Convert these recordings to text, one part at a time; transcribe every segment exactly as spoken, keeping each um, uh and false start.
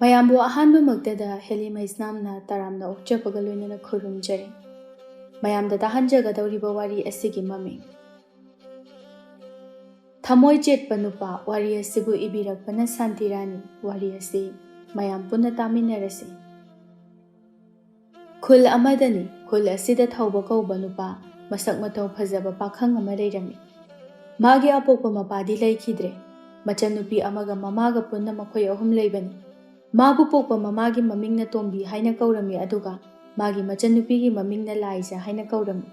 ꯃꯌꯥꯝꯕꯨ ꯑꯍꯥꯟꯕꯃꯛꯇꯗ ꯍꯦꯂꯤ ꯃꯩꯁꯅꯥꯝꯅ ꯇꯔꯥꯝꯅ ꯑꯣꯛꯆꯕꯒ ꯂꯣꯏꯅꯅ ꯈꯨꯔꯨꯝꯖꯔꯤ꯫ ꯃꯌꯥꯝꯗ ꯇꯥꯍꯟꯖꯒꯗꯧꯔꯤꯕ ꯋꯥꯔꯤ ꯑꯁꯤꯒꯤ ꯃꯃꯤꯡ ꯊꯃꯣꯏ ꯆꯦꯠꯄ ꯅꯨꯄꯥ꯫ ꯋꯥꯔꯤ ꯑꯁꯤꯕꯨ ꯏꯕꯤꯔꯛꯄꯅ ꯁꯥꯟꯇꯤ ꯔꯥꯅꯤ꯫ ꯋꯥꯔꯤ ꯑꯁꯤ ꯃꯌꯥꯝ ꯄꯨꯟꯅ ꯇꯥꯃꯤꯟꯅꯔꯁꯤ꯫ ꯈꯨꯜ ꯑꯃꯗꯅꯤ꯫ ꯈꯨꯜ ꯑꯁꯤꯗ ꯊꯧꯕ ꯀꯧꯕ ꯅꯨꯄꯥ ꯃꯁꯛ ꯃꯇꯧ ꯐꯖꯕ ꯄꯥꯈꯪ ꯑꯃ ꯂꯩꯔꯝꯃꯤ꯫ ꯃꯥꯒꯤ ꯑꯄꯣꯛꯄ ꯃꯄꯥꯗꯤ ꯂꯩꯈꯤꯗ꯭ꯔꯦ꯫ ꯃꯆꯟꯅꯨꯄꯤ ꯑꯃꯒ ꯃꯃꯥꯒ ꯄꯨꯟꯅ ꯃꯈꯣꯏ ꯑꯍꯨꯝ ꯂꯩꯕꯅꯤ꯫ ꯃꯥꯕꯨ ꯄꯣꯛꯄ ꯃꯃꯥꯒꯤ ꯃꯃꯤꯡꯅ ꯇꯣꯝꯕꯤ ꯍꯥꯏꯅ ꯀꯧꯔꯝꯃꯤ, ꯑꯗꯨꯒ ꯃꯥꯒꯤ ꯃꯆꯟꯅꯨꯄꯤꯒꯤ ꯃꯃꯤꯡꯅ ꯂꯥꯏꯖ ꯍꯥꯏꯅ ꯀꯧꯔꯝꯃꯤ꯫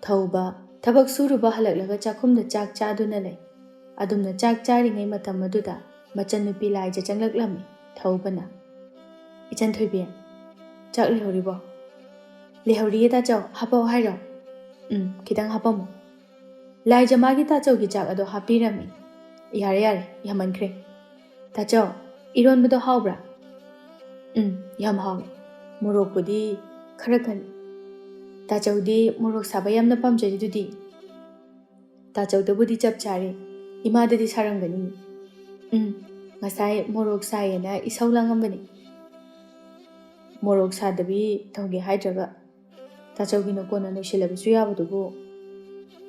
ꯊꯧꯕ ꯊꯕꯛ ꯁꯨꯔꯨꯕ ꯍꯜꯂꯛꯂꯒ ꯆꯥꯛꯈꯨꯝꯗ ꯆꯥꯛ ꯆꯥꯗꯨꯅ ꯂꯩ꯫ ꯑꯗꯨꯝꯅ ꯆꯥꯛ ꯆꯥꯔꯤꯉꯩ ꯃꯇꯝ ꯑꯗꯨꯗ ꯃꯆꯟꯅꯨꯄꯤ ꯂꯥꯏꯖ ꯆꯪꯂꯛꯂꯝꯃꯤ꯫ ꯊꯧꯕꯅ, "ꯏꯆꯟ ꯊꯣꯏꯕꯤ, ꯆꯥꯛ ꯂꯩꯍꯧꯔꯤꯕꯣ?" "ꯂꯩꯍꯧꯔꯤꯌꯦ ꯇꯥꯆꯧ, ꯍꯥꯄꯛꯑꯣ ꯍꯥꯏꯔꯣ?" "ꯎꯝ, ꯈꯤꯇꯪ ꯍꯥꯄꯝꯃꯣ꯫" ꯂꯥꯏꯖ ꯃꯥꯒꯤ ꯇꯥꯆꯧꯒꯤ ꯆꯥꯛ ꯑꯗꯣ ꯍꯥꯞꯄꯤꯔꯝꯃꯤ꯫ "ꯌꯥꯔꯦ ꯌꯥꯔꯦ, ꯌꯥꯝꯃꯟꯈ꯭ꯔꯦ꯫ ꯇꯥꯆꯧ, ꯏꯔꯣꯟꯕꯗꯣ ꯍꯥꯎꯕ꯭ꯔꯥ?" "ꯎꯝ, ꯌꯥꯝ ꯍꯥꯎꯋꯦ꯫ ꯃꯣꯔꯣꯛꯄꯨꯗꯤ ꯈꯔ ꯀꯜꯂꯤ꯫ ꯇꯥꯆꯧꯗꯤ ꯃꯣꯔꯣꯛ ꯁꯥꯕ ꯌꯥꯝꯅ ꯄꯥꯝꯖꯔꯤꯗꯨꯗꯤ?" "ꯇꯥꯆꯧꯗꯕꯨꯗꯤ ꯆꯞ ꯆꯥꯔꯦ, ꯏꯃꯥꯗꯗꯤ ꯁꯥꯔꯝꯒꯅꯤ꯫" "ꯎꯝ, ꯉꯁꯥꯏ ꯃꯣꯔꯣꯛ ꯁꯥꯏꯌꯦꯅ ꯏꯁꯧ ꯂꯥꯡꯉꯝꯕꯅꯤ꯫" "ꯃꯣꯔꯣꯛ ꯁꯥꯗꯕꯤ ꯇꯧꯒꯦ ꯍꯥꯏꯗ꯭ꯔꯒ?" "ꯇꯥꯆꯧꯒꯤꯅ ꯀꯣꯟꯅ ꯂꯣꯏꯁꯤꯜꯂꯕꯁꯨ ꯌꯥꯕꯗꯨꯕꯨ꯫"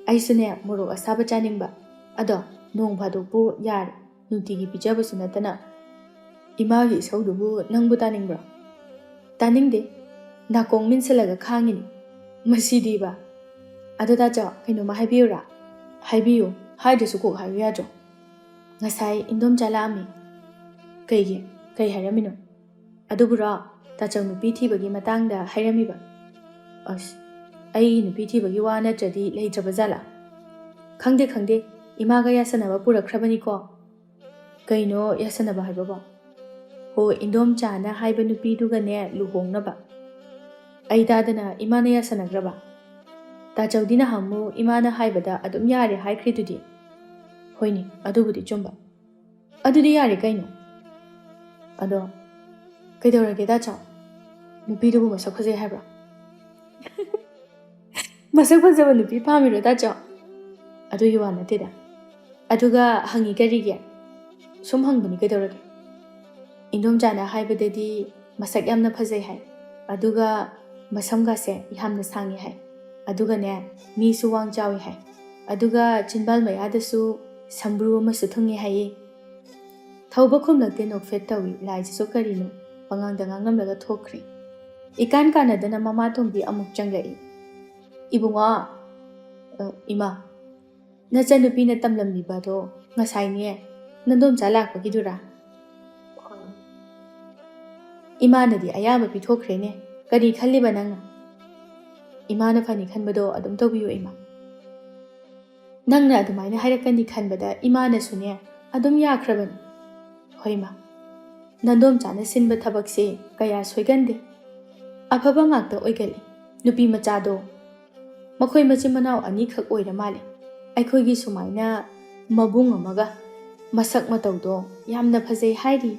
"ꯑꯩꯁꯨꯅꯦ ꯃꯣꯔꯣꯛ ꯑꯁꯥꯕ ꯆꯥꯅꯤꯡꯕ꯫ ꯑꯗꯣ ꯅꯣꯡ ꯐꯥꯗꯣꯛꯄꯨ ꯌꯥꯔꯦ, ꯅꯨꯡꯇꯤꯒꯤ ꯄꯤꯖꯕꯁꯨ ꯅꯠꯇꯅ꯫" "ꯏꯃꯥꯒꯤ ꯏꯁꯧꯗꯨꯕꯨ ꯅꯪꯕꯨ ꯇꯥꯅꯤꯡꯕ꯭ꯔꯣ?" "ꯇꯥꯅꯤꯡꯗꯦ꯫ ꯅꯥꯀꯣꯡ ꯃꯤꯟꯁꯤꯜꯂꯒ ꯈꯥꯡꯉꯤꯅꯤ꯫ ꯃꯁꯤꯗꯤꯕ꯫ ꯑꯗꯣ ꯇꯥꯆꯧ, ꯀꯩꯅꯣꯝꯃ ꯍꯥꯏꯕꯤꯌꯨꯔꯥ?" "ꯍꯥꯏꯕꯤꯌꯨ, ꯍꯥꯏꯗ꯭ꯔꯁꯨ ꯀꯣꯛ ꯍꯥꯏꯌꯨ ꯌꯥꯗ꯭ꯔꯣ?" "ꯉꯁꯥꯏ ꯏꯟꯗꯣꯝꯆꯥ ꯂꯥꯛꯑꯝꯃꯤ꯫" "ꯀꯩꯒꯤ? ꯀꯩ ꯍꯥꯏꯔꯝꯃꯤꯅꯣ?" "ꯑꯗꯨꯕꯨꯔꯣ, ꯇꯥꯆꯧ ꯅꯨꯄꯤ ꯊꯤꯕꯒꯤ ꯃꯇꯥꯡꯗ ꯍꯥꯏꯔꯝꯃꯤꯕ꯫" "ꯑꯁ, ꯑꯩꯒꯤ ꯅꯨꯄꯤ ꯊꯤꯕꯒꯤ ꯋꯥ ꯅꯠꯇ꯭ꯔꯗꯤ ꯂꯩꯇ꯭ꯔꯕ ꯖꯥꯠꯂꯥ?" "ꯈꯪꯗꯦ, ꯈꯪꯗꯦ, ꯏꯃꯥꯒ ꯌꯥꯁꯟꯅꯕ ꯄꯨꯔꯛꯈ꯭ꯔꯕꯅꯤꯀꯣ꯫" "ꯀꯩꯅꯣ ꯌꯥꯁꯟꯅꯕ ꯍꯥꯏꯕꯕꯣ?" "ꯍꯣ, ꯏꯟꯗꯣꯝꯆꯥꯅ ꯍꯥꯏꯕ ꯅꯨꯄꯤꯗꯨꯒꯅꯦ ꯂꯨꯍꯣꯡꯅꯕ꯫" "ꯑꯩ ꯇꯥꯗꯅ ꯏꯃꯥꯅ ꯌꯥꯁꯟꯅꯈ꯭ꯔꯕ?" "ꯇꯥꯆꯧꯗꯤ ꯅꯍꯥꯟꯃꯨꯛ ꯏꯃꯥꯅ ꯍꯥꯏꯕꯗ ꯑꯗꯨꯝ ꯌꯥꯔꯦ ꯍꯥꯏꯈ꯭ꯔꯤꯗꯨꯗꯤ꯫" "ꯍꯣꯏꯅꯦ, ꯑꯗꯨꯕꯨꯗꯤ ꯆꯨꯝꯕ꯫ ꯑꯗꯨꯗꯤ ꯌꯥꯔꯦ ꯀꯩꯅꯣ꯫ ꯑꯗꯣ ꯀꯩꯗꯧꯔꯒꯦ ꯇꯥꯆꯧ? ꯅꯨꯄꯤꯗꯨꯕꯨ ꯃꯁꯛ ꯐꯖꯩ ꯍꯥꯏꯕ꯭ꯔꯣ?" "ꯃꯁꯛ ꯐꯖꯕ ꯅꯨꯄꯤ ꯄꯥꯝꯃꯤꯔꯣ ꯇꯥꯆꯧ?" "ꯑꯗꯨꯒꯤ ꯋꯥ ꯅꯠꯇꯦꯗ꯫ ꯑꯗꯨꯒ ꯍꯪꯉꯤ ꯀꯔꯤꯒꯤ? ꯁꯨꯝ ꯍꯪꯕꯅꯤ, ꯀꯩꯗꯧꯔꯒꯦ?" ꯏꯟꯗꯣꯝꯆꯥꯅ ꯍꯥꯏꯕꯗꯗꯤ ꯃꯁꯛ ꯌꯥꯝꯅ ꯐꯖꯩ ꯍꯥꯏ, ꯑꯗꯨꯒ ꯃꯁꯝꯒꯁꯦ ꯌꯥꯝꯅ ꯁꯥꯡꯉꯤ ꯍꯥꯏ, ꯑꯗꯨꯒꯅꯦ, ꯃꯤꯁꯨ ꯋꯥꯡ ꯆꯥꯎꯏ ꯍꯥꯏ, ꯑꯗꯨꯒ ꯆꯤꯟꯕꯥꯜ ꯃꯌꯥꯗꯁꯨ ꯁꯝꯕ꯭ꯔꯨ ꯑꯃꯁꯨ ꯊꯨꯡꯉꯤ ꯍꯥꯏꯌꯦ꯫ ꯊꯧꯕ ꯈꯨꯝꯂꯛꯇꯦ, ꯅꯣꯛꯐꯦꯠ ꯇꯧꯏ꯫ ꯂꯥꯏꯁꯤꯁꯨ ꯀꯔꯤꯅꯣ, ꯄꯉꯥꯡꯗ ꯉꯥꯡꯂꯝꯂꯒ ꯊꯣꯛꯈ꯭ꯔꯦ꯫ ꯏꯀꯥꯟ ꯀꯥꯟꯅꯗꯅ ꯃꯃꯥ ꯇꯣꯝꯕꯤ ꯑꯃꯨꯛ ꯆꯪꯂꯛꯏ꯫ "ꯏꯕꯨꯡꯉꯣ, ꯑ, ꯏꯃꯥ, ꯅꯆꯟꯅꯨꯄꯤꯅ ꯇꯝꯂꯝꯂꯤꯕꯗꯣ ꯉꯁꯥꯏꯅꯦ, ꯅꯟꯗꯣꯝꯆꯥ ꯂꯥꯛꯄꯒꯤꯗꯨꯔꯥ?" "ꯏꯃꯥꯅꯗꯤ ꯑꯌꯥꯕ ꯄꯤꯊꯣꯛꯈ꯭ꯔꯦꯅꯦ꯫ ꯀꯔꯤ ꯈꯜꯂꯤꯕ ꯅꯪꯅ?" "ꯏꯃꯥꯅ ꯐꯅꯤ ꯈꯟꯕꯗꯣ ꯑꯗꯨꯝ ꯇꯧꯕꯤꯌꯨ, ꯏꯃꯥ꯫ ꯅꯪꯅ ꯑꯗꯨꯃꯥꯏꯅ ꯍꯥꯏꯔꯛꯀꯅꯤ ꯈꯟꯕꯗ ꯏꯃꯥꯅꯁꯨꯅꯦ ꯑꯗꯨꯝ ꯌꯥꯈ꯭ꯔꯕꯅꯤ꯫" "ꯍꯣꯏ, ꯏꯃꯥ, ꯅꯟꯗꯣꯝꯆꯥꯅ ꯁꯤꯟꯕ ꯊꯕꯛꯁꯦ ꯀꯌꯥ ꯁꯣꯏꯒꯟꯗꯦ꯫ ꯑꯐꯕ ꯉꯥꯛꯇ ꯑꯣꯏꯒꯜꯂꯤ꯫ ꯅꯨꯄꯤ ꯃꯆꯥꯗꯣ, ꯃꯈꯣꯏ ꯃꯆꯤꯟ ꯃꯅꯥꯎ ꯑꯅꯤꯈꯛ ꯑꯣꯏꯔ ꯃꯥꯜꯂꯦ꯫ ꯑꯩꯈꯣꯏꯒꯤ ꯁꯨꯃꯥꯏꯅ ꯃꯕꯨꯡ ꯑꯃꯒ꯫ ꯃꯁꯛ ꯃꯇꯧꯗꯣ ꯌꯥꯝꯅ ꯐꯖꯩ ꯍꯥꯏꯔꯤ꯫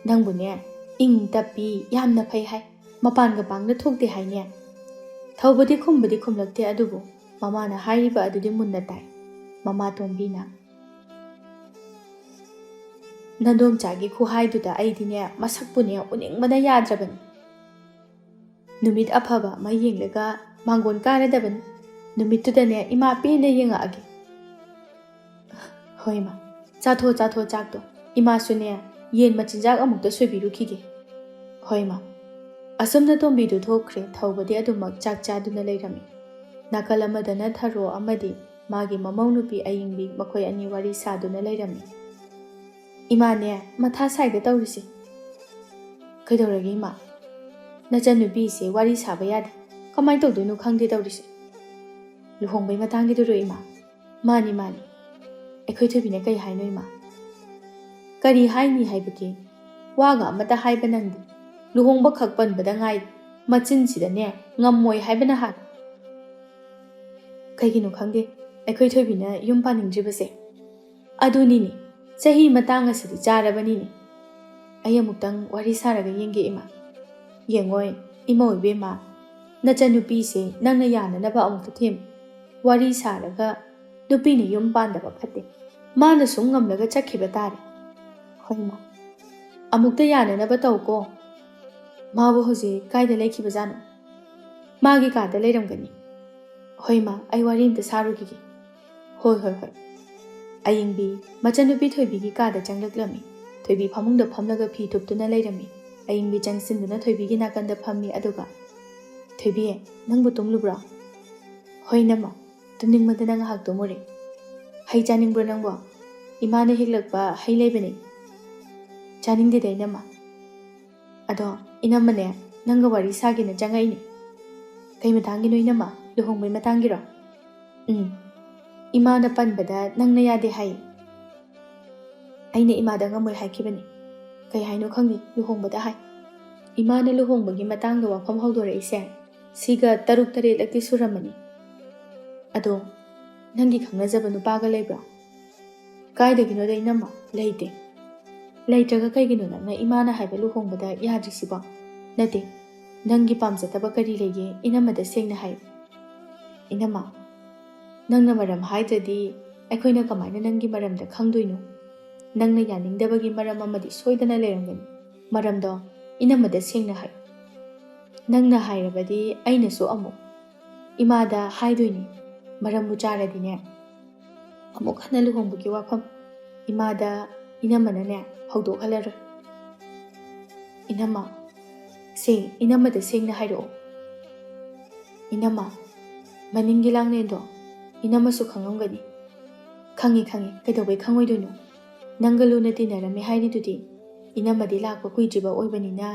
ꯅꯪꯕꯨꯅꯦ, ꯏꯪ ꯇꯞꯄꯤ, ꯌꯥꯝꯅ ꯐꯩ ꯍꯥꯏ꯫ ꯃꯄꯥꯟꯒ ꯄꯥꯡꯅ ꯊꯣꯛꯇꯦ ꯍꯥꯏꯅꯦ꯫" ꯊꯧꯕꯗꯤ ꯈꯨꯝꯕꯗꯤ ꯈꯨꯝꯂꯛꯇꯦ, ꯑꯗꯨꯕꯨ ꯃꯃꯥꯅ ꯍꯥꯏꯔꯤꯕ ꯑꯗꯨꯗꯤ ꯃꯨꯟꯅ ꯇꯥꯏ꯫ ꯃꯃꯥ ꯇꯣꯝꯕꯤꯅ, "ꯅꯟꯗꯣꯝꯆꯥꯒꯤ ꯈꯨꯍꯥꯏꯗꯨꯗ ꯑꯩꯗꯤꯅꯦ, ꯃꯁꯛꯄꯨꯅꯦ ꯎꯅꯤꯡꯕꯅ ꯌꯥꯗ꯭ꯔꯕꯅꯤ꯫ ꯅꯨꯃꯤꯠ ꯑꯐꯕ ꯑꯃ ꯌꯦꯡꯂꯒ ꯃꯥꯡꯒꯣꯟ ꯀꯥꯔꯗꯕꯅꯤ꯫ ꯅꯨꯃꯤꯠꯇꯨꯗꯅꯦ ꯏꯃꯥ ꯄꯦꯟꯅ ꯌꯦꯡꯉꯛꯑꯒꯦ꯫" "ꯍꯣꯏ, ꯏꯃꯥ, ꯆꯥꯊꯣ, ꯆꯥꯊꯣ ꯆꯥꯛꯇꯣ꯫ ꯏꯃꯥꯁꯨꯅꯦ, ꯌꯦꯟ ꯃꯆꯤꯟꯖꯥꯛ ꯑꯃꯨꯛꯇ ꯁꯣꯏꯕꯤꯔꯨꯈꯤꯒꯦ꯫" "ꯍꯣꯏ, ꯏꯃꯥ꯫" ꯑꯁꯨꯝꯅ ꯇꯣꯝꯕꯤꯗꯨ ꯊꯣꯛꯈ꯭ꯔꯦ꯫ ꯊꯧꯕꯗꯤ ꯑꯗꯨꯃꯛ ꯆꯥꯛ ꯆꯥꯗꯨꯅ ꯂꯩꯔꯝꯃꯤ꯫ ꯅꯥꯀꯜ ꯑꯃꯗꯅ ꯊꯔꯣ ꯑꯃꯗꯤ ꯃꯥꯒꯤ ꯃꯃꯧ ꯅꯨꯄꯤ ꯑꯌꯤꯡꯕꯤ, ꯃꯈꯣꯏ ꯑꯅꯤ ꯋꯥꯔꯤ ꯁꯥꯗꯨꯅ ꯂꯩꯔꯝꯃꯤ꯫ "ꯏꯃꯥꯅꯦ, ꯃꯊꯥ ꯁꯥꯏꯗ ꯇꯧꯔꯤꯁꯦ꯫" "ꯀꯩꯗꯧꯔꯒꯦ, ꯏꯃꯥ?" "ꯅꯆꯟꯅꯨꯄꯤꯁꯦ ꯋꯥꯔꯤ ꯁꯥꯕ ꯌꯥꯗꯦ꯫ ꯀꯃꯥꯏꯅ ꯇꯧꯗꯣꯏꯅꯣ ꯈꯪꯗꯦ ꯇꯧꯔꯤꯁꯦ꯫" "ꯂꯨꯍꯣꯡꯕꯩ ꯃꯇꯥꯡꯒꯤꯗꯨꯔꯣ, ꯏꯃꯥ?" "ꯃꯥꯅꯤ, ꯃꯥꯅꯤ꯫" "ꯑꯩꯈꯣꯏ ꯊꯣꯏꯕꯤꯅ ꯀꯩ ꯍꯥꯏꯅꯣ, ꯏꯃꯥ?" "ꯀꯔꯤ ꯍꯥꯏꯅꯤ ꯍꯥꯏꯕꯗꯤ, ꯋꯥꯒ ꯑꯃꯠꯇ ꯍꯥꯏꯕ ꯅꯪꯗꯦ꯫ ꯂꯨꯍꯣꯡꯕ ꯈꯛ ꯄꯟꯕꯗ ꯉꯥꯏꯔꯤ꯫ ꯃꯆꯤꯟꯁꯤꯗꯅꯦ, ꯉꯝꯃꯣꯏ ꯍꯥꯏꯕꯅ ꯍꯥꯜꯂꯦ꯫" "ꯀꯩꯒꯤꯅꯣ ꯈꯪꯗꯦ, ꯑꯩꯈꯣꯏ ꯊꯣꯏꯕꯤꯅ ꯌꯨꯝ ꯄꯥꯅꯤꯡꯗ꯭ꯔꯤꯕꯁꯦ꯫" "ꯑꯗꯨꯅꯤꯅꯦ, ꯆꯍꯤ ꯃꯇꯥꯡ ꯑꯁꯤꯗꯤ ꯆꯥꯔꯕꯅꯤꯅꯦ꯫ ꯑꯩ ꯑꯃꯨꯛꯇꯪ ꯋꯥꯔꯤ ꯁꯥꯔꯒ ꯌꯦꯡꯒꯦ, ꯏꯃꯥ꯫" "ꯌꯦꯡꯉꯣꯏ, ꯏꯃꯧ ꯏꯕꯦꯝꯃ, ꯅꯆꯟꯅꯨꯄꯤꯁꯦ ꯅꯪꯅ ꯌꯥꯅꯅꯕ ꯑꯃꯨꯛꯇ ꯊꯦꯝꯃꯨ꯫ ꯋꯥꯔꯤ ꯁꯥꯔꯒ ꯅꯨꯄꯤꯅ ꯌꯨꯝ ꯄꯥꯟꯗꯕ ꯐꯠꯇꯦ꯫ ꯃꯥꯅ ꯁꯨꯝ ꯉꯝꯂꯒ ꯆꯠꯈꯤꯕ ꯇꯥꯔꯦ꯫" "ꯍꯣꯏ, ꯏꯃꯥ꯫" ꯑꯃꯨꯛꯇ ꯌꯥꯅꯅꯕ ꯇꯧꯀꯣ꯫ ꯃꯥꯕꯨ ꯍꯧꯖꯤꯛ ꯀꯥꯏꯗ ꯂꯩꯈꯤꯕꯖꯥꯠꯅꯣ? ꯃꯥꯒꯤ ꯀꯥꯗ ꯂꯩꯔꯝꯒꯅꯤ꯫ ꯍꯣꯏ ꯃꯥ, ꯑꯩ ꯋꯥꯔꯤ ꯑꯝꯇ ꯁꯥꯔꯨꯈꯤꯒꯦ꯫ ꯍꯣꯏ, ꯍꯣꯏ, ꯍꯣꯏ꯫ ꯑꯌꯤꯡꯕꯤ ꯃꯆꯟꯅꯨꯄꯤ ꯊꯣꯏꯕꯤꯒꯤ ꯀꯥꯗ ꯆꯪꯂꯛꯂꯝꯃꯤ꯫ ꯊꯣꯏꯕꯤ ꯐꯃꯨꯡꯗ ꯐꯝꯂꯒ ꯐꯤ ꯊꯨꯞꯇꯨꯅ ꯂꯩꯔꯝꯃꯤ꯫ ꯑꯌꯤꯡꯕꯤ ꯆꯪꯁꯤꯟꯗꯨꯅ ꯊꯣꯏꯕꯤꯒꯤ ꯅꯥꯀꯟꯗ ꯐꯝꯃꯤ, ꯑꯗꯨꯒ, "ꯊꯣꯏꯕꯤ, ꯅꯪꯕꯨ ꯇꯨꯝꯂꯨꯕ꯭ꯔꯣ?" "ꯍꯣꯏ, ꯏꯅꯝꯃ, ꯇꯨꯝꯅꯤꯡꯃꯟꯗꯅ ꯉꯥꯏꯍꯥꯛ ꯇꯨꯝꯃꯨꯔꯦ꯫ ꯍꯩ ꯆꯥꯅꯤꯡꯕ꯭ꯔꯣ ꯅꯪꯕꯣ? ꯏꯃꯥꯅ ꯍꯦꯛꯂꯛꯄ ꯍꯩ ꯂꯩꯕꯅꯤ꯫" "ꯆꯥꯅꯤꯡꯗꯦꯗ, ꯏꯅꯝꯃ꯫ ꯑꯗꯣ, ꯏꯅꯝꯃꯅꯦ, ꯅꯪꯒ ꯋꯥꯔꯤ ꯁꯥꯒꯦꯅ ꯆꯪꯉꯛꯏꯅꯦ꯫" "ꯀꯩ ꯃꯇꯥꯡꯒꯤꯅꯣ, ꯏꯅꯝꯃ? ꯂꯨꯍꯣꯡꯕꯩ ꯃꯇꯥꯡꯒꯤꯔꯣ?" "ꯎꯝ꯫ ꯏꯃꯥꯅ ꯄꯟꯕꯗ ꯅꯪꯅ ꯌꯥꯗꯦ ꯍꯥꯏ꯫ ꯑꯩꯅ ꯏꯃꯥꯗ ꯉꯝꯃꯣꯏ ꯍꯥꯏꯈꯤꯕꯅꯤ꯫ ꯀꯩ ꯍꯥꯏꯅꯣ ꯈꯪꯗꯦ, ꯂꯨꯍꯣꯡꯕꯗ ꯍꯥꯏ꯫ ꯏꯃꯥꯅ ꯂꯨꯍꯣꯡꯕꯒꯤ ꯃꯇꯥꯡꯗ ꯋꯥꯐꯝ ꯍꯧꯗꯣꯔꯛꯏꯁꯦ ꯁꯤꯒ ꯇꯔꯨꯛ ꯇꯔꯦꯠꯂꯛꯇꯤ ꯁꯨꯔꯝꯃꯅꯤ꯫" "ꯑꯗꯣ, ꯅꯪꯒꯤ ꯈꯪꯅꯖꯕ ꯅꯨꯄꯥꯒ ꯂꯩꯕ꯭ꯔꯣ?" "ꯀꯥꯏꯗꯒꯤꯅꯣꯗ, ꯏꯅꯝꯃ, ꯂꯩꯇꯦ꯫" "ꯂꯩꯇ꯭ꯔꯒ ꯀꯩꯒꯤꯅꯣ ꯅꯪꯅ ꯏꯃꯥꯅ ꯍꯥꯏꯕ ꯂꯨꯍꯣꯡꯕꯗ ꯌꯥꯗ꯭ꯔꯤꯁꯤꯕꯣ? ꯅꯠꯇꯦ, ꯅꯪꯒꯤ ꯄꯥꯝꯖꯗꯕ ꯀꯔꯤ ꯂꯩꯒꯦ? ꯏꯅꯝꯃꯗ ꯁꯦꯡꯅ ꯍꯥꯏꯌꯨ꯫" "ꯏꯅꯝꯃ, ꯅꯪꯅ ꯃꯔꯝ ꯍꯥꯏꯗ꯭ꯔꯗꯤ ꯑꯩꯈꯣꯏꯅ ꯀꯃꯥꯏꯅ ꯅꯪꯒꯤ ꯃꯔꯝꯗ ꯈꯪꯗꯣꯏꯅꯣ? ꯅꯪꯅ ꯌꯥꯅꯤꯡꯗꯕꯒꯤ ꯃꯔꯝ ꯑꯃꯗꯤ ꯁꯣꯏꯗꯅ ꯂꯩꯔꯝꯒꯅꯤ꯫ ꯃꯔꯝꯗꯣ ꯏꯅꯝꯃꯗ ꯁꯦꯡꯅ ꯍꯥꯏꯌꯨ꯫" "ꯅꯪꯅ ꯍꯥꯏꯔꯕꯗꯤ ꯑꯩꯅꯁꯨ ꯑꯃꯨꯛ ꯏꯃꯥꯗ ꯍꯥꯏꯗꯣꯏꯅꯤ꯫ ꯃꯔꯝꯕꯨ ꯆꯥꯔꯗꯤꯅꯦ, ꯑꯃꯨꯛ ꯍꯟꯅ ꯂꯨꯍꯣꯡꯕꯒꯤ ꯋꯥꯐꯝ ꯏꯃꯥꯗ ꯏꯅꯝꯃꯅꯅꯦ ꯍꯧꯗꯣꯛꯍꯜꯂꯔꯣꯏ꯫" "ꯏꯅꯝꯃ, ꯁꯦ, ꯏꯅꯝꯃꯗ ꯁꯦꯡꯅ ꯍꯥꯏꯔꯛꯑꯣ꯫" "ꯏꯅꯝꯃ, ꯃꯅꯤꯡꯒꯤ ꯂꯥꯡꯂꯦꯟꯗꯣ ꯏꯅꯝꯃꯁꯨ ꯈꯪꯉꯝꯒꯅꯤ꯫" "ꯈꯪꯉꯤ, ꯈꯪꯉꯤ, ꯀꯩꯗꯧꯕꯩ ꯈꯪꯉꯣꯏꯗꯣꯏꯅꯣ? ꯅꯪꯒ ꯂꯨꯅ ꯇꯤꯟꯅꯔꯝꯃꯦ ꯍꯥꯏꯔꯤꯗꯨꯗꯤ꯫" "ꯏꯅꯝꯃꯗꯤ ꯂꯥꯛꯄ ꯀꯨꯏꯗ꯭ꯔꯤꯕ ꯑꯣꯏꯕꯅꯤꯅ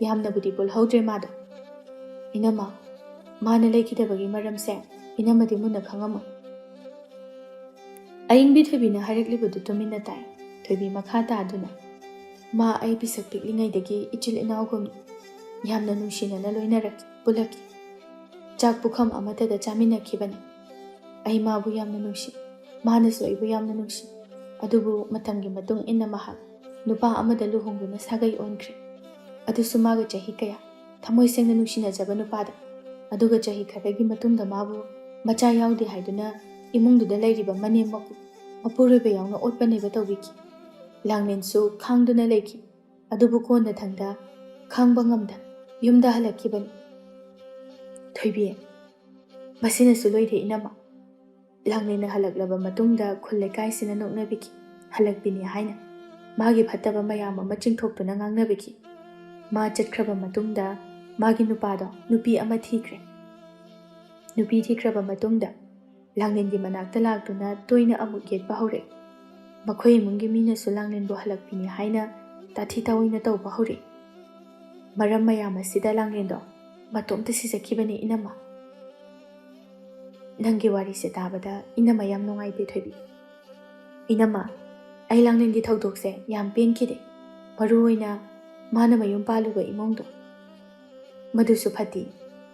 ꯌꯥꯝꯅꯕꯨꯗꯤ ꯄꯨꯜꯍꯧꯗ꯭ꯔꯦ ꯃꯥꯗꯣ꯫" "ꯏꯅꯝꯃ, ꯃꯥꯅ ꯂꯩꯈꯤꯗꯕꯒꯤ ꯃꯔꯝꯁꯦ ꯏꯅꯝꯃꯗꯤ ꯃꯨꯟꯅ ꯈꯪꯉꯝꯃꯣꯏ꯫" ꯑꯌꯤꯡꯕꯤ ꯊꯣꯏꯕꯤꯅ ꯍꯥꯏꯔꯛꯂꯤꯕꯗꯨ ꯇꯨꯃꯤꯟꯅ ꯇꯥꯏ꯫ ꯊꯣꯏꯕꯤ ꯃꯈꯥ ꯇꯥꯗꯨꯅ, "ꯃꯥ ꯑꯩ ꯄꯤꯁꯛ ꯄꯤꯛꯂꯤꯉꯩꯗꯒꯤ ꯏꯆꯤꯜ ꯏꯅꯥꯎꯒꯨꯝꯅ ꯌꯥꯝꯅ ꯅꯨꯡꯁꯤꯅꯅ ꯂꯣꯏꯅꯔꯛꯈꯤ, ꯄꯨꯜꯂꯛꯈꯤ꯫ ꯆꯥꯛ ꯄꯨꯈꯝ ꯑꯃꯠꯇꯗ ꯆꯥꯃꯤꯟꯅꯈꯤꯕꯅꯤ꯫ ꯑꯩ ꯃꯥꯕꯨ ꯌꯥꯝꯅ ꯅꯨꯡꯁꯤ, ꯃꯥꯅꯁꯨ ꯑꯩꯕꯨ ꯌꯥꯝꯅ ꯅꯨꯡꯁꯤ꯫ ꯑꯗꯨꯕꯨ ꯃꯇꯝꯒꯤ ꯃꯇꯨꯡ ꯏꯟꯅ ꯃꯍꯥꯛ ꯅꯨꯄꯥ ꯑꯃꯗ ꯂꯨꯍꯣꯡꯗꯨꯅ ꯁꯥꯒꯩ ꯑꯣꯟꯈ꯭ꯔꯦ꯫ ꯑꯗꯨꯁꯨ ꯃꯥꯒ ꯆꯍꯤ ꯀꯌꯥ ꯊꯃꯣꯏ ꯁꯦꯡꯅ ꯅꯨꯡꯁꯤꯅꯖꯕ ꯅꯨꯄꯥꯗ꯫ ꯑꯗꯨꯒ ꯆꯍꯤ ꯈꯔꯒꯤ ꯃꯇꯨꯡꯗ ꯃꯥꯕꯨ ꯃꯆꯥ ꯌꯥꯎꯗꯦ ꯍꯥꯏꯗꯨꯅ ꯏꯃꯨꯡꯗꯨꯗ ꯂꯩꯔꯤꯕ ꯃꯅꯦꯝ ꯃꯀꯨ ꯃꯄꯨꯔꯣꯏꯕ ꯌꯥꯎꯅ ꯑꯣꯠꯄ ꯅꯩꯕ ꯇꯧꯕꯤꯈꯤ꯫ ꯂꯥꯡꯂꯦꯟꯁꯨ ꯈꯥꯡꯗꯨꯅ ꯂꯩꯈꯤ꯫ ꯑꯗꯨꯕꯨ ꯀꯣꯟꯅꯊꯪꯗ ꯈꯥꯡꯕ ꯉꯝꯗ ꯌꯨꯝꯗ ꯍꯜꯂꯛꯈꯤꯕꯅꯤ꯫ ꯊꯣꯏꯕꯤ, ꯃꯁꯤꯅꯁꯨ ꯂꯣꯏꯗꯦ ꯏꯅꯝꯃ꯫ ꯂꯥꯡꯂꯦꯟꯅ ꯍꯜꯂꯛꯂꯕ ꯃꯇꯨꯡꯗ ꯈꯨꯜ ꯂꯩꯀꯥꯏꯁꯤꯅ ꯅꯣꯛꯅꯕꯤꯈꯤ꯫ ꯍꯜꯂꯛꯄꯤꯅꯤ ꯍꯥꯏꯅ ꯃꯥꯒꯤ ꯐꯠꯇꯕ ꯃꯌꯥꯝ ꯑꯃ ꯆꯤꯡꯊꯣꯛꯇꯨꯅ ꯉꯥꯡꯅꯕꯤꯈꯤ꯫ ꯃꯥ ꯆꯠꯈ꯭ꯔꯕ ꯃꯇꯨꯡꯗ ꯃꯥꯒꯤ ꯅꯨꯄꯥꯗꯣ ꯅꯨꯄꯤ ꯑꯃ ꯊꯤꯈ꯭ꯔꯦ꯫ ꯅꯨꯄꯤ ꯊꯤꯈ꯭ꯔꯕ ꯃꯇꯨꯡꯗ ꯂꯥꯡꯂꯦꯟꯒꯤ ꯃꯅꯥꯛꯇ ꯂꯥꯛꯇꯨꯅ ꯇꯣꯏꯅ ꯑꯃꯨꯛ ꯌꯦꯠꯄ ꯍꯧꯔꯛꯏ꯫ ꯃꯈꯣꯏ ꯏꯃꯨꯡꯒꯤ ꯃꯤꯅꯁꯨ ꯂꯥꯡꯂꯦꯟꯕꯨ ꯍꯜꯂꯛꯄꯤꯅꯤ ꯍꯥꯏꯅ ꯇꯥꯊꯤ ꯇꯥꯑꯣꯏꯅ ꯇꯧꯕ ꯍꯧꯔꯛꯏ꯫ ꯃꯔꯝ ꯃꯌꯥꯝ ꯑꯁꯤꯗ ꯂꯥꯡꯂꯦꯟꯗꯣ ꯃꯇꯣꯝꯇ ꯁꯤꯖꯈꯤꯕꯅꯤ ꯏꯅꯝꯃ꯫ ꯅꯪꯒꯤ ꯋꯥꯔꯤꯁꯦ ꯇꯥꯕꯗ ꯏꯅꯝꯃ ꯌꯥꯝ ꯅꯨꯡꯉꯥꯏꯇꯦ ꯊꯣꯏꯕꯤ꯫ ꯏꯅꯝꯃ, ꯑꯩ ꯂꯥꯡꯂꯦꯟꯒꯤ ꯊꯧꯗꯣꯛꯁꯦ ꯌꯥꯝ ꯄꯦꯟꯈꯤꯗꯦ꯫ ꯃꯔꯨ ꯑꯣꯏꯅ ꯃꯥꯅ ꯃꯌꯨꯝ ꯄꯥꯜꯂꯨꯕ ꯏꯃꯨꯡꯗꯣ꯫ ꯃꯗꯨꯁꯨ ꯐꯠꯇꯦ,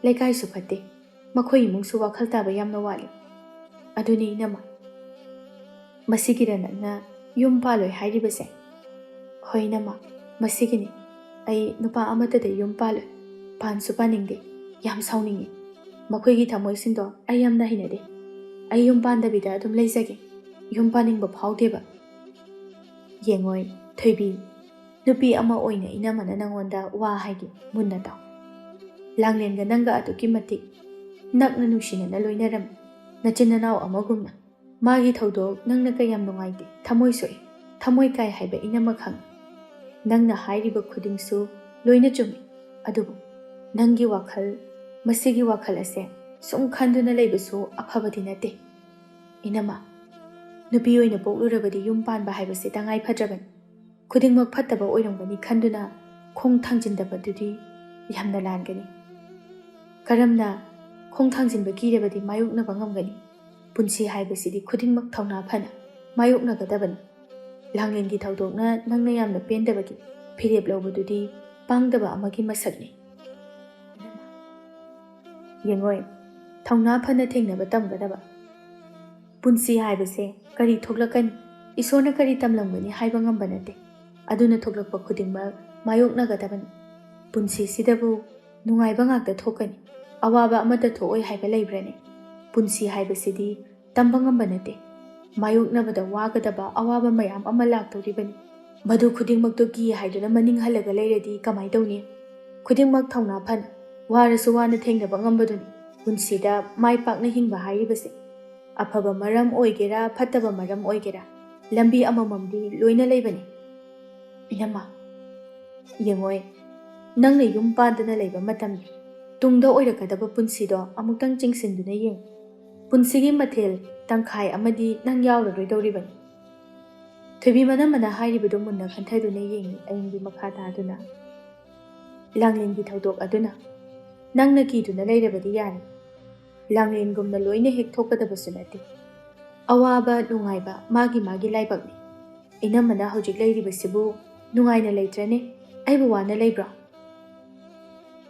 ꯂꯩꯀꯥꯏꯁꯨ ꯐꯠꯇꯦ꯫ ꯃꯈꯣꯏ ꯏꯃꯨꯡꯁꯨ ꯋꯥꯈꯜ ꯇꯥꯕ ꯌꯥꯝꯅ ꯋꯥꯠꯂꯤ꯫ ꯑꯗꯨꯅꯤ ꯏꯅꯝꯃ, ꯃꯁꯤꯒꯤꯔ ꯅꯪꯅ ꯌꯨꯝ ꯄꯥꯜꯂꯣꯏ ꯍꯥꯏꯔꯤꯕꯁꯦ? ꯍꯣꯏ ꯏꯅꯝꯃ, ꯃꯁꯤꯒꯤꯅꯤ꯫ ꯑꯩ ꯅꯨꯄꯥ ꯑꯃꯠꯇꯗ ꯌꯨꯝ ꯄꯥꯜꯂꯣꯏ꯫ ꯄꯥꯟꯁꯨ ꯄꯥꯅꯤꯡꯗꯦ꯫ ꯌꯥꯝ ꯁꯥꯎꯅꯤꯡꯉꯤ꯫ ꯃꯈꯣꯏꯒꯤ ꯊꯃꯣꯏꯁꯤꯡꯗꯣ ꯑꯩ ꯌꯥꯝꯅ ꯍꯩꯅꯗꯦ꯫ ꯑꯩ ꯌꯨꯝ ꯄꯥꯟꯗꯕꯤꯗ ꯑꯗꯨꯝ ꯂꯩꯖꯒꯦ꯫ ꯌꯨꯝ ꯄꯥꯅꯤꯡꯕ ꯐꯥꯎꯗꯦꯕ꯫ ꯌꯦꯡꯉꯣꯏ ꯊꯣꯏꯕꯤ, ꯅꯨꯄꯤ ꯑꯃ ꯑꯣꯏꯅ ꯏꯅꯝꯃꯅ ꯅꯪꯉꯣꯟꯗ ꯋꯥ ꯍꯥꯏꯒꯦ, ꯃꯨꯟꯅ ꯇꯥꯎ꯫ ꯂꯥꯡꯂꯦꯟꯒ ꯅꯪꯒ ꯑꯗꯨꯛꯀꯤ ꯃꯇꯤꯛ ꯅꯛꯅ ꯅꯨꯡꯁꯤꯅꯅ ꯂꯣꯏꯅꯔꯝꯃꯤ, ꯅꯆꯤꯟ ꯅꯅꯥꯎ ꯑꯃꯒꯨꯝꯅ꯫ ꯃꯥꯒꯤ ꯊꯧꯗꯣꯛ ꯅꯪꯅ ꯀꯌꯥꯝ ꯅꯨꯡꯉꯥꯏꯇꯦ, ꯊꯃꯣꯏ ꯁꯣꯛꯏ, ꯊꯃꯣꯏ ꯀꯥꯏ ꯍꯥꯏꯕ ꯏꯅꯝꯃ ꯈꯪꯏ꯫ ꯅꯪꯅ ꯍꯥꯏꯔꯤꯕ ꯈꯨꯗꯤꯡꯁꯨ ꯂꯣꯏꯅ ꯆꯨꯝꯃꯤ꯫ ꯑꯗꯨꯕꯨ ꯅꯪꯒꯤ ꯋꯥꯈꯜ, ꯃꯁꯤꯒꯤ ꯋꯥꯈꯜ ꯑꯁꯦ ꯁꯨꯝ ꯈꯟꯗꯨꯅ ꯂꯩꯕꯁꯨ ꯑꯐꯕꯗꯤ ꯅꯠꯇꯦ꯫ ꯏꯅꯝꯃ, ꯅꯨꯄꯤ ꯑꯣꯏꯅ ꯄꯣꯛꯂꯨꯔꯕꯗꯤ ꯌꯨꯝ ꯄꯥꯟꯕ ꯍꯥꯏꯕꯁꯤ ꯇꯉꯥꯏ ꯐꯗ꯭ꯔꯕꯅꯤ꯫ ꯈꯨꯗꯤꯡꯃꯛ ꯐꯠꯇꯕ ꯑꯣꯏꯔꯝꯒꯅꯤ ꯈꯟꯗꯨꯅ ꯈꯣꯡ ꯊꯥꯡꯖꯤꯟꯗꯕꯗꯨꯗꯤ ꯌꯥꯝꯅ ꯂꯥꯟꯒꯅꯤ꯫ ꯀꯔꯝꯅ ꯈꯣꯡ ꯊꯥꯡꯖꯤꯟꯕ ꯀꯤꯔꯕꯗꯤ ꯃꯥꯌꯣꯛꯅꯕ ꯉꯝꯒꯅꯤ? ꯄꯨꯟꯁꯤ ꯍꯥꯏꯕꯁꯤꯗꯤ ꯈꯨꯗꯤꯡꯃꯛ ꯊꯧꯅꯥ ꯐꯅ ꯃꯥꯌꯣꯛꯅꯒꯗꯕꯅꯤ꯫ ꯂꯥꯡꯂꯦꯟꯒꯤ ꯊꯧꯗꯣꯛꯅ ꯅꯪꯅ ꯌꯥꯝꯅ ꯄꯦꯟꯗꯕꯒꯤ ꯐꯤꯔꯦꯞ ꯂꯧꯕꯗꯨꯗꯤ ꯄꯥꯡꯗꯕ ꯑꯃꯒꯤ ꯃꯁꯛꯅꯤ꯫ ꯌꯦꯡꯉꯣꯏ, ꯊꯧꯅꯥ ꯐꯅ ꯊꯦꯡꯅꯕ ꯇꯝꯒꯗꯕ꯫ ꯄꯨꯟꯁꯤ ꯍꯥꯏꯕꯁꯦ ꯀꯔꯤ ꯊꯣꯛꯂꯛꯀꯅꯤ, ꯏꯁꯣꯔꯅ ꯀꯔꯤ ꯇꯝꯂꯝꯒꯅꯤ ꯍꯥꯏꯕ ꯉꯝꯕ ꯅꯠꯇꯦ꯫ ꯑꯗꯨꯅ ꯊꯣꯛꯂꯛꯄ ꯈꯨꯗꯤꯡꯃꯛ ꯃꯥꯌꯣꯛꯅꯒꯗꯕꯅꯤ꯫ ꯄꯨꯟꯁꯤꯁꯤꯗꯕꯨ ꯅꯨꯡꯉꯥꯏꯕ ꯉꯥꯛꯇ ꯊꯣꯛꯀꯅꯤ, ꯑꯋꯥꯕ ꯑꯃꯠꯇ ꯊꯣꯛꯑꯣꯏ ꯍꯥꯏꯕ ꯂꯩꯕ꯭ꯔꯅꯦ? ꯄꯨꯟꯁꯤ ꯍꯥꯏꯕꯁꯤꯗꯤ ꯇꯝꯕ ꯉꯝꯕ ꯅꯠꯇꯦ꯫ ꯃꯥꯌꯣꯛꯅꯕꯗ ꯋꯥꯒꯗꯕ ꯑꯋꯥꯕ ꯃꯌꯥꯝ ꯑꯃ ꯂꯥꯛꯇꯧꯔꯤꯕꯅꯤ꯫ ꯃꯗꯨ ꯈꯨꯗꯤꯡꯃꯛꯇꯨ ꯀꯤ ꯍꯥꯏꯗꯨꯅ ꯃꯅꯤꯡ ꯍꯜꯂꯒ ꯂꯩꯔꯗꯤ ꯀꯃꯥꯏ ꯇꯧꯅꯤ? ꯈꯨꯗꯤꯡꯃꯛ ꯊꯧꯅꯥ ꯐꯅ, ꯋꯥꯔꯁꯨ ꯋꯥꯅ ꯊꯦꯡꯅꯕ ꯉꯝꯕꯗꯨꯅꯤ ꯄꯨꯟꯁꯤꯗ ꯃꯥꯏ ꯄꯥꯛꯅ ꯍꯤꯡꯕ ꯍꯥꯏꯔꯤꯕꯁꯦ꯫ ꯑꯐꯕ ꯃꯔꯝ ꯑꯣꯏꯒꯦꯔꯥ, ꯐꯠꯇꯕ ꯃꯔꯝ ꯑꯣꯏꯒꯦꯔꯥ, ꯂꯝꯕꯤ ꯑꯃꯃꯝꯗꯤ ꯂꯣꯏꯅ ꯂꯩꯕꯅꯤ꯫ ꯏꯅꯝꯃ, ꯌꯦꯡꯉꯣꯏ, ꯅꯪꯅ ꯌꯨꯝ ꯄꯥꯟꯗꯅ ꯂꯩꯕ ꯃꯇꯝꯗ ꯇꯨꯡꯗ ꯑꯣꯏꯔꯛꯀꯗꯕ ꯄꯨꯟꯁꯤꯗꯣ ꯑꯃꯨꯛꯇꯪ ꯆꯤꯡꯁꯤꯟꯗꯨꯅ ꯌꯦꯡꯉꯨ꯫ ꯄꯨꯟꯁꯤꯒꯤ ꯃꯊꯦꯜ ꯇꯪꯈꯥꯏ ꯑꯃꯗꯤ ꯅꯪ ꯌꯥꯎꯔꯔꯣꯏꯗꯧꯔꯤꯕꯅꯤ꯫ ꯊꯣꯏꯕꯤ ꯃꯅꯝꯃꯅ ꯍꯥꯏꯔꯤꯕꯗꯨ ꯃꯨꯟꯅ ꯈꯟꯊꯗꯨꯅ ꯌꯦꯡꯉꯤ ꯑꯏꯪꯕꯤ ꯃꯈꯥ ꯇꯥꯗꯨꯅ꯫ ꯂꯥꯡꯂꯦꯟꯒꯤ ꯊꯧꯗꯣꯛ ꯑꯗꯨꯅ ꯅꯪꯅ ꯀꯤꯗꯨꯅ ꯂꯩꯔꯕꯗꯤ ꯌꯥꯔꯦ꯫ ꯂꯥꯡꯂꯦꯟꯒꯨꯝꯅ ꯂꯣꯏꯅ ꯍꯦꯛ ꯊꯣꯛꯀꯗꯕꯁꯨ ꯅꯠꯇꯦ꯫ ꯑꯋꯥꯕ ꯅꯨꯡꯉꯥꯏꯕ ꯃꯥꯒꯤ ꯃꯥꯒꯤ ꯂꯥꯏꯕꯛꯅꯤ꯫ ꯏꯅꯝꯃꯅ ꯍꯧꯖꯤꯛ ꯂꯩꯔꯤꯕꯁꯤꯕꯨ ꯅꯨꯡꯉꯥꯏꯅ ꯂꯩꯇ꯭ꯔꯅꯦ? ꯑꯩꯕꯨ ꯋꯥꯅ ꯂꯩꯕ꯭ꯔꯣ?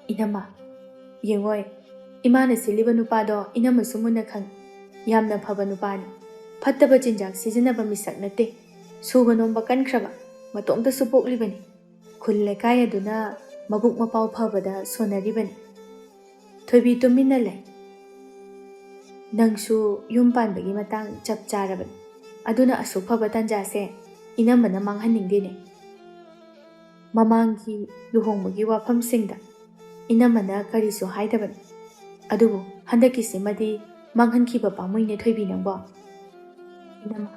ꯏꯅꯝꯃ, ꯌꯦꯡꯉꯣꯏ, ꯏꯃꯥꯅ ꯁꯤꯜꯂꯤꯕ ꯅꯨꯄꯥꯗꯣ ꯏꯅꯝꯃꯁꯨ ꯃꯨꯟꯅ ꯈꯪꯏ꯫ ꯌꯥꯝꯅ ꯐꯕ ꯅꯨꯄꯥꯅꯤ꯫ ꯐꯠꯇꯕ ꯆꯤꯟꯖꯥꯛ ꯁꯤꯖꯤꯟꯅꯕ ꯃꯤꯁꯛ ꯅꯠꯇꯦ꯫ ꯁꯨꯕ ꯅꯣꯝꯕ ꯀꯟꯈ꯭ꯔꯕ, ꯃꯇꯣꯝꯇꯁꯨ ꯄꯣꯛꯂꯤꯕꯅꯤ꯫ ꯈꯨꯜ ꯂꯩꯀꯥꯏ ꯑꯗꯨꯅ ꯃꯕꯨꯛ ꯃꯄꯥꯎ ꯐꯕꯗ ꯁꯣꯟꯅꯔꯤꯕꯅꯤ꯫ ꯊꯣꯏꯕꯤ ꯇꯨꯃꯤꯟꯅ ꯂꯩ꯫ ꯅꯪꯁꯨ ꯌꯨꯝ ꯄꯥꯟꯕꯒꯤ ꯃꯇꯥꯡ ꯆꯞ ꯆꯥꯔꯕꯅꯤ꯫ ꯑꯗꯨꯅ ꯑꯁꯨꯛ ꯐꯕ ꯇꯥꯟꯖꯥꯁꯦ ꯏꯅꯝꯃꯅ ꯃꯥꯡꯍꯟꯅꯤꯡꯗꯦꯅꯦ꯫ ꯃꯃꯥꯡꯒꯤ ꯂꯨꯍꯣꯡꯕꯒꯤ ꯋꯥꯐꯝꯁꯤꯡꯗ ꯏꯅꯝꯃꯅ ꯀꯔꯤꯁꯨ ꯍꯥꯏꯗꯕꯅꯤ꯫ ꯑꯗꯨꯕꯨ ꯍꯟꯗꯛꯀꯤꯁꯤꯃꯗꯤ ꯃꯥꯡꯍꯟꯈꯤꯕ ꯄꯥꯝꯃꯨꯏꯅꯦ ꯊꯣꯏꯕꯤ ꯅꯪꯕꯣ꯫ ꯏꯅꯝꯃ,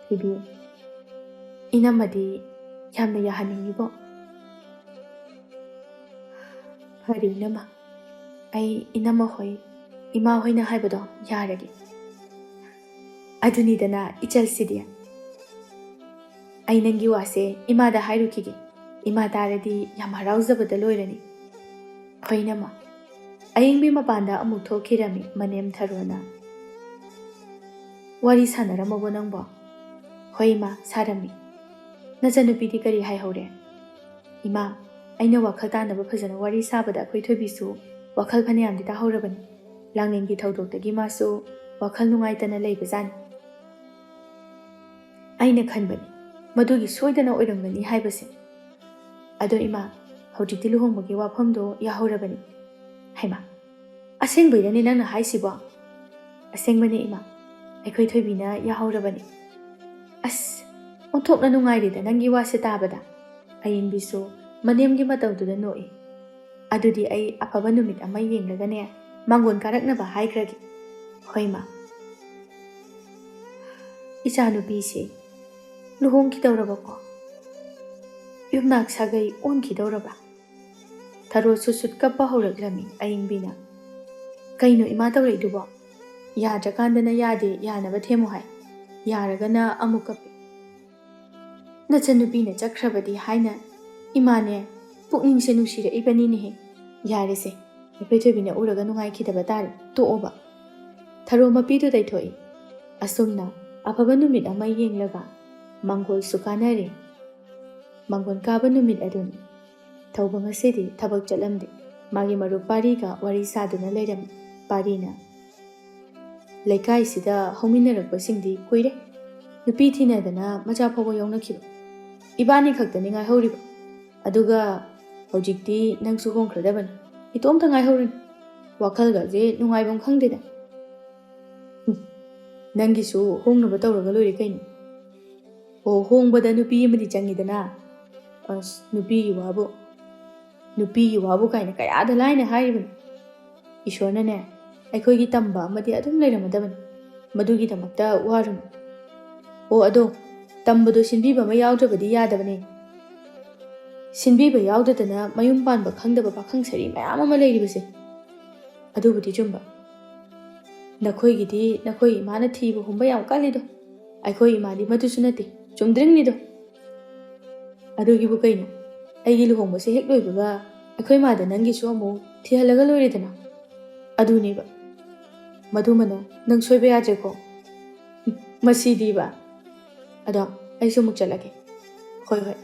ꯊꯣꯏꯕꯤ, ꯏꯅꯝꯃꯗꯤ ꯌꯥꯝꯅ ꯌꯥꯍꯟꯅꯤꯡꯉꯤꯕꯣ꯫ ꯐꯔꯦ ꯏꯅꯝꯃ, ꯑꯩ ꯏꯅꯝꯃ ꯍꯣꯏ, ꯏꯃꯥ ꯍꯣꯏꯅ ꯍꯥꯏꯕꯗꯣ ꯌꯥꯔꯒꯦ꯫ ꯑꯗꯨꯅꯤꯗꯅ ꯏꯆꯜꯁꯤꯗꯤ꯫ ꯑꯩ ꯅꯪꯒꯤ ꯋꯥꯁꯦ ꯏꯃꯥꯗ ꯍꯥꯏꯔꯨꯈꯤꯒꯦ꯫ ꯏꯃꯥ ꯇꯥꯔꯗꯤ ꯌꯥꯝ ꯍꯔꯥꯎꯖꯕꯗ ꯂꯣꯏꯔꯅꯤ꯫ ꯍꯣꯏ ꯏꯅꯝꯃ꯫ ꯑꯌꯤꯡꯕꯤ ꯃꯄꯥꯟꯗ ꯑꯃꯨꯛ ꯊꯣꯛꯈꯤꯔꯝꯃꯤ ꯃꯅꯦꯝ ꯊꯔꯣꯅ꯫ ꯋꯥꯔꯤ ꯁꯥꯟꯅꯔꯝꯃꯕꯣ ꯅꯪꯕꯣ? ꯍꯣꯏ ꯏꯃꯥ, ꯁꯥꯔꯝꯃꯤ꯫ ꯅꯆꯟꯅꯨꯄꯤꯗꯤ ꯀꯔꯤ ꯍꯥꯏꯍꯧꯔꯦ? ꯏꯃꯥ, ꯑꯩꯅ ꯋꯥꯈꯜ ꯇꯥꯅꯕ ꯐꯖꯅ ꯋꯥꯔꯤ ꯁꯥꯕꯗ ꯑꯩꯈꯣꯏ ꯊꯣꯏꯕꯤꯁꯨ ꯋꯥꯈꯜ ꯐꯅꯌꯥꯝꯗꯤ ꯇꯥꯍꯧꯔꯕꯅꯤ꯫ ꯂꯥꯡꯂꯦꯟꯒꯤ ꯊꯧꯗꯣꯛꯇꯒꯤ ꯃꯥꯁꯨ ꯋꯥꯈꯜ ꯅꯨꯡꯉꯥꯏꯇꯅ ꯂꯩꯕꯖꯥꯠꯅꯤ꯫ ꯑꯩꯅ ꯈꯟꯕꯅꯤ, ꯃꯗꯨꯒꯤ ꯁꯣꯏꯗꯅ ꯑꯣꯏꯔꯝꯒꯅꯤ ꯍꯥꯏꯕꯁꯦ꯫ ꯑꯗꯣ ꯏꯃꯥ, ꯍꯧꯖꯤꯛꯇꯤ ꯂꯨꯍꯣꯡꯕꯒꯤ ꯋꯥꯐꯝꯗꯣ ꯌꯥꯍꯧꯔꯕꯅꯤ꯫ ꯍꯩꯃꯥ, ꯑꯁꯦꯡꯕꯩꯔꯅꯦ ꯅꯪꯅ ꯍꯥꯏꯁꯤꯕꯣ? ꯑꯁꯦꯡꯕꯅꯦ ꯏꯃꯥ, ꯑꯩꯈꯣꯏ ꯊꯣꯏꯕꯤꯅ ꯌꯥꯍꯧꯔꯕꯅꯤ꯫ ꯑꯁ, "ꯑꯣꯟꯊꯣꯛꯅ ꯅꯨꯡꯉꯥꯏꯔꯦꯗ ꯅꯪꯒꯤ ꯋꯥꯁꯦ ꯇꯥꯕꯗ"꯫ ꯑꯌꯤꯡꯕꯤꯁꯨ ꯃꯅꯦꯝꯒꯤ ꯃꯇꯧꯗꯨꯗ ꯅꯣꯛꯏ꯫ "ꯑꯗꯨꯗꯤ ꯑꯩ ꯑꯐꯕ ꯅꯨꯃꯤꯠ ꯑꯃ ꯌꯦꯡꯂꯒꯅꯦ ꯃꯥꯡꯒꯣꯟ ꯀꯥꯔꯛꯅꯕ ꯍꯥꯏꯈ꯭ꯔꯒꯦ"꯫ "ꯍꯣꯏ ꯃꯥ"꯫ "ꯏꯆꯥꯅꯨꯄꯤꯁꯦ ꯂꯨꯍꯣꯡꯈꯤꯗꯧꯔꯕꯀꯣ? ꯌꯨꯝꯅꯥꯛ ꯁꯥꯒꯩ ꯑꯣꯟꯈꯤꯗꯧꯔꯕ?" ꯊꯔꯣ ꯁꯨꯠ ꯁꯨꯠ ꯀꯞꯄ ꯍꯧꯔꯛꯂꯝꯃꯤ ꯑꯌꯤꯡꯕꯤꯅ꯫ "ꯀꯩꯅꯣ ꯏꯃꯥ ꯇꯧꯔꯛꯏꯗꯨꯕꯣ? ꯌꯥꯗ꯭ꯔꯀꯥꯟꯗꯅ ꯌꯥꯗꯦ, ꯌꯥꯅꯕ ꯊꯦꯝꯃꯨ ꯍꯥꯏ, ꯌꯥꯔꯒꯅ ꯑꯃꯨꯛ ꯀꯞꯄꯤ꯫ ꯅꯆꯟꯅꯨꯄꯤꯅ ꯆꯠꯈ꯭ꯔꯕꯗꯤ ꯍꯥꯏꯅ ꯏꯃꯥꯅꯦ ꯄꯨꯛꯅꯤꯡꯁꯦ ꯅꯨꯡꯁꯤꯔꯛꯏꯕꯅꯤꯅꯦꯍꯦ꯫ ꯌꯥꯔꯦꯁꯦ, ꯅꯈꯣꯏ ꯊꯣꯏꯕꯤꯅ ꯎꯔꯒ ꯅꯨꯡꯉꯥꯏꯈꯤꯗꯕ ꯇꯥꯔꯦ, ꯇꯣꯛꯑꯣꯕ"꯫ ꯊꯔꯣ ꯃꯄꯤꯗꯨ ꯇꯩꯊꯣꯛꯏ꯫ ꯑꯁꯨꯝꯅ ꯑꯐꯕ ꯅꯨꯃꯤꯠ ꯑꯃ ꯌꯦꯡꯂꯒ ꯃꯥꯡꯒꯣꯜꯁꯨ ꯀꯥꯅꯔꯦ꯫ ꯃꯥꯡꯒꯣꯜ ꯀꯥꯕ ꯅꯨꯃꯤꯠ ꯑꯗꯨꯅꯤ꯫ ꯊꯧꯕ ꯉꯁꯤꯗꯤ ꯊꯕꯛ ꯆꯠꯂꯝꯗꯦ꯫ ꯃꯥꯒꯤ ꯃꯔꯨꯞ ꯄꯥꯔꯤꯒ ꯋꯥꯔꯤ ꯁꯥꯗꯨꯅ ꯂꯩꯔꯝꯃꯤ꯫ ꯄꯥꯔꯤꯅ, "ꯂꯩꯀꯥꯏꯁꯤꯗ ꯍꯧꯃꯤꯟꯅꯔꯛꯄꯁꯤꯡꯗꯤ ꯀꯨꯏꯔꯦ꯫ ꯅꯨꯄꯤ ꯊꯤꯅꯗꯅ ꯃꯆꯥ ꯐꯥꯎꯕ ꯌꯥꯎꯅꯈꯤꯕ꯫ ꯏꯕꯥꯅꯤ ꯈꯛꯇꯅꯤ ꯉꯥꯏꯍꯧꯔꯤꯕ꯫ ꯑꯗꯨꯒ ꯍꯧꯖꯤꯛꯇꯤ ꯅꯪꯁꯨ ꯍꯣꯡꯈ꯭ꯔꯗꯕꯅꯤ꯫ ꯏꯇꯣꯝꯇ ꯉꯥꯏꯍꯧꯔꯅꯤ꯫ ꯋꯥꯈꯜꯒꯁꯦ ꯅꯨꯡꯉꯥꯏꯐꯝ ꯈꯪꯗꯦꯗ"꯫ "ꯍꯨꯝ, ꯅꯪꯒꯤꯁꯨ ꯍꯣꯡꯅꯕ ꯇꯧꯔꯒ ꯂꯣꯏꯔꯦ ꯀꯩꯅꯣ"꯫ ꯑꯣ, ꯍꯣꯡꯕꯗ ꯅꯨꯄꯤ ꯑꯃꯗꯤ ꯆꯪꯉꯤꯗꯅ꯫ ꯑꯁ, ꯅꯨꯄꯤꯒꯤ ꯋꯥꯕꯨ, ꯅꯨꯄꯤꯒꯤ ꯋꯥꯕꯨ ꯀꯥꯏꯅ ꯀꯌꯥꯗ ꯂꯥꯏꯅ ꯍꯥꯏꯔꯤꯕꯅꯤ꯫ ꯏꯁꯣꯔꯅꯅꯦ, ꯑꯩꯈꯣꯏꯒꯤ ꯇꯝꯕ ꯑꯃꯗꯤ ꯑꯗꯨꯝ ꯂꯩꯔꯝꯃꯗꯕꯅꯤ꯫ ꯃꯗꯨꯒꯤꯗꯃꯛꯇ ꯋꯥꯔꯨꯅꯨ꯫ ꯑꯣ, ꯑꯗꯣ ꯇꯝꯕꯗꯣ ꯁꯤꯟꯕꯤꯕ ꯑꯃ ꯌꯥꯎꯗ꯭ꯔꯕꯗꯤ ꯌꯥꯗꯕꯅꯦ꯫ ꯁꯤꯟꯕꯤꯕ ꯌꯥꯎꯗꯗꯅ ꯃꯌꯨꯝ ꯄꯥꯟꯕ ꯈꯪꯗꯕ ꯄꯥꯈꯪ ꯁꯔꯤ ꯃꯌꯥꯝ ꯑꯃ ꯂꯩꯔꯤꯕꯁꯦ꯫ ꯑꯗꯨꯕꯨꯗꯤ ꯆꯨꯝꯕ꯫ ꯅꯈꯣꯏꯒꯤꯗꯤ ꯅꯈꯣꯏ ꯏꯃꯥꯅ ꯊꯤꯕ ꯍꯨꯝꯕ ꯌꯥꯝ ꯀꯜꯂꯤꯗꯣ꯫ ꯑꯩꯈꯣꯏ ꯏꯃꯥꯗꯤ ꯃꯗꯨꯁꯨ ꯅꯠꯇꯦ, ꯆꯨꯝꯗ꯭ꯔꯤꯡꯅꯤꯗꯣ꯫ ꯑꯗꯨꯒꯤꯕꯨ ꯀꯩꯅꯣ? ꯑꯩꯒꯤ ꯂꯨꯍꯣꯡꯕꯁꯦ ꯍꯦꯛ ꯂꯣꯏꯕꯒ ꯑꯩꯈꯣꯏ ꯃꯥꯗ ꯅꯪꯒꯤꯁꯨ ꯑꯃꯨꯛ ꯊꯤꯍꯜꯂꯒ ꯂꯣꯏꯔꯦꯗꯅ꯫ ꯑꯗꯨꯅꯦꯕ꯫ ꯃꯗꯨꯃꯅꯦ, ꯅꯪ ꯁꯣꯏꯕ ꯌꯥꯗ꯭ꯔꯦꯀꯣ꯫ ꯃꯁꯤꯗꯤꯕ꯫ ꯑꯗꯣ ꯑꯩꯁꯨ ꯑꯃꯨꯛ ꯆꯠꯂꯒꯦ꯫ ꯍꯣꯏ, ꯍꯣꯏ꯫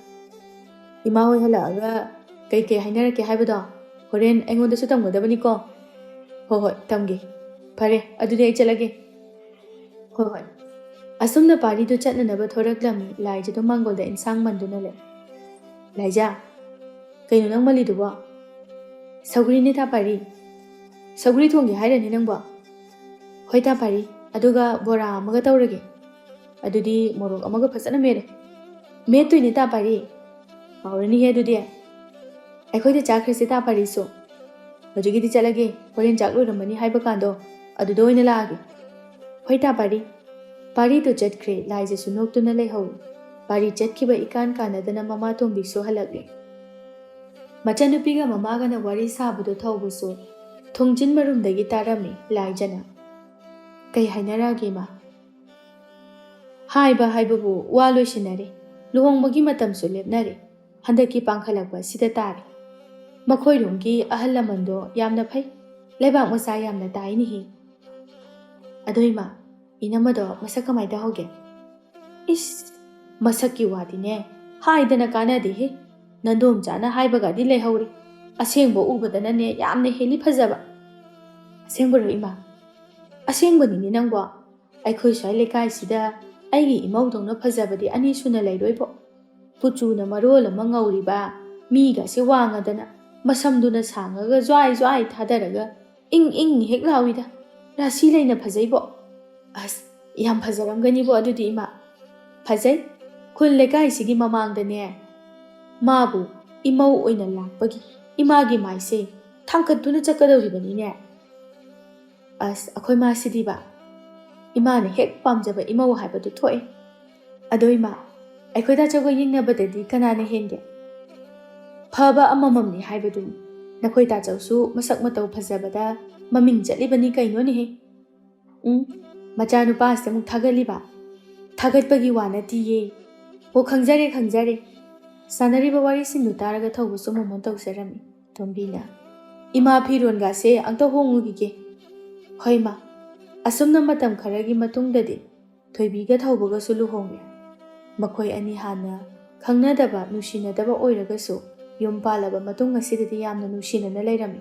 ꯏꯃꯥ ꯍꯣꯏ ꯍꯜꯂꯛꯑꯒ ꯀꯩꯀꯩ ꯍꯥꯏꯅꯔꯛꯀꯦ ꯍꯥꯏꯕꯗꯣ ꯍꯣꯔꯦꯟ ꯑꯩꯉꯣꯟꯗꯁꯨ ꯇꯝꯒꯗꯕꯅꯤꯀꯣ꯫ ꯍꯣꯏ, ꯍꯣꯏ, ꯇꯝꯒꯦ꯫ ꯐꯔꯦ, ꯑꯗꯨꯗꯤ ꯑꯩ ꯆꯠꯂꯒꯦ꯫ ꯍꯣꯏ, ꯍꯣꯏ꯫ ꯑꯁꯨꯝꯅ ꯄꯥꯔꯤꯗꯨ ꯆꯠꯅꯅꯕ ꯊꯣꯔꯛꯂꯝꯃꯤ꯫ ꯂꯥꯏꯖꯗꯨ ꯃꯥꯡꯒꯣꯜꯗ ꯏꯟꯁꯥꯡ ꯃꯟꯗꯨꯅ ꯂꯩ꯫ "ꯂꯥꯏꯖꯥ, ꯀꯩꯅꯣ ꯅꯪ ꯃꯜꯂꯤꯗꯨꯕꯣ?" "ꯁꯧꯒ꯭ꯔꯤꯅꯦ ꯇꯥ ꯄꯥꯔꯤ꯫ ꯁꯧꯒ꯭ꯔꯤ ꯊꯣꯡꯒꯦ ꯍꯥꯏꯔꯅꯤ ꯅꯪꯕꯣ?" "ꯍꯣꯏ ꯇꯥ ꯄꯥꯔꯤ, ꯑꯗꯨꯒ ꯕꯣꯔꯥ ꯑꯃꯒ ꯇꯧꯔꯒꯦ"꯫ ꯑꯗꯨꯗꯤ ꯃꯣꯔꯣꯛ ꯑꯃꯒ ꯐꯖꯅ ꯃꯦꯠꯂꯨ꯫ ꯃꯦꯠꯇꯣꯏꯅꯦ ꯇꯥ ꯄꯥꯔꯤ꯫ ꯍꯥꯎꯔꯅꯤꯍꯦ ꯑꯗꯨꯗꯤ꯫ ꯑꯩꯈꯣꯏꯗ ꯆꯥꯈ꯭ꯔꯁꯤ ꯇꯥ ꯄꯥꯔꯤꯁꯨ꯫ ꯍꯧꯖꯤꯛꯀꯤꯗꯤ ꯆꯠꯂꯒꯦ, ꯍꯣꯔꯦꯟ ꯆꯥꯛ ꯂꯣꯏꯔꯝꯃꯅꯤ ꯍꯥꯏꯕ ꯀꯥꯟꯗꯣ ꯑꯗꯨꯗ ꯑꯣꯏꯅ ꯂꯥꯛꯑꯒꯦ꯫ ꯍꯣꯏ ꯇꯥ ꯄꯥꯔꯤ꯫ ꯄꯥꯔꯤꯗꯨ ꯆꯠꯈ꯭ꯔꯦ, ꯂꯥꯏꯖꯁꯨ ꯅꯣꯛꯇꯨꯅ ꯂꯩꯍꯧꯏ꯫ ꯄꯥꯔꯤ ꯆꯠꯈꯤꯕ ꯏꯀꯥꯟ ꯀꯥꯟꯅꯗꯅ ꯃꯃꯥ ꯇꯣꯝꯕꯤꯁꯨ ꯍꯜꯂꯛꯂꯦ꯫ ꯃꯆꯟꯅꯨꯄꯤꯒ ꯃꯃꯥꯒꯅ ꯋꯥꯔꯤ ꯁꯥꯕꯗꯣ ꯊꯧꯕꯁꯨ ꯊꯣꯡꯖꯤꯟ ꯃꯔꯨꯝꯗꯒꯤ ꯇꯥꯔꯝꯃꯤ ꯂꯥꯏꯖꯅ꯫ "ꯀꯩ ꯍꯥꯏꯅꯔꯛꯑꯒꯦ ꯏꯃꯥ?" "ꯍꯥꯏꯕ ꯍꯥꯏꯕꯕꯨ ꯋꯥ ꯂꯣꯏꯁꯤꯟꯅꯔꯦ, ꯂꯨꯍꯣꯡꯕꯒꯤ ꯃꯇꯝꯁꯨ ꯂꯦꯞꯅꯔꯦ, ꯍꯟꯗꯛꯀꯤ ꯄꯥꯡꯈꯠꯂꯛꯄ ꯑꯁꯤꯗ ꯇꯥꯔꯦ꯫ ꯃꯈꯣꯏꯔꯣꯝꯒꯤ ꯑꯍꯜ ꯂꯃꯟꯗꯣ ꯌꯥꯝꯅ ꯐꯩ, ꯂꯩꯕꯥꯛ ꯃꯆꯥ ꯌꯥꯝꯅ ꯇꯥꯏꯅꯦꯍꯦ꯫ ꯑꯗꯣ ꯏꯃꯥ, ꯏꯅꯝꯃꯗꯣ ꯃꯁꯛ ꯀꯃꯥꯏ ꯇꯧꯍꯧꯒꯦ?" "ꯏꯁ, ꯃꯁꯛꯀꯤ ꯋꯥꯗꯤꯅꯦ ꯍꯥꯏꯗꯅ ꯀꯥꯟꯅꯗꯦꯍꯦ꯫ ꯅꯟꯗꯣꯝꯆꯥꯅ ꯍꯥꯏꯕꯒꯗꯤ ꯂꯩꯍꯧꯔꯦ꯫ ꯑꯁꯦꯡꯕ ꯎꯕꯗꯅꯅꯦ ꯌꯥꯝꯅ ꯍꯦꯜꯂꯤ ꯐꯖꯕ꯫" "ꯑꯁꯦꯡꯕꯔꯣ ꯏꯃꯥ?" "ꯑꯁꯦꯡꯕꯅꯤꯅꯦ ꯅꯪꯕꯣ꯫ ꯑꯩꯈꯣꯏ ꯁ꯭ꯋꯥꯏ ꯂꯩꯀꯥꯏꯁꯤꯗ ꯑꯩꯒꯤ ꯏꯃꯧꯗꯧꯅ ꯐꯖꯕꯗꯤ ꯑꯅꯤ ꯁꯨꯅ ꯂꯩꯔꯣꯏꯕꯣ꯫ ꯀꯨꯆꯨꯅ ꯃꯔꯣꯜ ꯑꯃ ꯉꯧꯔꯤꯕ, ꯃꯤꯒꯁꯦ ꯋꯥꯡꯉꯗꯅ, ꯃꯁꯝꯗꯨꯅ ꯁꯥꯡꯉꯒ ꯖ꯭ꯋꯥꯏ ꯖ꯭ꯋꯥꯏ ꯊꯥꯗꯔꯒ ꯏꯪ ꯏꯪ ꯍꯦꯛ ꯂꯥꯎꯏꯗ꯫ ꯔꯥꯁꯤ ꯂꯩꯅ ꯐꯖꯩꯕꯣ꯫" "ꯑꯁ, ꯌꯥꯝ ꯐꯖꯔꯝꯒꯅꯤꯕꯣ ꯑꯗꯨꯗꯤ ꯏꯃꯥ꯫" "ꯐꯖꯩ꯫ ꯈꯨꯜ ꯂꯩꯀꯥꯏꯁꯤꯒꯤ ꯃꯃꯥꯡꯗꯅꯦ ꯃꯥꯕꯨ ꯏꯃꯧ ꯑꯣꯏꯅ ꯂꯥꯛꯄꯒꯤ ꯏꯃꯥꯒꯤ ꯃꯥꯏꯁꯦ ꯊꯥꯡꯀꯠꯇꯨꯅ ꯆꯠꯀꯗꯧꯔꯤꯕꯅꯤꯅꯦ꯫" "ꯑꯁ, ꯑꯩꯈꯣꯏ ꯃꯥꯁꯤꯗꯤꯕ, ꯏꯃꯥꯅ ꯍꯦꯛ ꯄꯥꯝꯖꯕ ꯏꯃꯧ ꯍꯥꯏꯕꯗꯨ ꯊꯣꯛꯑꯦ꯫ ꯑꯗꯣ ꯏꯃꯥ, ꯑꯩꯈꯣꯏ ꯇꯥꯆꯧꯒ ꯌꯦꯡꯅꯕꯗꯗꯤ ꯀꯅꯥꯅ ꯍꯦꯟꯒꯦ?" "ꯐꯕ ꯑꯃꯃꯝꯅꯤ ꯍꯥꯏꯕꯗꯨꯅꯤ꯫ ꯅꯈꯣꯏ ꯇꯥꯆꯧꯁꯨ ꯃꯁꯛ ꯃꯇꯧ ꯐꯖꯕꯗ ꯃꯃꯤꯡ ꯆꯠꯂꯤꯕꯅꯤ ꯀꯩꯅꯣꯅꯦꯍꯦ꯫" "ꯎꯝ, ꯃꯆꯥꯅꯨꯄꯥꯁꯦ ꯑꯃꯨꯛ ꯊꯥꯒꯠꯂꯤꯕ?" "ꯊꯥꯒꯠꯄꯒꯤ ꯋꯥ ꯅꯠꯇꯤꯌꯦ꯫ ꯑꯣ, ꯈꯪꯖꯔꯦ, ꯈꯪꯖꯔꯦ꯫" ꯁꯥꯟꯅꯔꯤꯕ ꯋꯥꯔꯤꯁꯤꯡꯗꯨ ꯇꯥꯔꯒ ꯊꯧꯕꯁꯨ ꯃꯣꯃꯣꯟ ꯇꯧꯖꯔꯝꯃꯤ꯫ ꯇꯣꯝꯕꯤꯅ, "ꯏꯃꯥ, ꯐꯤꯔꯣꯟꯒꯥꯁꯦ ꯑꯝꯇ ꯍꯣꯡꯉꯨꯈꯤꯒꯦ꯫" "ꯍꯣꯏ ꯃꯥ꯫" ꯑꯁꯨꯝꯅ ꯃꯇꯝ ꯈꯔꯒꯤ ꯃꯇꯨꯡꯗꯗꯤ ꯊꯣꯏꯕꯤꯒ ꯊꯧꯕꯒꯁꯨ ꯂꯨꯍꯣꯡꯂꯦ꯫ ꯃꯈꯣꯏ ꯑꯅꯤ ꯍꯥꯟꯅ ꯈꯪꯅꯗꯕ, ꯅꯨꯡꯁꯤꯅꯗꯕ ꯑꯣꯏꯔꯒꯁꯨ ꯌꯨꯝ ꯄꯥꯜꯂꯕ ꯃꯇꯨꯡ ꯑꯁꯤꯗꯗꯤ ꯌꯥꯝꯅ ꯅꯨꯡꯁꯤꯅꯅ ꯂꯩꯔꯝꯃꯤ꯫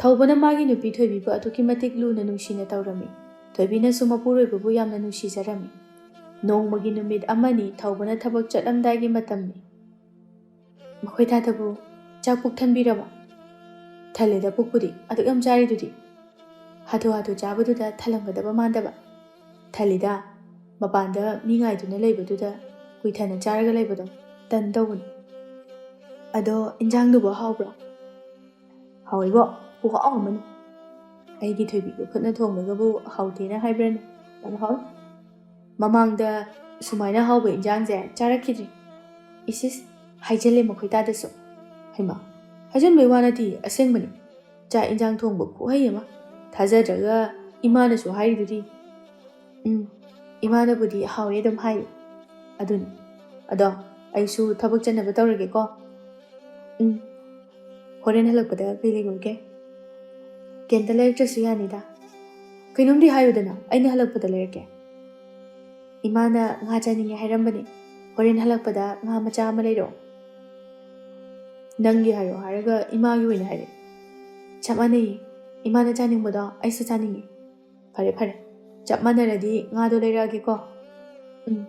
ꯊꯧꯕꯅ ꯃꯥꯒꯤ ꯅꯨꯄꯤ ꯊꯣꯏꯕꯤꯕꯨ ꯑꯗꯨꯛꯀꯤ ꯃꯇꯤꯛ ꯂꯨꯅ ꯅꯨꯡꯁꯤꯅ ꯇꯧꯔꯝꯃꯤ꯫ ꯊꯣꯏꯕꯤꯅꯁꯨ ꯃꯄꯨꯔꯣꯏꯕꯕꯨ ꯌꯥꯝꯅ ꯅꯨꯡꯁꯤꯖꯔꯝꯃꯤ꯫ ꯅꯣꯡꯃꯒꯤ ꯅꯨꯃꯤꯠ ꯑꯃꯅꯤ ꯊꯧꯕꯅ ꯊꯕꯛ ꯆꯠꯂꯝꯗꯥꯏꯒꯤ ꯃꯇꯝꯅꯤ꯫ "ꯃꯈꯣꯏ ꯇꯥꯗꯕꯨ ꯆꯥꯛ ꯄꯨꯛ ꯊꯟꯕꯤꯔꯕ?" "ꯊꯜꯂꯦꯗ ꯄꯨꯛꯄꯨꯗꯤ, ꯑꯗꯨꯛ ꯌꯥꯝ ꯆꯥꯔꯤꯗꯨꯗꯤ꯫" ꯍꯥꯊꯨ ꯍꯥꯊꯨ ꯆꯥꯕꯗꯨꯗ ꯊꯜꯂꯝꯒꯗꯕ ꯃꯥꯟꯗꯕ꯫ "ꯊꯜꯂꯤꯗ, ꯃꯄꯥꯟꯗ ꯃꯤ ꯉꯥꯏꯗꯨꯅ ꯂꯩꯕꯗꯨꯗ ꯀꯨꯏꯊꯅ ꯆꯥꯔꯒ ꯂꯩꯕꯗꯣ ꯇꯟ ꯇꯧꯕꯅꯤ꯫ ꯑꯗꯣ ꯏꯟꯖꯥꯡꯗꯨꯕꯨ ꯍꯥꯎꯕ꯭ꯔꯣ? ꯍꯥꯎꯏꯕꯣ, ꯈꯨꯍꯥꯎ ꯑꯃꯅꯤ꯫ ꯑꯩꯒꯤ ꯊꯣꯏꯕꯤꯒꯤ ꯈꯨꯠꯅ ꯊꯣꯡꯕꯒꯕꯨ ꯍꯥꯎꯇꯦꯅ ꯍꯥꯏꯕ꯭ꯔꯅꯦ? ꯌꯥꯝ ꯍꯥꯎꯏ꯫ ꯃꯃꯥꯡꯗ ꯁꯨꯃꯥꯏꯅ ꯍꯥꯎꯕ ꯏꯟꯖꯥꯡꯁꯦ ꯆꯥꯔꯛꯈꯤꯗ꯭ꯔꯤ꯫ ꯏꯁ ꯏꯁ, ꯍꯥꯏꯖꯜꯂꯦ ꯃꯈꯣꯏ ꯇꯥꯗꯁꯨ꯫ ꯍꯩꯃꯥ, ꯍꯥꯏꯖꯟꯕꯩ ꯋꯥ ꯅꯠꯇꯦ, ꯑꯁꯦꯡꯕꯅꯤ꯫ ꯆꯥꯛ ꯏꯟꯖꯥꯡ ꯊꯣꯡꯕ ꯈꯨꯍꯩ ꯑꯃ꯫ ꯊꯥꯖꯗ꯭ꯔꯒ ꯏꯃꯥꯅꯁꯨ ꯍꯥꯏꯔꯤꯗꯨꯗꯤ꯫ ꯎꯝ, ꯏꯃꯥꯅꯕꯨꯗꯤ ꯍꯥꯎꯋꯦ ꯑꯗꯨꯝ ꯍꯥꯏ꯫ ꯑꯗꯨꯅꯤ꯫ ꯑꯗꯣ ꯑꯩꯁꯨ ꯊꯕꯛ ꯆꯠꯅꯕ ꯇꯧꯔꯒꯦꯀꯣ꯫ ꯎꯝ, ꯍꯣꯔꯦꯟ ꯍꯜꯂꯛꯄꯗ ꯀꯩ ꯂꯩꯔꯨꯒꯦ? ꯀꯩꯝꯇ ꯂꯩꯔꯛꯇ꯭ꯔꯁꯨ ꯌꯥꯅꯤꯗ꯫ ꯀꯩꯅꯣꯝꯗꯤ ꯍꯥꯏꯌꯨꯗꯅ, ꯑꯩꯅ ꯍꯜꯂꯛꯄꯗ ꯂꯩꯔꯛꯀꯦ꯫ ꯏꯃꯥꯅ ꯉꯥ ꯆꯥꯅꯤꯡꯉꯦ ꯍꯥꯏꯔꯝꯕꯅꯤ꯫ ꯍꯣꯔꯦꯟ ꯍꯜꯂꯛꯄꯗ ꯉꯥ ꯃꯆꯥ ꯑꯃ ꯂꯩꯔꯛꯑꯣ꯫ ꯅꯪꯒꯤ ꯍꯥꯏꯔꯛꯑꯣ ꯍꯥꯏꯔꯒ ꯏꯃꯥꯒꯤ ꯑꯣꯏꯅ ꯍꯥꯏꯔꯛꯑꯦ꯫ ꯆꯞ ꯃꯥꯟꯅꯩꯌꯦ꯫ ꯏꯃꯥꯅ ꯆꯥꯅꯤꯡꯕꯗꯣ ꯑꯩꯁꯨ ꯆꯥꯅꯤꯡꯉꯤ꯫ ꯐꯔꯦ ꯐꯔꯦ, ꯆꯞ ꯃꯥꯟꯅꯔꯗꯤ ꯉꯥꯗꯣ ꯂꯩꯔꯛꯑꯒꯦꯀꯣ꯫ ꯎꯝ꯫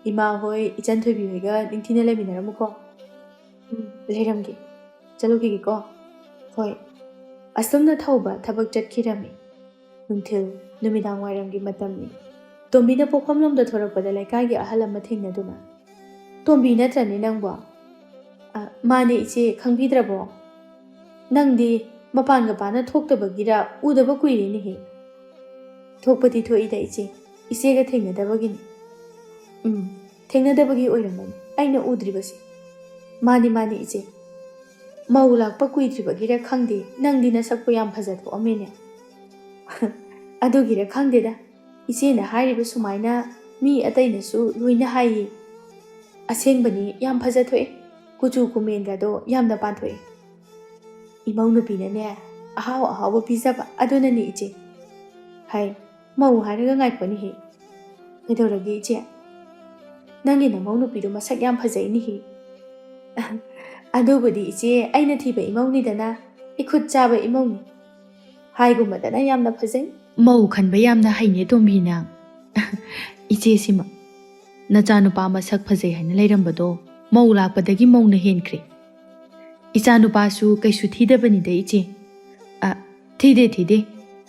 ꯏꯃꯥ ꯍꯣꯏ, ꯏꯆꯟ ꯊꯣꯏꯕꯤ ꯍꯣꯏꯒ ꯅꯤꯡꯊꯤꯅ ꯂꯩꯃꯤꯟꯅꯔꯝꯃꯨꯀꯣ꯫ ꯎꯝ, ꯂꯩꯔꯝꯒꯦ꯫ ꯆꯠꯂꯨꯈꯤꯒꯦꯀꯣ꯫ ꯍꯣꯏ꯫ ꯑꯁꯨꯝꯅ ꯊꯧꯕ ꯊꯕꯛ ꯆꯠꯈꯤꯔꯝꯃꯤ꯫ ꯅꯨꯡꯊꯤꯜ, ꯅꯨꯃꯤꯗꯥꯡ ꯋꯥꯏꯔꯝꯒꯤ ꯃꯇꯝꯅꯤ꯫ ꯇꯣꯝꯕꯤꯅ ꯄꯣꯛꯐꯝꯂꯣꯝꯗ ꯊꯣꯔꯛꯄꯗ ꯂꯩꯀꯥꯏꯒꯤ ꯑꯍꯜ ꯑꯃ ꯊꯦꯡꯅꯗꯨꯅ, "ꯇꯣꯝꯕꯤ ꯅꯠꯇ꯭ꯔꯅꯦ ꯅꯪꯕꯣ? ꯑ, ꯃꯥꯅꯦ ꯏꯆꯦ, ꯈꯪꯕꯤꯗ꯭ꯔꯕꯣ? ꯅꯪꯗꯤ ꯃꯄꯥꯟꯒ ꯄꯥꯅ ꯊꯣꯛꯇꯕꯒꯤꯔ ꯎꯗꯕ ꯀꯨꯏꯔꯦꯅꯦꯍꯦ?" "ꯊꯣꯛꯄꯗꯤ ꯊꯣꯛꯏꯗ ꯏꯆꯦ, ꯏꯆꯦꯒ ꯊꯦꯡꯅꯗꯕꯒꯤꯅꯤ꯫" "ꯎꯝ, ꯊꯦꯡꯅꯗꯕꯒꯤ ꯑꯣꯏꯔꯝꯃꯅꯤ ꯑꯩꯅ ꯎꯗ꯭ꯔꯤꯕꯁꯦ꯫" "ꯃꯥꯅꯤ ꯃꯥꯅꯤ ꯏꯆꯦ, ꯃꯧ ꯂꯥꯛꯄ ꯀꯨꯏꯗ꯭ꯔꯤꯕꯒꯤꯔ ꯈꯪꯗꯦ, ꯅꯪꯗꯤ ꯅꯁꯛꯄꯨ ꯌꯥꯝ ꯐꯖ ꯊꯣꯛꯑꯝꯃꯦꯅꯦ꯫" "ꯑꯗꯨꯒꯤꯔ ꯈꯪꯗꯦꯗ, ꯏꯆꯦꯅ ꯍꯥꯏꯔꯤꯕ ꯁꯨꯃꯥꯏꯅ ꯃꯤ ꯑꯇꯩꯅꯁꯨ ꯂꯣꯏꯅ ꯍꯥꯏꯌꯦ꯫ ꯑꯁꯦꯡꯕꯅꯤ, ꯌꯥꯝ ꯐꯖ ꯊꯣꯛꯑꯦ꯫ ꯀꯨꯆꯨ ꯀꯨꯃꯦꯟꯒꯗꯣ ꯌꯥꯝꯅ ꯄꯥꯟꯊꯣꯛꯑꯦ꯫ ꯏꯃꯧ ꯅꯨꯄꯤꯅꯅꯦ ꯑꯍꯥꯎ ꯑꯍꯥꯎꯕ ꯄꯤꯖꯕ ꯑꯗꯨꯅꯅꯤ ꯏꯆꯦ꯫" "ꯍꯥꯏ, ꯃꯧ ꯍꯥꯏꯔꯒ ꯉꯥꯏꯈꯣꯅꯦꯍꯦ꯫ ꯀꯩꯗꯧꯔꯒꯦ ꯏꯆꯦ? ꯅꯪꯒꯤ ꯅꯃꯧ ꯅꯨꯄꯤꯗꯣ ꯃꯁꯛ ꯌꯥꯝ ꯐꯖꯩꯅꯦꯍꯦ꯫" "ꯑꯗꯨꯕꯨꯗꯤ ꯏꯆꯦ, ꯑꯩꯅ ꯊꯤꯕ ꯏꯃꯧꯅꯤꯗꯅ, ꯏꯈꯨꯠ ꯆꯥꯕ ꯏꯃꯧꯅꯤ꯫ ꯍꯥꯏꯒꯨꯝꯕꯗꯅ ꯌꯥꯝꯅ ꯐꯖꯩ꯫" "ꯃꯧ ꯈꯟꯕ ꯌꯥꯝꯅ ꯍꯩꯅꯦ ꯇꯣꯝꯕꯤ ꯅꯪ꯫" "ꯏꯆꯦꯁꯤꯃ, ꯅꯆꯥꯅꯨꯄꯥ ꯃꯁꯛ ꯐꯖꯩ ꯍꯥꯏꯅ ꯂꯩꯔꯝꯕꯗꯣ ꯃꯧ ꯂꯥꯛꯄꯗꯒꯤ ꯃꯧꯅ ꯍꯦꯟꯈ꯭ꯔꯦ꯫ ꯏꯆꯥꯅꯨꯄꯥꯁꯨ ꯀꯩꯁꯨ ꯊꯤꯗꯕꯅꯤꯗ ꯏꯆꯦ꯫ ꯑ, ꯊꯤꯗꯦ ꯊꯤꯗꯦ꯫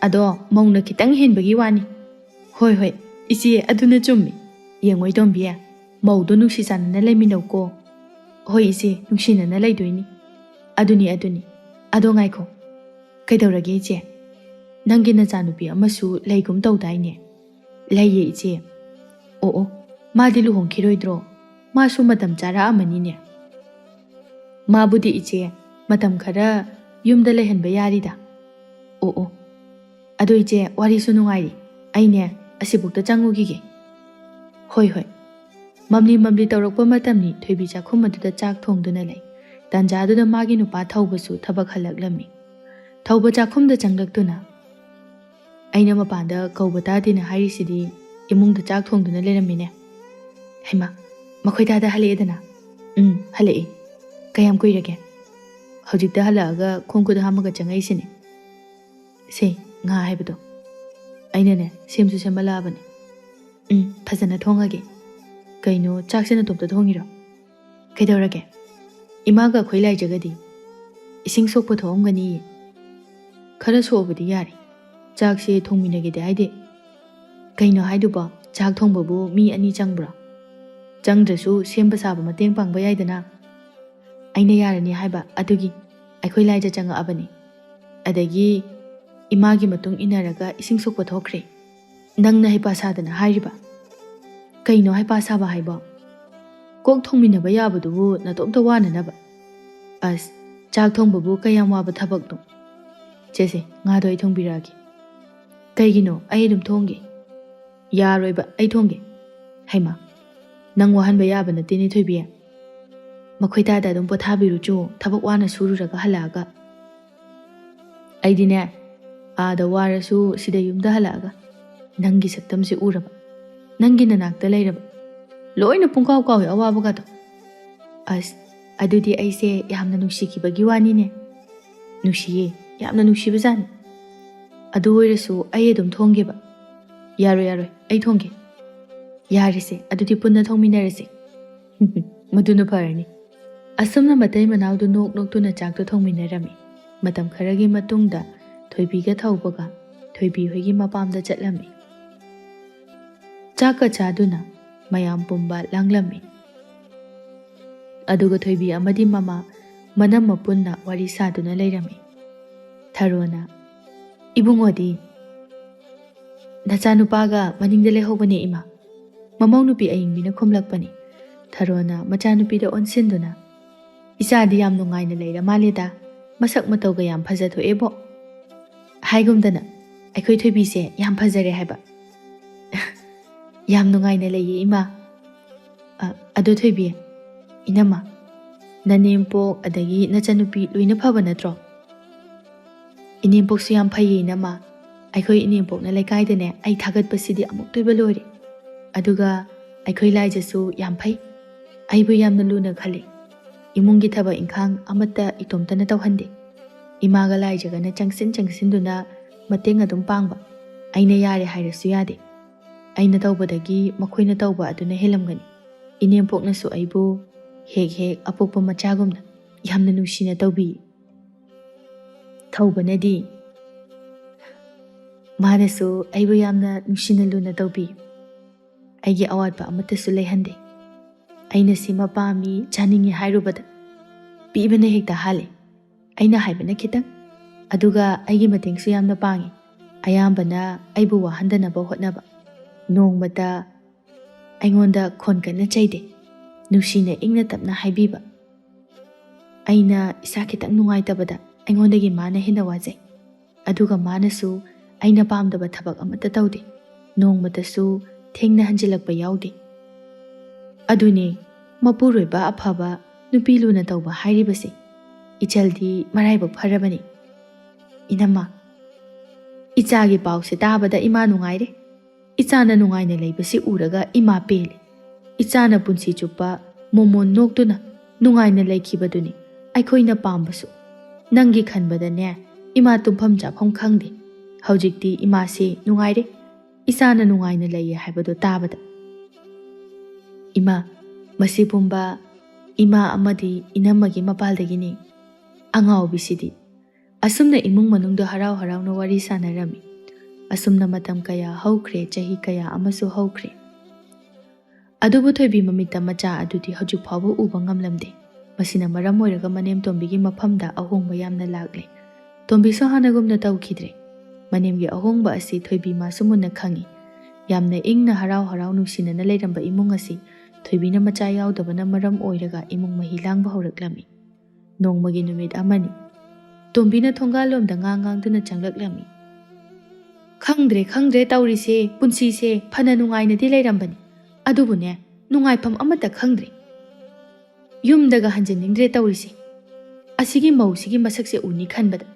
ꯑꯗꯣ ꯃꯧꯅ ꯈꯤꯇꯪ ꯍꯦꯟꯕꯒꯤ ꯋꯥꯅꯤ꯫ ꯍꯣꯏ ꯍꯣꯏ, "ꯏꯆꯦ, ꯑꯗꯨꯅ ꯆꯨꯝꯃꯤ꯫ ꯌꯦꯡꯉꯣ ꯏꯇꯣꯝꯕꯤ, ꯃꯧꯗꯣ ꯅꯨꯡꯁꯤ ꯆꯥꯟꯅꯅ ꯂꯩꯃꯤꯟꯅꯧꯀꯣ꯫" "ꯍꯣꯏ ꯏꯆꯦ, ꯅꯨꯡꯁꯤꯅꯅ ꯂꯩꯗꯣꯏꯅꯤ꯫" "ꯑꯗꯨꯅꯤ, ꯑꯗꯨꯅꯤ꯫ ꯑꯗꯣ ꯉꯥꯏꯈꯣ, ꯀꯩꯗꯧꯔꯒꯦ ꯏꯆꯦ? ꯅꯪꯒꯤ ꯅꯆꯥꯅꯨꯄꯤ ꯑꯃꯁꯨ ꯂꯩꯒꯨꯝ ꯇꯧꯗꯥꯏꯅꯦ?" "ꯂꯩꯌꯦ ꯏꯆꯦ꯫" "ꯑꯣ ꯑꯣ, ꯃꯥꯗꯤ ꯂꯨꯍꯣꯡꯈꯤꯔꯣꯏꯗ꯭ꯔꯣ? ꯃꯥꯁꯨ ꯃꯇꯝ ꯆꯥꯔꯛꯑꯃꯅꯤꯅꯦ꯫" "ꯃꯥꯕꯨꯗꯤ ꯏꯆꯦ, ꯃꯇꯝ ꯈꯔ ꯌꯨꯝꯗ ꯂꯩꯍꯟꯕ ꯌꯥꯔꯤꯗ꯫" "ꯑꯣ ꯑꯣ, ꯑꯗꯣ ꯏꯆꯦ, ꯋꯥꯔꯤꯁꯨ ꯅꯨꯡꯉꯥꯏꯔꯤ꯫ ꯑꯩꯅꯦ, ꯑꯁꯤꯕꯨꯛꯇ ꯆꯪꯉꯨꯈꯤꯒꯦ꯫" "ꯍꯣꯏ ꯍꯣꯏ꯫" ꯃꯝꯂꯤ ꯃꯝꯂꯤ ꯇꯧꯔꯛꯄ ꯃꯇꯝꯅꯤ꯫ ꯊꯣꯏꯕꯤ ꯆꯥꯛꯈꯨꯝ ꯑꯗꯨꯗ ꯆꯥꯛ ꯊꯣꯡꯗꯨꯅ ꯂꯩ꯫ ꯇꯥꯟꯖꯥꯗꯨꯗ ꯃꯥꯒꯤ ꯅꯨꯄꯥ ꯊꯧꯕꯁꯨ ꯊꯕꯛ ꯍꯜꯂꯛꯂꯝꯃꯤ꯫ ꯊꯧꯕ ꯆꯥꯛꯈꯨꯝꯗ ꯆꯪꯂꯛꯇꯨꯅ, "ꯑꯩꯅ ꯃꯄꯥꯟꯗ ꯀꯧꯕ ꯇꯥꯗꯦꯅ ꯍꯥꯏꯔꯤꯁꯤꯗꯤ ꯏꯃꯨꯡꯗ ꯆꯥꯛ ꯊꯣꯡꯗꯨꯅ ꯂꯩꯔꯝꯃꯤꯅꯦ꯫" "ꯍꯩꯃꯥ, ꯃꯈꯣꯏ ꯇꯥꯗ ꯍꯜꯂꯛꯑꯦꯗꯅ?" "ꯎꯝ, ꯍꯜꯂꯛꯑꯦ꯫" "ꯀꯌꯥꯝ ꯀꯨꯏꯔꯒꯦ?" "ꯍꯧꯖꯤꯛꯇ ꯍꯜꯂꯛꯑꯒ ꯈꯣꯡ ꯈꯨꯠ ꯍꯥꯝꯃꯒ ꯆꯪꯉꯛꯏꯁꯤꯅꯦ꯫" "ꯁꯦ, ꯉꯥ ꯍꯥꯏꯕꯗꯣ ꯑꯩꯅꯅꯦ, ꯁꯦꯝꯁꯨ ꯁꯦꯝꯍꯜꯂꯛꯑꯕꯅꯦ꯫" "ꯎꯝ, ꯐꯖꯅ ꯊꯣꯡꯉꯒꯦ꯫" "ꯀꯩꯅꯣ, ꯆꯥꯛꯁꯦ ꯅꯇꯣꯝꯇ ꯊꯣꯡꯉꯤꯔꯣ? ꯀꯩꯗꯧꯔꯒꯦ? ꯏꯃꯥꯒ ꯑꯩꯈꯣꯏ ꯂꯥꯏꯖꯒꯗꯤ?" "ꯏꯁꯤꯡ ꯁꯣꯛꯄ ꯊꯣꯛꯑꯝꯒꯅꯤꯌꯦ꯫" "ꯈꯔ ꯁꯣꯛꯑꯕꯗꯤ ꯌꯥꯔꯦ꯫ ꯆꯥꯛꯁꯦ ꯊꯣꯡꯃꯤꯟꯅꯒꯦꯗꯤ ꯍꯥꯏꯗꯦ꯫" "ꯀꯩꯅꯣ ꯍꯥꯏꯗꯨꯕꯣ? ꯆꯥꯛ ꯊꯣꯡꯕꯕꯨ ꯃꯤ ꯑꯅꯤ ꯆꯪꯕ꯭ꯔꯣ? ꯆꯪꯗ꯭ꯔꯁꯨ ꯁꯦꯝꯕ ꯁꯥꯕ ꯃꯇꯦꯡ ꯄꯥꯡꯕ ꯌꯥꯏꯗꯅ꯫" "ꯑꯩꯅ ꯌꯥꯔꯅꯤ ꯍꯥꯏꯕ ꯑꯗꯨꯒꯤ ꯑꯩꯈꯣꯏ ꯂꯥꯏꯖ ꯆꯪꯉꯛꯑꯕꯅꯤ꯫ ꯑꯗꯒꯤ ꯏꯃꯥꯒꯤ ꯃꯇꯨꯡ ꯏꯟꯅꯔꯒ ꯏꯁꯤꯡ ꯁꯣꯛꯄ ꯊꯣꯛꯈ꯭ꯔꯦ꯫ ꯅꯪꯅ ꯍꯩꯄꯥ ꯁꯥꯗꯅ ꯍꯥꯏꯔꯤꯕ꯫" "ꯀꯩꯅꯣ ꯍꯩꯄꯥ ꯁꯥꯕ ꯍꯥꯏꯕꯣ? ꯀꯣꯛ ꯊꯣꯡꯃꯤꯟꯅꯕ ꯌꯥꯕꯗꯨꯕꯨ ꯅꯇꯣꯝꯇ ꯋꯥꯅꯅꯕ? ꯑꯁ, ꯆꯥꯛ ꯊꯣꯡꯕꯕꯨ ꯀꯌꯥꯝ ꯋꯥꯕ ꯊꯕꯛꯅꯣ?" "ꯁꯦ ꯁꯦ, ꯉꯥꯗꯣ ꯑꯩ ꯊꯣꯡꯕꯤꯔꯛꯑꯒꯦ꯫" "ꯀꯩꯒꯤꯅꯣ? ꯑꯩ ꯑꯗꯨꯝ ꯊꯣꯡꯒꯦ꯫" "ꯌꯥꯔꯣꯏꯕ, ꯑꯩ ꯊꯣꯡꯒꯦ꯫" "ꯍꯩꯃꯥ, ꯅꯪ ꯋꯥꯍꯟꯕ ꯌꯥꯕ ꯅꯠꯇꯦꯅꯦ ꯊꯣꯏꯕꯤ꯫ ꯃꯈꯣꯏ ꯇꯥꯗ ꯑꯗꯨꯝ ꯄꯣꯊꯥꯕꯤꯔꯨꯆꯣ, ꯊꯕꯛ ꯋꯥꯅ ꯁꯨꯔꯨꯔꯒ ꯍꯜꯂꯛꯑꯒ꯫" "ꯑꯩꯗꯤꯅꯦ, ꯑꯥꯗ ꯋꯥꯔꯁꯨ ꯁꯤꯗ ꯌꯨꯝꯗ ꯍꯜꯂꯛꯑꯒ ꯅꯪꯒꯤ ꯁꯛꯇꯝꯁꯦ ꯎꯔꯕ, ꯅꯪꯒꯤ ꯅꯅꯥꯛꯇ ꯂꯩꯔꯕ, ꯂꯣꯏꯅ ꯄꯨꯡꯀꯥꯎ ꯀꯥꯎꯏ ꯑꯋꯥꯕꯒꯗꯣ꯫" "ꯑꯁ, ꯑꯗꯨꯗꯤ ꯑꯩꯁꯦ ꯌꯥꯝꯅ ꯅꯨꯡꯁꯤꯈꯤꯕꯒꯤ ꯋꯥꯅꯤꯅꯦ꯫" "ꯅꯨꯡꯁꯤꯌꯦ, ꯌꯥꯝꯅ ꯅꯨꯡꯁꯤꯕꯖꯥꯠꯅꯤ꯫ ꯑꯗꯨ ꯑꯣꯏꯔꯁꯨ ꯑꯩ ꯑꯗꯨꯝ ꯊꯣꯡꯒꯦꯕ꯫" "ꯌꯥꯔꯣꯏ, ꯌꯥꯔꯣꯏ, ꯑꯩ ꯊꯣꯡꯒꯦ꯫" "ꯌꯥꯔꯦꯁꯦ, ꯑꯗꯨꯗꯤ ꯄꯨꯟꯅ ꯊꯣꯡꯃꯤꯟꯅꯔꯁꯦ꯫" "ꯃꯗꯨꯅ ꯐꯔꯅꯤ꯫" ꯑꯁꯨꯝꯅ ꯃꯇꯩ ꯃꯅꯥꯎꯗꯨ ꯅꯣꯛ ꯅꯣꯛꯇꯨꯅ ꯆꯥꯛꯇꯨ ꯊꯣꯡꯃꯤꯟꯅꯔꯝꯃꯤ꯫ ꯃꯇꯝ ꯈꯔꯒꯤ ꯃꯇꯨꯡꯗ ꯊꯣꯏꯕꯤꯒ ꯊꯧꯕꯒ ꯊꯣꯏꯕꯤ ꯍꯣꯏꯒꯤ ꯃꯄꯥꯝꯗ ꯆꯠꯂꯝꯃꯤ꯫ ꯆꯥꯛꯀ ꯆꯥꯗꯨꯅ ꯃꯌꯥꯝ ꯄꯨꯝꯕ ꯂꯥꯡꯂꯝꯃꯤ꯫ ꯑꯗꯨꯒ ꯊꯣꯏꯕꯤ ꯑꯃꯗꯤ ꯃꯃꯥ ꯃꯅꯝꯃ ꯄꯨꯟꯅ ꯋꯥꯔꯤ ꯁꯥꯗꯨꯅ ꯂꯩꯔꯝꯃꯤ꯫ ꯊꯔꯣꯅ, "ꯏꯕꯨꯡꯉꯣꯗꯤ?" "ꯅꯆꯥꯅꯨꯄꯥꯒ ꯃꯅꯤꯡꯗ ꯂꯩꯍꯧꯕꯅꯦ, ꯏꯃꯥ," ꯃꯃꯧ ꯅꯨꯄꯤ ꯑꯌꯤꯡꯕꯤꯅ ꯈꯨꯝꯂꯛꯄꯅꯤ꯫ ꯊꯔꯣꯅ ꯃꯆꯥꯅꯨꯄꯤꯗ ꯑꯣꯟꯁꯤꯟꯗꯨꯅ, "ꯏꯆꯥꯗꯤ ꯌꯥꯝ ꯅꯨꯡꯉꯥꯏꯅ ꯂꯩꯔ ꯃꯥꯜꯂꯦꯗ, ꯃꯁꯛ ꯃꯇꯧꯒ ꯌꯥꯝ ꯐꯖꯊꯣꯛꯑꯦꯕꯣ꯫ ꯍꯥꯏꯒꯨꯝꯗꯅ ꯑꯩꯈꯣꯏ ꯊꯣꯏꯕꯤꯁꯦ ꯌꯥꯝ ꯐꯖꯔꯦ ꯍꯥꯏꯕ꯫" "ꯌꯥꯝ ꯅꯨꯡꯉꯥꯏꯅ ꯂꯩꯌꯦ, ꯏꯃꯥ꯫ ꯑ, ꯑꯗꯣ ꯊꯣꯏꯕꯤ, ꯏꯅꯝꯃ, ꯅꯅꯦꯝꯄꯣꯛ ꯑꯗꯒꯤ ꯅꯆꯟꯅꯨꯄꯤ ꯂꯣꯏꯅ ꯐꯕ ꯅꯠꯇ꯭ꯔꯣ?" "ꯏꯅꯦꯝꯄꯣꯛꯁꯨ ꯌꯥꯝ ꯐꯩꯌꯦ, ꯏꯅꯝꯃ꯫ ꯑꯩꯈꯣꯏ ꯏꯅꯦꯝꯄꯣꯛꯅ ꯂꯩꯀꯥꯏꯗꯅꯦ ꯑꯩ ꯊꯥꯒꯠꯄꯁꯤꯗꯤ ꯑꯃꯨꯛꯇ ꯑꯣꯏꯕ ꯂꯣꯏꯔꯦ꯫ ꯑꯗꯨꯒ ꯑꯩꯈꯣꯏ ꯂꯥꯏꯖꯁꯨ ꯌꯥꯝ ꯐꯩ꯫ ꯑꯩꯕꯨ ꯌꯥꯝꯅ ꯂꯨꯅ ꯈꯜꯂꯤ꯫ ꯏꯃꯨꯡꯒꯤ ꯊꯕꯛ ꯏꯪꯈꯥꯡ ꯑꯃꯠꯇ ꯏꯇꯣꯝꯇꯅ ꯇꯧꯍꯟꯗꯦ꯫ ꯏꯃꯥꯒ ꯂꯥꯏꯖꯒꯅ ꯆꯪꯁꯤꯟ ꯆꯪꯁꯤꯟꯗꯨꯅ ꯃꯇꯦꯡ ꯑꯗꯨꯝ ꯄꯥꯡꯕ꯫ ꯑꯩꯅ ꯌꯥꯔꯦ ꯍꯥꯏꯔꯁꯨ ꯌꯥꯗꯦ꯫ ꯑꯩꯅ ꯇꯧꯕꯗꯒꯤ ꯃꯈꯣꯏꯅ ꯇꯧꯕ ꯑꯗꯨꯅ ꯍꯦꯜꯂꯝꯒꯅꯤ꯫ ꯏꯅꯦꯝꯄꯣꯛꯅꯁꯨ ꯑꯩꯕꯨ ꯍꯦꯛ ꯍꯦꯛ ꯑꯄꯣꯛꯄ ꯃꯆꯥꯒꯨꯝꯅ ꯌꯥꯝꯅ ꯅꯨꯡꯁꯤꯅ ꯇꯧꯕꯤ꯫" "ꯊꯧꯕꯅꯗꯤ?" "ꯃꯥꯅꯁꯨ ꯑꯩꯕꯨ ꯌꯥꯝꯅ ꯅꯨꯡꯁꯤꯅ ꯂꯨꯅ ꯇꯧꯕꯤ꯫ ꯑꯩꯒꯤ ꯑꯋꯥꯠꯄ ꯑꯃꯠꯇꯁꯨ ꯂꯩꯍꯟꯗꯦ꯫ ꯑꯩꯅ ꯁꯤꯃ ꯄꯥꯝꯃꯤ, ꯆꯥꯅꯤꯡꯉꯤ ꯍꯥꯏꯔꯨꯕꯗ ꯄꯤꯕꯅ ꯍꯦꯛꯇ ꯍꯥꯜꯂꯤ꯫ ꯑꯩꯅ ꯍꯥꯏꯕꯅ ꯈꯤꯇꯪ, ꯑꯗꯨꯒ ꯑꯩꯒꯤ ꯃꯇꯦꯡꯁꯨ ꯌꯥꯝꯅ ꯄꯥꯡꯉꯤ꯫ ꯑꯌꯥꯝꯕꯅ ꯑꯩꯕꯨ ꯋꯥꯍꯟꯗꯅꯕ ꯍꯣꯠꯅꯕ꯫ ꯅꯣꯡꯃꯇ ꯑꯩꯉꯣꯟꯗ ꯈꯣꯟ ꯀꯟꯅ ꯆꯩꯗꯦ꯫ ꯅꯨꯡꯁꯤꯅ ꯏꯪꯅ ꯇꯞꯅ ꯍꯥꯏꯕꯤꯕ꯫ ꯑꯩꯅ ꯏꯁꯥ ꯈꯤꯇꯪ ꯅꯨꯡꯉꯥꯏꯇꯕꯗ ꯑꯩꯉꯣꯟꯗꯒꯤ ꯃꯥꯅ ꯍꯦꯟꯅ ꯋꯥꯖꯩ꯫ ꯑꯗꯨꯒ ꯃꯥꯅꯁꯨ ꯑꯩꯅ ꯄꯥꯝꯗꯕ ꯊꯕꯛ ꯑꯃꯠꯇ ꯇꯧꯗꯦ꯫ ꯅꯣꯡꯃꯇꯁꯨ ꯊꯦꯡꯅ ꯍꯟꯖꯤꯜꯂꯛꯄ ꯌꯥꯎꯗꯦ꯫ ꯑꯗꯨꯅꯦ ꯃꯄꯨꯔꯣꯏꯕ ꯑꯐꯕ, ꯅꯨꯄꯤ ꯂꯨꯅ ꯇꯧꯕ ꯍꯥꯏꯔꯤꯕꯁꯦ꯫ ꯏꯆꯜꯗꯤ ꯃꯔꯥꯏꯕꯛ ꯐꯔꯕꯅꯤ꯫ ꯏꯅꯝꯃ, ꯏꯆꯥꯒꯤ ꯄꯥꯎꯁꯦ ꯇꯥꯕꯗ ꯏꯃꯥ ꯅꯨꯡꯉꯥꯏꯔꯦ꯫ ꯏꯆꯥꯅ ꯅꯨꯡꯉꯥꯏꯅ ꯂꯩꯕꯁꯤ ꯎꯔꯒ ꯏꯃꯥ ꯄꯦꯜꯂꯦ꯫ ꯏꯆꯥꯅ ꯄꯨꯟꯁꯤ ꯆꯨꯞꯄ ꯃꯣꯃꯣꯟ ꯅꯣꯛꯇꯨꯅ ꯅꯨꯡꯉꯥꯏꯅ ꯂꯩꯈꯤꯕꯗꯨꯅꯤ ꯑꯩꯈꯣꯏꯅ ꯄꯥꯝꯕꯁꯨ꯫ ꯅꯪꯒꯤ ꯈꯟꯕꯗꯅꯦ ꯏꯃꯥ ꯇꯨꯝꯐꯝ ꯆꯥꯐꯝ ꯈꯪꯗꯦ꯫ ꯍꯧꯖꯤꯛꯇꯤ ꯏꯃꯥꯁꯦ ꯅꯨꯡꯉꯥꯏꯔꯦ, ꯏꯆꯥꯅ ꯅꯨꯡꯉꯥꯏꯅ ꯂꯩꯌꯦ ꯍꯥꯏꯕꯗꯣ ꯇꯥꯕꯗ꯫" "ꯏꯃꯥ, ꯃꯁꯤ ꯄꯨꯝꯕ ꯏꯃꯥ ꯑꯃꯗꯤ ꯏꯅꯝꯃꯒꯤ ꯃꯄꯥꯜꯗꯒꯤꯅꯤ꯫ ꯑꯉꯥꯎꯕꯤꯁꯤꯗꯤ꯫" ꯑꯁꯨꯝꯅ ꯏꯃꯨꯡ ꯃꯅꯨꯡꯗ ꯍꯔꯥꯎ ꯍꯔꯥꯎꯅ ꯋꯥꯔꯤ ꯁꯥꯟꯅꯔꯝꯃꯤ꯫ ꯑꯁꯨꯝꯅ ꯃꯇꯝ ꯀꯌꯥ ꯍꯧꯈ꯭ꯔꯦ, ꯆꯍꯤ ꯀꯌꯥ ꯑꯃꯁꯨ ꯍꯧꯈ꯭ꯔꯦ꯫ ꯑꯗꯨꯕꯨ ꯊꯣꯏꯕꯤ ꯃꯃꯤꯠꯇ ꯃꯆꯥ ꯑꯗꯨꯗꯤ ꯍꯧꯖꯤꯛ ꯐꯥꯎꯕ ꯎꯕ ꯉꯝꯂꯝꯗꯦ꯫ ꯃꯁꯤꯅ ꯃꯔꯝ ꯑꯣꯏꯔꯒ ꯃꯅꯦꯝꯇꯣꯝꯕꯤꯒꯤ ꯃꯐꯝꯗ ꯑꯍꯣꯡꯕ ꯌꯥꯝꯅ ꯂꯥꯛꯂꯦ꯫ ꯇꯣꯝꯕꯤꯁꯨ ꯍꯥꯟꯅꯒꯨꯝꯅ ꯇꯧꯈꯤꯗ꯭ꯔꯦ꯫ ꯃꯅꯦꯝꯒꯤ ꯑꯍꯣꯡꯕ ꯑꯁꯤ ꯊꯣꯏꯕꯤ ꯃꯥꯁꯨ ꯃꯨꯟꯅ ꯈꯪꯏ꯫ ꯌꯥꯝꯅ ꯏꯪꯅ ꯍꯔꯥꯎ ꯍꯔꯥꯎ ꯅꯨꯡꯁꯤꯅꯅ ꯂꯩꯔꯝꯕ ꯏꯃꯨꯡ ꯑꯁꯤ ꯊꯣꯏꯕꯤꯅ ꯃꯆꯥ ꯌꯥꯎꯗꯕꯅ ꯃꯔꯝ ꯑꯣꯏꯔꯒ ꯏꯃꯨꯡ ꯃꯍꯤ ꯂꯥꯡꯕ ꯍꯧꯔꯛꯂꯝꯃꯤ꯫ ꯅꯣꯡꯃꯒꯤ ꯅꯨꯃꯤꯠ ꯑꯃꯅꯤ꯫ ꯇꯣꯝꯕꯤꯅ ꯊꯣꯡꯒꯥꯜꯂꯣꯝꯗ ꯉꯥ ꯉꯥꯡꯗꯨꯅ ꯆꯪꯂꯛꯂꯝꯃꯤ꯫ "ꯈꯪꯗ꯭ꯔꯦ, ꯈꯪꯗ꯭ꯔꯦ ꯇꯧꯔꯤꯁꯦ, ꯄꯨꯟꯁꯤꯁꯦ ꯐꯅ ꯅꯨꯡꯉꯥꯏꯅꯗꯤ ꯂꯩꯔꯝꯕꯅꯤ, ꯑꯗꯨꯕꯨꯅꯦ, ꯅꯨꯡꯉꯥꯏꯐꯝ ꯑꯃꯠꯇ ꯈꯪꯗ꯭ꯔꯦ꯫ ꯌꯨꯝꯗꯒ ꯍꯟꯖꯤꯟꯅꯤꯡꯗ꯭ꯔꯦ ꯇꯧꯔꯤꯁꯦ꯫ ꯑꯁꯤꯒꯤ ꯃꯧꯁꯤꯒꯤ ꯃꯁꯛꯁꯦ ꯎꯅꯤ ꯈꯟꯕꯗ꯫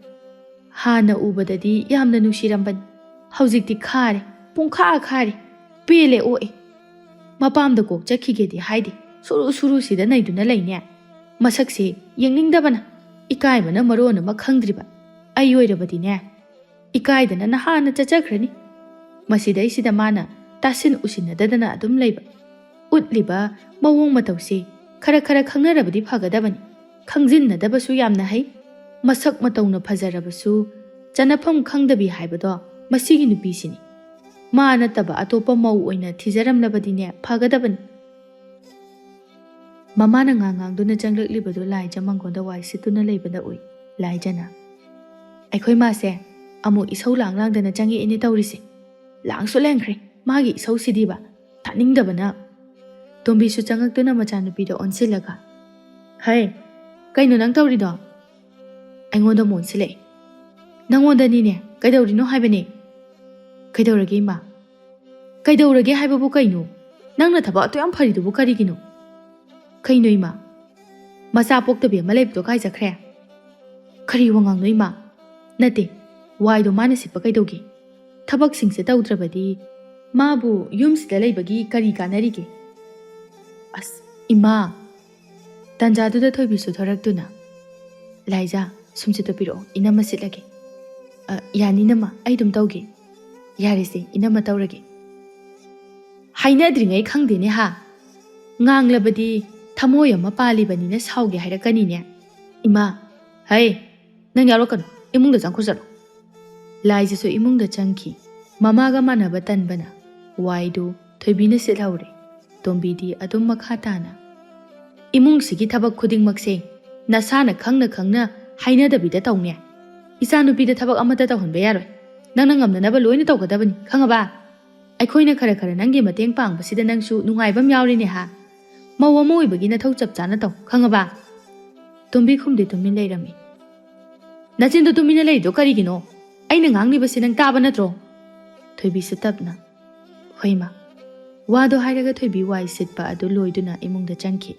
ꯍꯥꯟꯅ ꯎꯕꯗꯗꯤ ꯌꯥꯝꯅ ꯅꯨꯡꯁꯤꯔꯝꯕꯅꯤ, ꯍꯧꯖꯤꯛꯇꯤ ꯈꯥꯔꯦ, ꯄꯨꯡꯈꯥ ꯈꯥꯔꯦ, ꯄꯦꯜꯂꯦ ꯑꯣꯛꯑꯦ꯫ ꯃꯄꯥꯝꯗ ꯀꯣꯛ ꯆꯠꯈꯤꯒꯦꯗꯤ ꯍꯥꯏꯗꯦ, ꯁꯨꯔꯨ ꯁꯨꯔꯨꯁꯤꯗ ꯅꯩꯗꯨꯅ ꯂꯩꯅꯦ꯫ ꯃꯁꯛꯁꯦ ꯌꯦꯡꯅꯤꯡꯗꯕꯅ, ꯏꯀꯥꯏꯕꯅ ꯃꯔꯣꯟ ꯑꯃ ꯈꯪꯗ꯭ꯔꯤꯕ꯫ ꯑꯩ ꯑꯣꯏꯔꯕꯗꯤꯅꯦ, ꯏꯀꯥꯏꯗꯅ ꯅꯍꯥꯟꯅ ꯆꯠꯆꯈ꯭ꯔꯅꯤ꯫ ꯃꯁꯤꯗꯩꯁꯤꯗ ꯃꯥꯅ ꯇꯥꯁꯤꯟ ꯎꯁꯤꯟꯅꯗꯗꯅ ꯑꯗꯨꯝ ꯂꯩꯕ꯫ ꯎꯠꯂꯤꯕ ꯃꯑꯣꯡ ꯃꯇꯧꯁꯦ ꯈꯔ ꯈꯔ ꯈꯪꯅꯔꯕꯗꯤ ꯐꯒꯗꯕꯅꯤ꯫ ꯈꯪꯖꯤꯟꯅꯗꯕꯁꯨ ꯌꯥꯝꯅ ꯍꯩ꯫ ꯃꯁꯛ ꯃꯇꯧꯅ ꯐꯖꯔꯕꯁꯨ ꯆꯅꯐꯝ ꯈꯪꯗꯕꯤ ꯍꯥꯏꯕꯗꯣ ꯃꯁꯤꯒꯤ ꯅꯨꯄꯤꯁꯤꯅꯤ꯫ ꯃꯥ ꯅꯠꯇꯕ ꯑꯇꯣꯞꯄ ꯃꯧ ꯑꯣꯏꯅ ꯊꯤꯖꯔꯝꯂꯕꯗꯤꯅꯦ ꯐꯒꯗꯕꯅꯤ꯫ ꯃꯃꯥꯅ ꯉꯥꯡ ꯉꯥꯡꯗꯨꯅ ꯆꯪꯂꯛꯂꯤꯕꯗꯨ ꯂꯥꯏꯖ ꯃꯪꯒꯣꯟꯗ ꯋꯥꯏ ꯁꯤꯠꯇꯨꯅ ꯂꯩꯕꯗ ꯎꯏ꯫ ꯂꯥꯏꯖꯅ, "ꯑꯩꯈꯣꯏ ꯃꯥꯁꯦ ꯑꯃꯨꯛ ꯏꯁꯧ ꯂꯥꯡ ꯂꯥꯡꯗꯅ ꯆꯪꯉꯛꯑꯦꯅꯦ ꯇꯧꯔꯤꯁꯦ꯫ ꯂꯥꯡꯁꯨ ꯂꯦꯡꯈ꯭ꯔꯦ ꯃꯥꯒꯤ ꯏꯁꯧꯁꯤꯗꯤꯕ꯫ ꯊꯥꯅꯤꯡꯗꯕꯅ꯫" ꯇꯣꯝꯕꯤꯁꯨ ꯆꯪꯉꯛꯇꯨꯅ ꯃꯆꯥꯅꯨꯄꯤꯗ ꯑꯣꯟꯁꯤꯜꯂꯒ, "ꯍꯩ, ꯀꯩꯅꯣ ꯅꯪ ꯇꯧꯔꯤꯗꯣ?" ꯑꯩꯉꯣꯟꯗ ꯑꯃꯨꯛ ꯑꯣꯟꯁꯤꯜꯂꯛꯑꯦ꯫ "ꯅꯪꯉꯣꯟꯗꯅꯤꯅꯦ, ꯀꯩꯗꯧꯔꯤꯅꯣ ꯍꯥꯏꯕꯅꯦ?" "ꯀꯩꯗꯧꯔꯒꯦ ꯏꯃꯥ?" "ꯀꯩꯗꯧꯔꯒꯦ ꯍꯥꯏꯕꯕꯨ ꯀꯩꯅꯣ? ꯅꯪꯅ ꯊꯕꯛ ꯑꯗꯨ ꯌꯥꯝ ꯐꯔꯤꯗꯨꯕꯨ ꯀꯔꯤꯒꯤꯅꯣ?" "ꯀꯩꯅꯣ ꯏꯃꯥ? ꯃꯆꯥ ꯄꯣꯛꯇꯕꯤ ꯑꯃ ꯂꯩꯕꯗꯣ ꯀꯥꯏ ꯆꯠꯈ꯭ꯔꯦ?" "ꯀꯔꯤ ꯋꯥꯉꯥꯡꯅꯣ ꯏꯃꯥ? ꯅꯠꯇꯦ, ꯋꯥꯏꯗꯣ ꯃꯥꯅ ꯁꯤꯠꯄ ꯀꯩꯗꯧꯒꯦ? ꯊꯕꯛꯁꯤꯡꯁꯦ ꯇꯧꯗ꯭ꯔꯕꯗꯤ ꯃꯥꯕꯨ ꯌꯨꯝꯁꯤꯗ ꯂꯩꯕꯒꯤ ꯀꯔꯤ ꯀꯥꯟꯅꯔꯤꯒꯦ?" "ꯑꯁ, ꯏꯃꯥ!" ꯇꯥꯟꯖꯥꯗꯨꯗ ꯊꯣꯏꯕꯤꯁꯨ ꯊꯣꯔꯛꯇꯨꯅ, "ꯂꯥꯏꯖꯥ, ꯁꯨꯝꯁꯤꯠꯇꯣ ꯄꯤꯔꯛꯑꯣ, ꯏꯅꯝꯃ ꯁꯤꯠꯂꯒꯦ꯫" "ꯑ, ꯌꯥꯅꯤ ꯏꯅꯝꯃ, ꯑꯩ ꯑꯗꯨꯝ ꯇꯧꯒꯦ꯫" "ꯌꯥꯔꯦꯁꯦ, ꯏꯅꯝꯃ ꯇꯧꯔꯒꯦ꯫" "ꯍꯥꯏꯅꯗ꯭ꯔꯤꯉꯩ ꯈꯪꯗꯦꯅꯦ ꯍꯥ? ꯉꯥꯡꯂꯕꯗꯤ ꯊꯃꯣꯏ ꯑꯃ ꯄꯥꯜꯂꯤꯕꯅꯤꯅ ꯁꯥꯎꯒꯦ ꯍꯥꯏꯔꯛꯀꯅꯤꯅꯦ꯫ ꯏꯃꯥ, ꯍꯩ, ꯅꯪ ꯌꯥꯎꯔꯛꯀꯅꯨ, ꯏꯃꯨꯡꯗ ꯆꯪꯈ꯭ꯔꯣ ꯆꯠꯂꯣ꯫" ꯂꯥꯏꯖꯁꯨ ꯏꯃꯨꯡꯗ ꯆꯪꯈꯤ꯫ ꯃꯃꯥꯒ ꯃꯥꯟꯅꯕ ꯇꯟꯕꯅ ꯋꯥꯏꯗꯨ ꯊꯣꯏꯕꯤꯅ ꯁꯤꯠꯍꯧꯔꯦ꯫ ꯇꯣꯝꯕꯤꯗꯤ ꯑꯗꯨꯝ ꯃꯈꯥ ꯇꯥꯅ, "ꯏꯃꯨꯡꯁꯤꯒꯤ ꯊꯕꯛ ꯈꯨꯗꯤꯡꯃꯛꯁꯦ ꯅꯁꯥꯅ ꯈꯪꯅ ꯈꯪꯅ ꯍꯥꯏꯅꯗꯕꯤꯗ ꯇꯧꯅꯦ꯫ ꯏꯆꯥꯅꯨꯄꯤꯗ ꯊꯕꯛ ꯑꯃꯠꯇ ꯇꯧꯍꯟꯕ ꯌꯥꯔꯣꯏ꯫ ꯅꯪꯅ ꯉꯝꯅꯅꯕ ꯂꯣꯏꯅ ꯇꯧꯒꯗꯕꯅꯤ, ꯈꯪꯉꯕ? ꯑꯩꯈꯣꯏꯅ ꯈꯔ ꯈꯔ ꯅꯪꯒꯤ ꯃꯇꯦꯡ ꯄꯥꯡꯕꯁꯤꯗ ꯅꯪꯁꯨ ꯅꯨꯡꯉꯥꯏꯕ ꯑꯃ ꯌꯥꯎꯔꯤꯅꯦ ꯍꯥ? ꯃꯧ ꯑꯃ ꯑꯣꯏꯕꯒꯤ ꯅꯊꯧ ꯆꯞ ꯆꯥꯅ ꯇꯧ, ꯈꯪꯉꯕ?" ꯇꯣꯝꯕꯤ ꯈꯨꯝꯗꯤ ꯇꯨꯃꯤꯟ ꯂꯩꯔꯝꯃꯤ꯫ "ꯅꯆꯤꯟꯗꯣ ꯇꯨꯃꯤꯟꯅ ꯂꯩꯔꯤꯗꯣ ꯀꯔꯤꯒꯤꯅꯣ? ꯑꯩꯅ ꯉꯥꯡꯂꯤꯕꯁꯤ ꯅꯪ ꯇꯥꯕ ꯅꯠꯇ꯭ꯔꯣ?" ꯊꯣꯏꯕꯤꯁꯨ ꯇꯞꯅ, "ꯍꯣꯏ ꯃꯥ"꯫ ꯋꯥꯗꯣ ꯍꯥꯏꯔꯒ ꯊꯣꯏꯕꯤ ꯋꯥꯏ ꯁꯤꯠꯄ ꯑꯗꯨ ꯂꯣꯏꯗꯨꯅ ꯏꯃꯨꯡꯗ ꯆꯪꯈꯤ꯫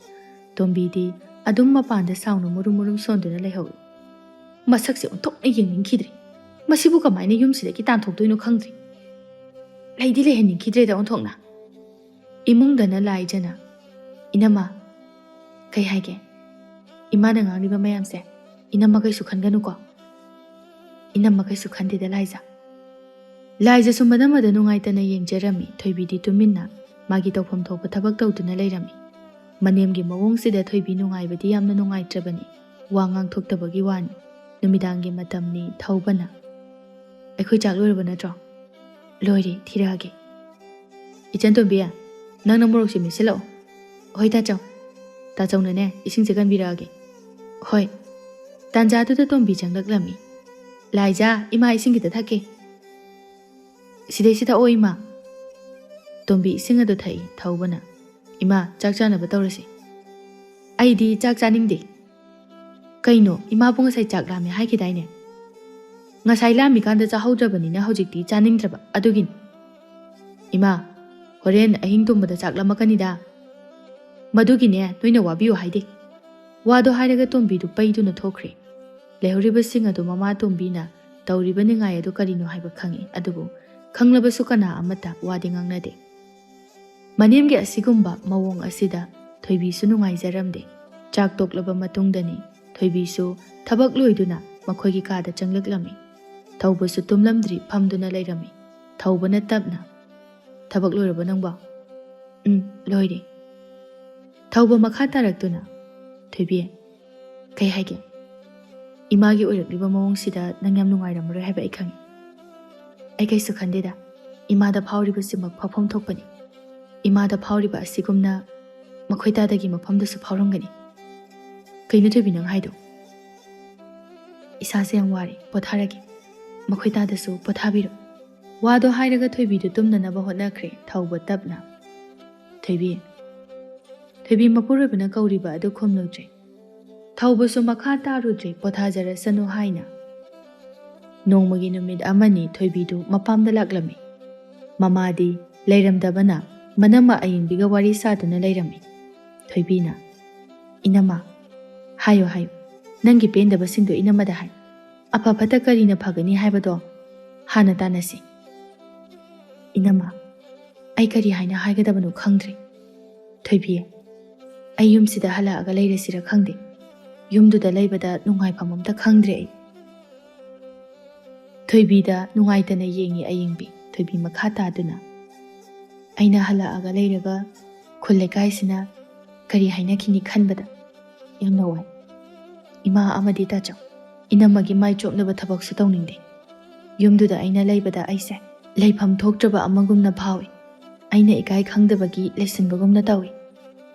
ꯇꯣꯝꯕꯤꯗꯤ ꯑꯗꯨꯝ ꯃꯄꯥꯟꯗ ꯁꯥꯎꯅ ꯃꯨꯔꯨꯝ ꯃꯨꯔꯨꯝ ꯁꯣꯟꯗꯨꯅ ꯂꯩꯍꯧꯏ꯫ ꯃꯁꯛꯁꯦ ꯑꯣꯟꯊꯣꯛꯅ ꯌꯦꯡꯅꯤꯡꯈꯤꯗ꯭ꯔꯦ꯫ ꯃꯁꯤꯕꯨ ꯀꯃꯥꯏꯅ ꯌꯨꯝꯁꯤꯗꯒꯤ ꯇꯥꯟꯊꯣꯛꯇꯣꯏꯅꯣ ꯈꯪꯗ꯭ꯔꯦ꯫ ꯂꯩꯗꯤ ꯂꯩꯍꯟꯅꯤꯡꯈꯤꯗ꯭ꯔꯦꯗ ꯑꯣꯟꯊꯣꯛꯅ꯫ ꯏꯃꯨꯡꯗꯅ ꯂꯥꯏꯖꯅ, "ꯏꯅꯝꯃ, ꯀꯩ ꯍꯥꯏꯒꯦ? ꯏꯃꯥꯅ ꯉꯥꯡꯂꯤꯕ ꯃꯌꯥꯝꯁꯦ ꯏꯅꯝꯃ ꯀꯩꯁꯨ ꯈꯟꯒꯅꯨꯀꯣ?" "ꯏꯅꯝꯃ ꯀꯩꯁꯨ ꯈꯟꯗꯦꯗ ꯂꯥꯏꯖ"꯫ ꯂꯥꯏꯖꯁꯨ ꯃꯗ ꯃꯗ ꯅꯨꯡꯉꯥꯏꯇꯅ ꯌꯦꯡꯖꯔꯝꯃꯤ꯫ ꯊꯣꯏꯕꯤꯗꯤ ꯇꯨꯃꯤꯟꯅ ꯃꯥꯒꯤ ꯇꯧꯐꯝ ꯊꯣꯛꯄ ꯊꯕꯛ ꯇꯧꯗꯨꯅ ꯂꯩꯔꯝꯃꯤ꯫ ꯃꯅꯦꯝꯒꯤ ꯃꯑꯣꯡꯁꯤꯗ ꯊꯣꯏꯕꯤ ꯅꯨꯡꯉꯥꯏꯕꯗꯤ ꯌꯥꯝꯅ ꯅꯨꯡꯉꯥꯏꯇ꯭ꯔꯕꯅꯤ꯫ ꯋꯥ ꯉꯥꯡꯊꯣꯛꯇꯕꯒꯤ ꯋꯥꯅꯤ꯫ ꯅꯨꯃꯤꯗꯥꯡꯒꯤ ꯃꯇꯝꯅꯤ꯫ ꯊꯧꯕꯅ, "ꯑꯩꯈꯣꯏ ꯆꯥꯛ ꯂꯣꯏꯔꯕ ꯅꯠꯇ꯭ꯔꯣ?" "ꯂꯣꯏꯔꯦ, ꯊꯤꯔꯛꯑꯒꯦ"꯫ "ꯏꯆꯟꯇꯣꯝꯕꯤ, ꯅꯪꯅ ꯃꯣꯔꯣꯛꯁꯦ ꯃꯦꯠꯁꯤꯜꯂꯛꯑꯣ"꯫ "ꯍꯣꯏ ꯇꯥꯆꯧ"꯫ ꯇꯥꯆꯧꯅꯅꯦ ꯏꯁꯤꯡꯁꯦ ꯀꯟꯕꯤꯔꯛꯑꯒꯦ꯫ "ꯍꯣꯏ"꯫ ꯇꯥꯟꯖꯥꯗꯨꯗ ꯇꯣꯝꯕꯤ ꯆꯪꯂꯛꯂꯝꯃꯤ꯫ "ꯂꯥꯏꯖꯥ, ꯏꯃꯥ ꯏꯁꯤꯡ ꯈꯤꯇ ꯊꯛꯀꯦ"꯫ "ꯁꯤꯗꯩꯁꯤ ꯊꯛꯑꯣ ꯏꯃꯥ"꯫ ꯇꯣꯝꯕꯤ ꯏꯁꯤꯡ ꯑꯗꯨ ꯊꯛꯏ꯫ ꯊꯧꯕꯅ, "ꯏꯃꯥ, ꯆꯥꯛ ꯆꯥꯅꯕ ꯇꯧꯔꯁꯤ"꯫ "ꯑꯩꯗꯤ ꯆꯥꯛ ꯆꯥꯅꯤꯡꯗꯦ"꯫ "ꯀꯩꯅꯣ, ꯏꯃꯥꯕꯨ ꯉꯁꯥꯏ ꯆꯥꯛ ꯂꯥꯝꯃꯦ ꯍꯥꯏꯈꯤꯗꯥꯏꯅꯦ?" "ꯉꯁꯥꯏ ꯂꯥꯝꯃꯤꯀꯥꯟꯗ ꯆꯥꯍꯧꯗ꯭ꯔꯕꯅꯤꯅ ꯍꯧꯖꯤꯛꯇꯤ ꯆꯥꯅꯤꯡꯗ꯭ꯔꯕ, ꯑꯗꯨꯒꯤꯅꯤ"꯫ "ꯏꯃꯥ, ꯍꯣꯔꯦꯟ ꯑꯍꯤꯡ ꯇꯨꯝꯕꯗ ꯆꯥꯛ ꯂꯥꯝꯃꯛꯀꯅꯤꯗ"꯫ "ꯃꯗꯨꯒꯤꯅꯦ ꯅꯣꯏꯅ ꯋꯥꯕꯤꯌꯨ ꯍꯥꯏꯗꯦ"꯫ ꯋꯥꯗꯣ ꯍꯥꯏꯔꯒ ꯇꯣꯝꯕꯤꯗꯨ ꯄꯩꯗꯨꯅ ꯊꯣꯛꯈ꯭ꯔꯦ꯫ ꯂꯩꯍꯧꯔꯤꯕꯁꯤꯡ ꯑꯗꯨ ꯃꯃꯥ ꯇꯣꯝꯕꯤꯅ ꯇꯧꯔꯤꯕ ꯅꯤꯡꯉꯥꯏ ꯑꯗꯨ ꯀꯔꯤꯅꯣ ꯍꯥꯏꯕ ꯈꯪꯏ, ꯑꯗꯨꯕꯨ ꯈꯪꯂꯕꯁꯨ ꯀꯅꯥ ꯑꯃꯠꯇ ꯋꯥꯗꯤ ꯉꯥꯡꯅꯗꯦ꯫ ꯃꯅꯦꯝꯒꯤ ꯑꯁꯤꯒꯨꯝꯕ ꯃꯑꯣꯡ ꯑꯁꯤꯗ ꯊꯣꯏꯕꯤꯁꯨ ꯅꯨꯡꯉꯥꯏꯖꯔꯝꯗꯦ꯫ ꯆꯥꯛ ꯇꯣꯛꯂꯕ ꯃꯇꯨꯡꯗꯅꯤ ꯊꯣꯏꯕꯤꯁꯨ ꯊꯕꯛ ꯂꯣꯏꯗꯨꯅ ꯃꯈꯣꯏꯒꯤ ꯀꯥꯗ ꯆꯪꯂꯛꯂꯝꯃꯤ꯫ ꯊꯧꯕꯁꯨ ꯇꯨꯝꯂꯝꯗ꯭ꯔꯤ, ꯐꯝꯗꯨꯅ ꯂꯩꯔꯝꯃꯤ꯫ ꯊꯧꯕꯅ ꯇꯞꯅ, "ꯊꯕꯛ ꯂꯣꯏꯔꯕꯣ ꯅꯪꯕꯣ?" "ꯎꯝ, ꯂꯣꯏꯔꯦ"꯫ ꯊꯧꯕ ꯃꯈꯥ ꯇꯥꯔꯛꯇꯨꯅ, "ꯊꯣꯏꯕꯤ, ꯀꯩ ꯍꯥꯏꯒꯦ? ꯏꯃꯥꯒꯤ ꯑꯣꯏꯔꯛꯂꯤꯕ ꯃꯑꯣꯡꯁꯤꯗ ꯅꯪ ꯌꯥꯝ ꯅꯨꯡꯉꯥꯏꯔꯝꯃꯔꯣꯏ ꯍꯥꯏꯕ ꯑꯩ ꯈꯪꯉꯤ"꯫ ꯑꯩ ꯀꯩꯁꯨ ꯈꯟꯗꯦꯗ꯫ ꯏꯃꯥꯗ ꯐꯥꯎꯔꯤꯕꯁꯤꯃꯛ ꯐꯥꯎꯐꯝ ꯊꯣꯛꯄꯅꯤ꯫ ꯏꯃꯥꯗ ꯐꯥꯎꯔꯤꯕ ꯑꯁꯤꯒꯨꯝꯅ ꯃꯈꯣꯏ ꯇꯥꯗꯒꯤ ꯃꯐꯝꯗꯁꯨ ꯐꯥꯎꯔꯝꯒꯅꯤ꯫ ꯀꯩꯅꯣ ꯊꯣꯏꯕꯤ ꯅꯪ ꯍꯥꯏꯗꯣ? "ꯏꯁꯥꯁꯦ ꯌꯥꯝ ꯋꯥꯔꯦ, ꯄꯣꯊꯥꯔꯒꯦ꯫ ꯃꯈꯣꯏ ꯇꯥꯗꯁꯨ ꯄꯣꯊꯥꯕꯤꯔꯣ"꯫ ꯋꯥꯗꯣ ꯍꯥꯏꯔꯒ ꯊꯣꯏꯕꯤꯗꯨ ꯇꯨꯝꯅꯅꯕ ꯍꯣꯠꯅꯈ꯭ꯔꯦ ꯊꯧꯕ ꯇꯞꯅ꯫ "ꯊꯣꯏꯕꯤ"꯫ ꯊꯣꯏꯕꯤ ꯃꯄꯨꯔꯣꯏꯕꯅ ꯀꯧꯔꯤꯕ ꯑꯗꯨ ꯈꯨꯝꯂꯨꯗ꯭ꯔꯦ꯫ ꯊꯧꯕꯁꯨ ꯃꯈꯥ ꯇꯥꯔꯨꯗ꯭ꯔꯦ, ꯄꯣꯊꯥꯖꯔꯁꯅꯨ ꯍꯥꯏꯅ꯫ ꯅꯣꯡꯃꯒꯤ ꯅꯨꯃꯤꯠ ꯑꯃꯅꯤ ꯊꯣꯏꯕꯤꯗꯨ ꯃꯄꯥꯝꯗ ꯂꯥꯛꯂꯝꯃꯤ꯫ ꯃꯃꯥꯗꯤ ꯂꯩꯔꯝꯗꯕꯅ ꯃꯅꯝꯃ ꯑꯌꯤꯡꯕꯤꯒ ꯋꯥꯔꯤ ꯁꯥꯗꯨꯅ ꯂꯩꯔꯝꯃꯤ꯫ ꯊꯣꯏꯕꯤꯅ, "ꯏꯅꯝꯃ, ꯍꯥꯏꯌꯨ ꯍꯥꯏꯌꯨ, ꯅꯪꯒꯤ ꯄꯦꯟꯗꯕꯁꯤꯡꯗꯣ ꯏꯅꯝꯃꯗ ꯍꯥꯏ꯫ ꯑꯐ ꯐꯠꯇ ꯀꯔꯤꯅ ꯐꯒꯅꯤ ꯍꯥꯏꯕꯗꯣ ꯍꯥꯟꯅ ꯇꯥꯟꯅꯁꯤ"꯫ "ꯏꯅꯝꯃ, ꯑꯩ ꯀꯔꯤ ꯍꯥꯏꯅ ꯍꯥꯏꯒꯗꯕꯅꯣ ꯈꯪꯗ꯭ꯔꯦ꯫ ꯊꯣꯏꯕꯤ, ꯑꯩ ꯌꯨꯝꯁꯤꯗ ꯍꯜꯂꯛꯑꯒ ꯂꯩꯔꯁꯤꯔ ꯈꯪꯗꯦ꯫ ꯌꯨꯝꯗꯨꯗ ꯂꯩꯕꯗ ꯅꯨꯡꯉꯥꯏꯐꯝ ꯑꯝꯇ ꯈꯪꯗ꯭ꯔꯦ ꯑꯩ"꯫ ꯊꯣꯏꯕꯤꯗ ꯅꯨꯡꯉꯥꯏꯇꯅ ꯌꯦꯡꯉꯤ ꯑꯌꯤꯡꯕꯤ꯫ ꯊꯣꯏꯕꯤ ꯃꯈꯥ ꯇꯥꯗꯨꯅ, "ꯑꯩꯅ ꯍꯜꯂꯛꯑꯒ ꯂꯩꯔꯒ ꯈꯨꯜ ꯂꯩꯀꯥꯏꯁꯤꯅ ꯀꯔꯤ ꯍꯥꯏꯅꯈꯤꯅꯤ ꯈꯟꯕꯗ ꯌꯥꯝꯅ ꯋꯥꯏ꯫ ꯏꯃꯥ ꯑꯃꯗꯤ ꯇꯥꯆꯧ, ꯏꯅꯝꯃꯒꯤ ꯃꯥꯏ ꯆꯣꯞꯅꯕ ꯊꯕꯛꯁꯨ ꯇꯧꯅꯤꯡꯗꯦ꯫ ꯌꯨꯝꯗꯨꯗ ꯑꯩꯅ ꯂꯩꯕꯗ ꯑꯩꯁꯦ ꯂꯩꯐꯝ ꯊꯣꯛꯇ꯭ꯔꯕ ꯑꯃꯒꯨꯝꯅ ꯐꯥꯎꯏ꯫ ꯑꯩꯅ ꯏꯀꯥꯏ ꯈꯪꯗꯕꯒꯤ ꯂꯩꯁꯤꯟꯕꯒꯨꯝꯅ ꯇꯧꯏ"꯫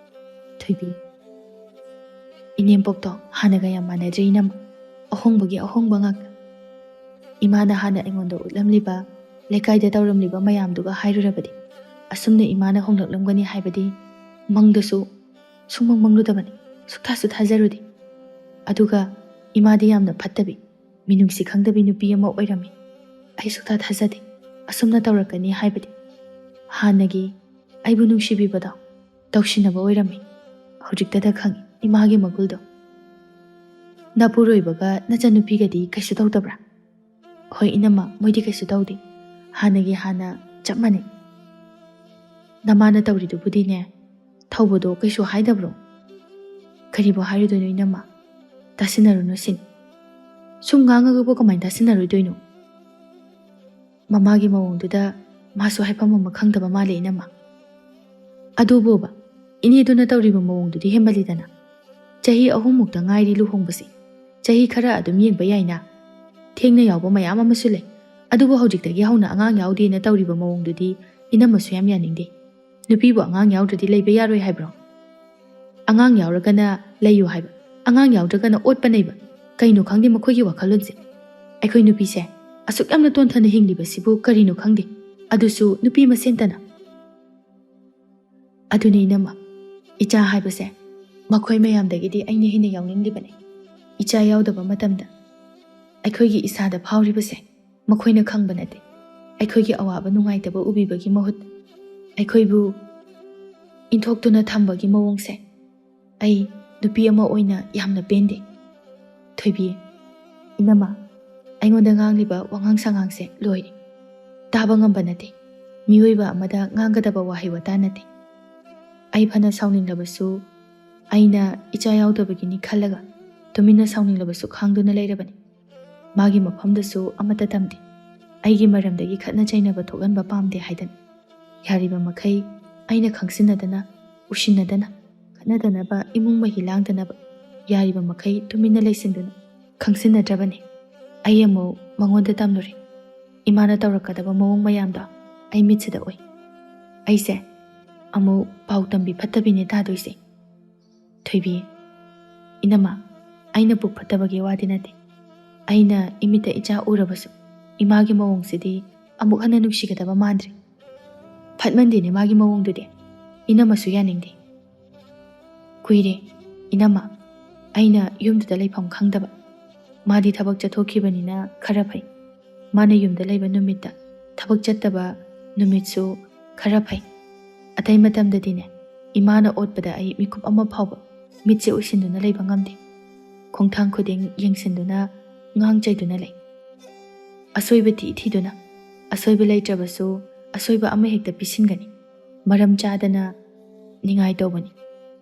ꯊꯣꯏꯕꯤ, "ꯏꯅꯦꯝꯄꯣꯛꯇꯣ ꯍꯥꯟꯅꯒ ꯌꯥꯝ ꯃꯥꯟꯅꯗ꯭ꯔꯦ ꯏꯅꯝꯃ꯫ ꯑꯍꯣꯡꯕꯒꯤ ꯑꯍꯣꯡꯕ ꯉꯥꯛꯇ꯫ ꯏꯃꯥꯅ ꯍꯥꯟꯅ ꯑꯩꯉꯣꯟꯗ ꯎꯠꯂꯝꯂꯤꯕ, ꯂꯩꯀꯥꯏꯗ ꯇꯧꯔꯝꯂꯤꯕ ꯃꯌꯥꯝꯗꯨꯒ ꯍꯥꯏꯔꯨꯔꯕꯗꯤ ꯑꯁꯨꯝꯅ ꯏꯃꯥꯅ ꯍꯣꯡꯂꯛꯂꯝꯒꯅꯤ ꯍꯥꯏꯕꯗꯤ ꯃꯪꯗꯁꯨ ꯁꯨꯡꯃꯪ ꯃꯪꯂꯨꯗꯕꯅꯤ, ꯁꯨꯛꯊꯥꯁꯨ ꯊꯥꯖꯔꯨꯗꯦ꯫ ꯑꯗꯨꯒ ꯏꯃꯥꯗꯤ ꯌꯥꯝꯅ ꯐꯠꯇꯕꯤ, ꯃꯤꯅꯨꯡꯁꯤ ꯈꯪꯗꯕꯤ ꯅꯨꯄꯤ ꯑꯃ ꯑꯣꯏꯔꯝꯃꯤ꯫ ꯑꯩ ꯁꯨꯛꯊꯥ ꯊꯥꯖꯗꯦ ꯑꯁꯨꯝꯅ ꯇꯧꯔꯛꯀꯅꯤ ꯍꯥꯏꯕꯗꯤ꯫ ꯍꯥꯟꯅꯒꯤ ꯑꯩꯕꯨ ꯅꯨꯡꯁꯤꯕꯤꯕꯗꯣ ꯇꯧꯁꯤꯟꯅꯕ ꯑꯣꯏꯔꯝꯃꯤ꯫ ꯍꯧꯖꯤꯛꯇꯗ ꯈꯪꯉꯤ ꯏꯃꯥꯒꯤ ꯃꯒꯨꯜꯗꯣ"꯫ "ꯅꯄꯨꯔꯣꯏꯕꯒ ꯅꯆꯟꯅꯨꯄꯤꯒꯗꯤ ꯀꯩꯁꯨ ꯇꯧꯗꯕ꯭ꯔꯥ?" "ꯍꯣꯏ ꯏꯅꯝꯃ, ꯃꯣꯏꯗꯤ ꯀꯩꯁꯨ ꯇꯧꯗꯦ꯫ ꯍꯥꯟꯅꯒꯤ ꯍꯥꯟꯅ ꯆꯞ ꯃꯥꯟꯅꯩ꯫ ꯅꯃꯥꯅ ꯇꯧꯔꯤꯗꯨꯕꯨꯗꯤꯅꯦ, ꯊꯧꯕꯗꯣ ꯀꯩꯁꯨ ꯍꯥꯏꯗꯕ꯭ꯔꯣ?" "ꯀꯔꯤꯕꯨ ꯍꯥꯏꯔꯨꯗꯣꯏꯅꯣ ꯏꯅꯝꯃ? ꯇꯥꯁꯤꯟꯅꯔꯨꯅꯨ ꯁꯤꯅꯤ꯫ ꯁꯨꯝ ꯉꯥꯡꯉꯒꯕꯨ ꯀꯃꯥꯏꯅ ꯇꯥꯁꯤꯟꯅꯔꯣꯏꯗꯣꯏꯅꯣ?" ꯃꯃꯥꯒꯤ ꯃꯑꯣꯡꯗꯨꯗ ꯃꯥꯁꯨ ꯍꯥꯏꯐꯝ ꯑꯃ ꯈꯪꯗꯕ ꯃꯥꯜꯂꯦ ꯏꯅꯝꯃ꯫ "ꯑꯗꯨꯕꯨꯕ, ꯏꯅꯦꯗꯨꯅ ꯇꯧꯔꯤꯕ ꯃꯑꯣꯡꯗꯨꯗꯤ ꯍꯦꯟꯃꯜꯂꯤꯗꯅ꯫ ꯆꯍꯤ ꯑꯍꯨꯝꯃꯨꯛꯇ ꯉꯥꯏꯔꯤ ꯂꯨꯍꯣꯡꯕꯁꯤ꯫ ꯆꯍꯤ ꯈꯔ ꯑꯗꯨꯝ ꯌꯦꯡꯕ ꯌꯥꯏꯅ꯫ ꯊꯦꯡꯅ ꯌꯥꯎꯕ ꯃꯌꯥꯝ ꯑꯃꯁꯨ ꯂꯩ꯫ ꯑꯗꯨꯕꯨ ꯍꯧꯖꯤꯛꯇꯒꯤ ꯍꯧꯅ ꯑꯉꯥꯡ ꯌꯥꯎꯗꯦꯅ ꯇꯧꯔꯤꯕ ꯃꯑꯣꯡꯗꯨꯗꯤ ꯏꯅꯝꯃꯁꯨ ꯌꯥꯝ ꯌꯥꯅꯤꯡꯗꯦ꯫ ꯅꯨꯄꯤꯕꯨ ꯑꯉꯥꯡ ꯌꯥꯎꯗ꯭ꯔꯗꯤ ꯂꯩꯕ ꯌꯥꯔꯣꯏ ꯍꯥꯏꯕ꯭ꯔꯣ? ꯑꯉꯥꯡ ꯌꯥꯎꯔꯒꯅ ꯂꯩꯌꯨ ꯍꯥꯏꯕ, ꯑꯉꯥꯡ ꯌꯥꯎꯗ꯭ꯔꯒꯅ ꯑꯣꯠꯄ ꯅꯩꯕ꯫ ꯀꯩꯅꯣ ꯈꯪꯗꯦ ꯃꯈꯣꯏꯒꯤ ꯋꯥꯈꯜꯂꯣꯟꯁꯦ꯫ ꯑꯩꯈꯣꯏ ꯅꯨꯄꯤꯁꯦ ꯑꯁꯨꯛ ꯌꯥꯝꯅ ꯇꯣꯟꯊꯅ ꯍꯤꯡꯂꯤꯕꯁꯤꯕꯨ ꯀꯔꯤꯅꯣ ꯈꯪꯗꯦ꯫ ꯑꯗꯨꯁꯨ ꯅꯨꯄꯤ ꯃꯁꯦꯟꯇꯅ꯫ ꯑꯗꯨꯅꯤ ꯏꯅꯝꯃ, ꯏꯆꯥ ꯍꯥꯏꯕꯁꯦ ꯃꯈꯣꯏ ꯃꯌꯥꯝꯗꯒꯤꯗꯤ ꯑꯩꯅ ꯍꯦꯟꯅ ꯌꯥꯎꯅꯤꯡꯂꯤꯕꯅꯤ꯫ ꯏꯆꯥ ꯌꯥꯎꯗꯕ ꯃꯇꯝꯗ ꯑꯩꯈꯣꯏꯒꯤ ꯏꯁꯥꯗ ꯐꯥꯎꯔꯤꯕꯁꯦ ꯃꯈꯣꯏꯅ ꯈꯪꯕ ꯅꯠꯇꯦ꯫ ꯑꯩꯈꯣꯏꯒꯤ ꯑꯋꯥꯕ ꯅꯨꯡꯉꯥꯏꯇꯕ ꯎꯕꯤꯕꯒꯤ ꯃꯍꯨꯠ ꯑꯩꯈꯣꯏꯕꯨ ꯏꯟꯊꯣꯛꯇꯨꯅ ꯊꯝꯕꯒꯤ ꯃꯑꯣꯡꯁꯦ ꯑꯩ ꯅꯨꯄꯤ ꯑꯃ ꯑꯣꯏꯅ ꯌꯥꯝꯅ ꯄꯦꯟꯗꯦ꯫ ꯊꯣꯏꯕꯤ, ꯏꯅꯝꯃ, ꯑꯩꯉꯣꯟꯗ ꯉꯥꯡꯂꯤꯕ ꯋꯥꯉꯥꯡ ꯁꯉꯥꯡꯁꯦ ꯂꯣꯏꯔꯦ꯫ ꯇꯥꯕ ꯉꯝꯕ ꯅꯠꯇꯦ꯫ ꯃꯤꯑꯣꯏꯕ ꯑꯃꯗ ꯉꯥꯡꯒꯗꯕ ꯋꯥꯍꯩ ꯋꯥꯇꯥ ꯅꯠꯇꯦ꯫ ꯑꯩ ꯐꯅ ꯁꯥꯎꯅꯤꯡꯂꯕꯁꯨ, ꯑꯩꯅ ꯏꯆꯥ ꯌꯥꯎꯗꯕꯒꯤꯅꯤ ꯈꯜꯂꯒ ꯇꯨꯃꯤꯟꯅ ꯁꯥꯎꯅꯤꯡꯂꯕꯁꯨ ꯈꯥꯡꯗꯨꯅ ꯂꯩꯔꯕꯅꯤ꯫ ꯃꯥꯒꯤ ꯃꯐꯝꯗꯁꯨ ꯑꯃꯠꯇ ꯇꯝꯗꯦ꯫ ꯑꯩꯒꯤ ꯃꯔꯝꯗꯒꯤ ꯈꯠꯅ ꯆꯩꯅꯕ ꯊꯣꯛꯍꯟꯕ ꯄꯥꯝꯗꯦ ꯍꯥꯏꯗꯅ꯫ ꯌꯥꯔꯤꯕ ꯃꯈꯩ ꯑꯩꯅ ꯈꯪꯁꯤꯟꯅꯗꯅ, ꯎꯁꯤꯟꯅꯗꯅ, ꯈꯠꯅꯗꯅꯕ, ꯏꯃꯨꯡ ꯃꯍꯤ ꯂꯥꯡꯗꯅꯕ ꯌꯥꯔꯤꯕ ꯃꯈꯩ ꯇꯨꯃꯤꯟꯅ ꯂꯩꯁꯤꯟꯗꯨꯅ ꯈꯪꯁꯤꯟꯅꯗ꯭ꯔꯕꯅꯤ꯫ ꯑꯩ ꯑꯃꯨꯛ ꯃꯉꯣꯟꯗ ꯇꯝꯂꯨꯔꯦ꯫ ꯏꯃꯥꯅ ꯇꯧꯔꯛꯀꯗꯕ ꯃꯑꯣꯡ ꯃꯌꯥꯝꯗꯣ ꯑꯩ ꯃꯤꯠꯁꯤꯗ ꯎꯏ꯫ ꯑꯩꯁꯦ ꯑꯃꯨꯛ ꯄꯥꯎ ꯇꯝꯕꯤ ꯐꯠꯇꯕꯤꯅꯦ ꯇꯥꯗꯣꯏꯁꯦ꯫ ꯊꯣꯏꯕꯤ, ꯏꯅꯝꯃ, ꯑꯩꯅ ꯄꯨꯛ ꯐꯠꯇꯕꯒꯤ ꯋꯥꯗꯤ ꯅꯠꯇꯦ꯫ ꯑꯩꯅ ꯏꯃꯤꯠꯇ ꯏꯆꯥ ꯎꯔꯕꯁꯨ ꯏꯃꯥꯒꯤ ꯃꯑꯣꯡꯁꯤꯗꯤ ꯑꯃꯨꯛ ꯍꯟꯅ ꯅꯨꯡꯁꯤꯒꯗꯕ ꯃꯥꯟꯗ꯭ꯔꯦ꯫ ꯐꯠꯃꯟꯗꯦꯅꯦ ꯃꯥꯒꯤ ꯃꯑꯣꯡꯗꯨꯗꯤ꯫ ꯏꯅꯝꯃꯁꯨ ꯌꯥꯅꯤꯡꯗꯦ꯫ ꯀꯨꯏꯔꯦ, ꯏꯅꯝꯃ, ꯑꯩꯅ ꯌꯨꯝꯗꯨꯗ ꯂꯩꯐꯝ ꯈꯪꯗꯕ꯫ ꯃꯥꯗꯤ ꯊꯕꯛ ꯆꯠꯊꯣꯛꯈꯤꯕꯅꯤꯅ ꯈꯔ ꯐꯩ꯫ ꯃꯥꯅ ꯌꯨꯝꯗ ꯂꯩꯕ ꯅꯨꯃꯤꯠꯇ ꯊꯕꯛ ꯆꯠꯇꯕ ꯅꯨꯃꯤꯠꯁꯨ ꯈꯔ ꯐꯩ꯫ ꯑꯇꯩ ꯃꯇꯝꯗꯗꯤꯅꯦ, ꯏꯃꯥꯅ ꯑꯣꯠꯄꯗ ꯑꯩ ꯃꯤꯀꯨꯞ ꯑꯃ ꯐꯥꯎꯕ ꯃꯤꯠꯁꯦ ꯎꯏꯁꯤꯟꯗꯨꯅ ꯂꯩꯕ ꯉꯝꯗꯦ꯫ ꯈꯣꯡꯊꯥꯡ ꯈꯨꯗꯤꯡ ꯌꯦꯡꯁꯤꯟꯗꯨꯅ ꯉꯥꯡ ꯆꯩꯗꯨꯅ ꯂꯩ꯫ ꯑꯁꯣꯏꯕ ꯊꯤ ꯊꯤꯗꯨꯅ, ꯑꯁꯣꯏꯕ ꯂꯩꯇ꯭ꯔꯕꯁꯨ ꯑꯁꯣꯏꯕ ꯑꯃ ꯍꯦꯛꯇ ꯄꯤꯁꯤꯟꯒꯅꯤ꯫ ꯃꯔꯝ ꯆꯥꯗꯅ ꯅꯤꯡꯉꯥꯏ ꯇꯧꯕꯅꯤ꯫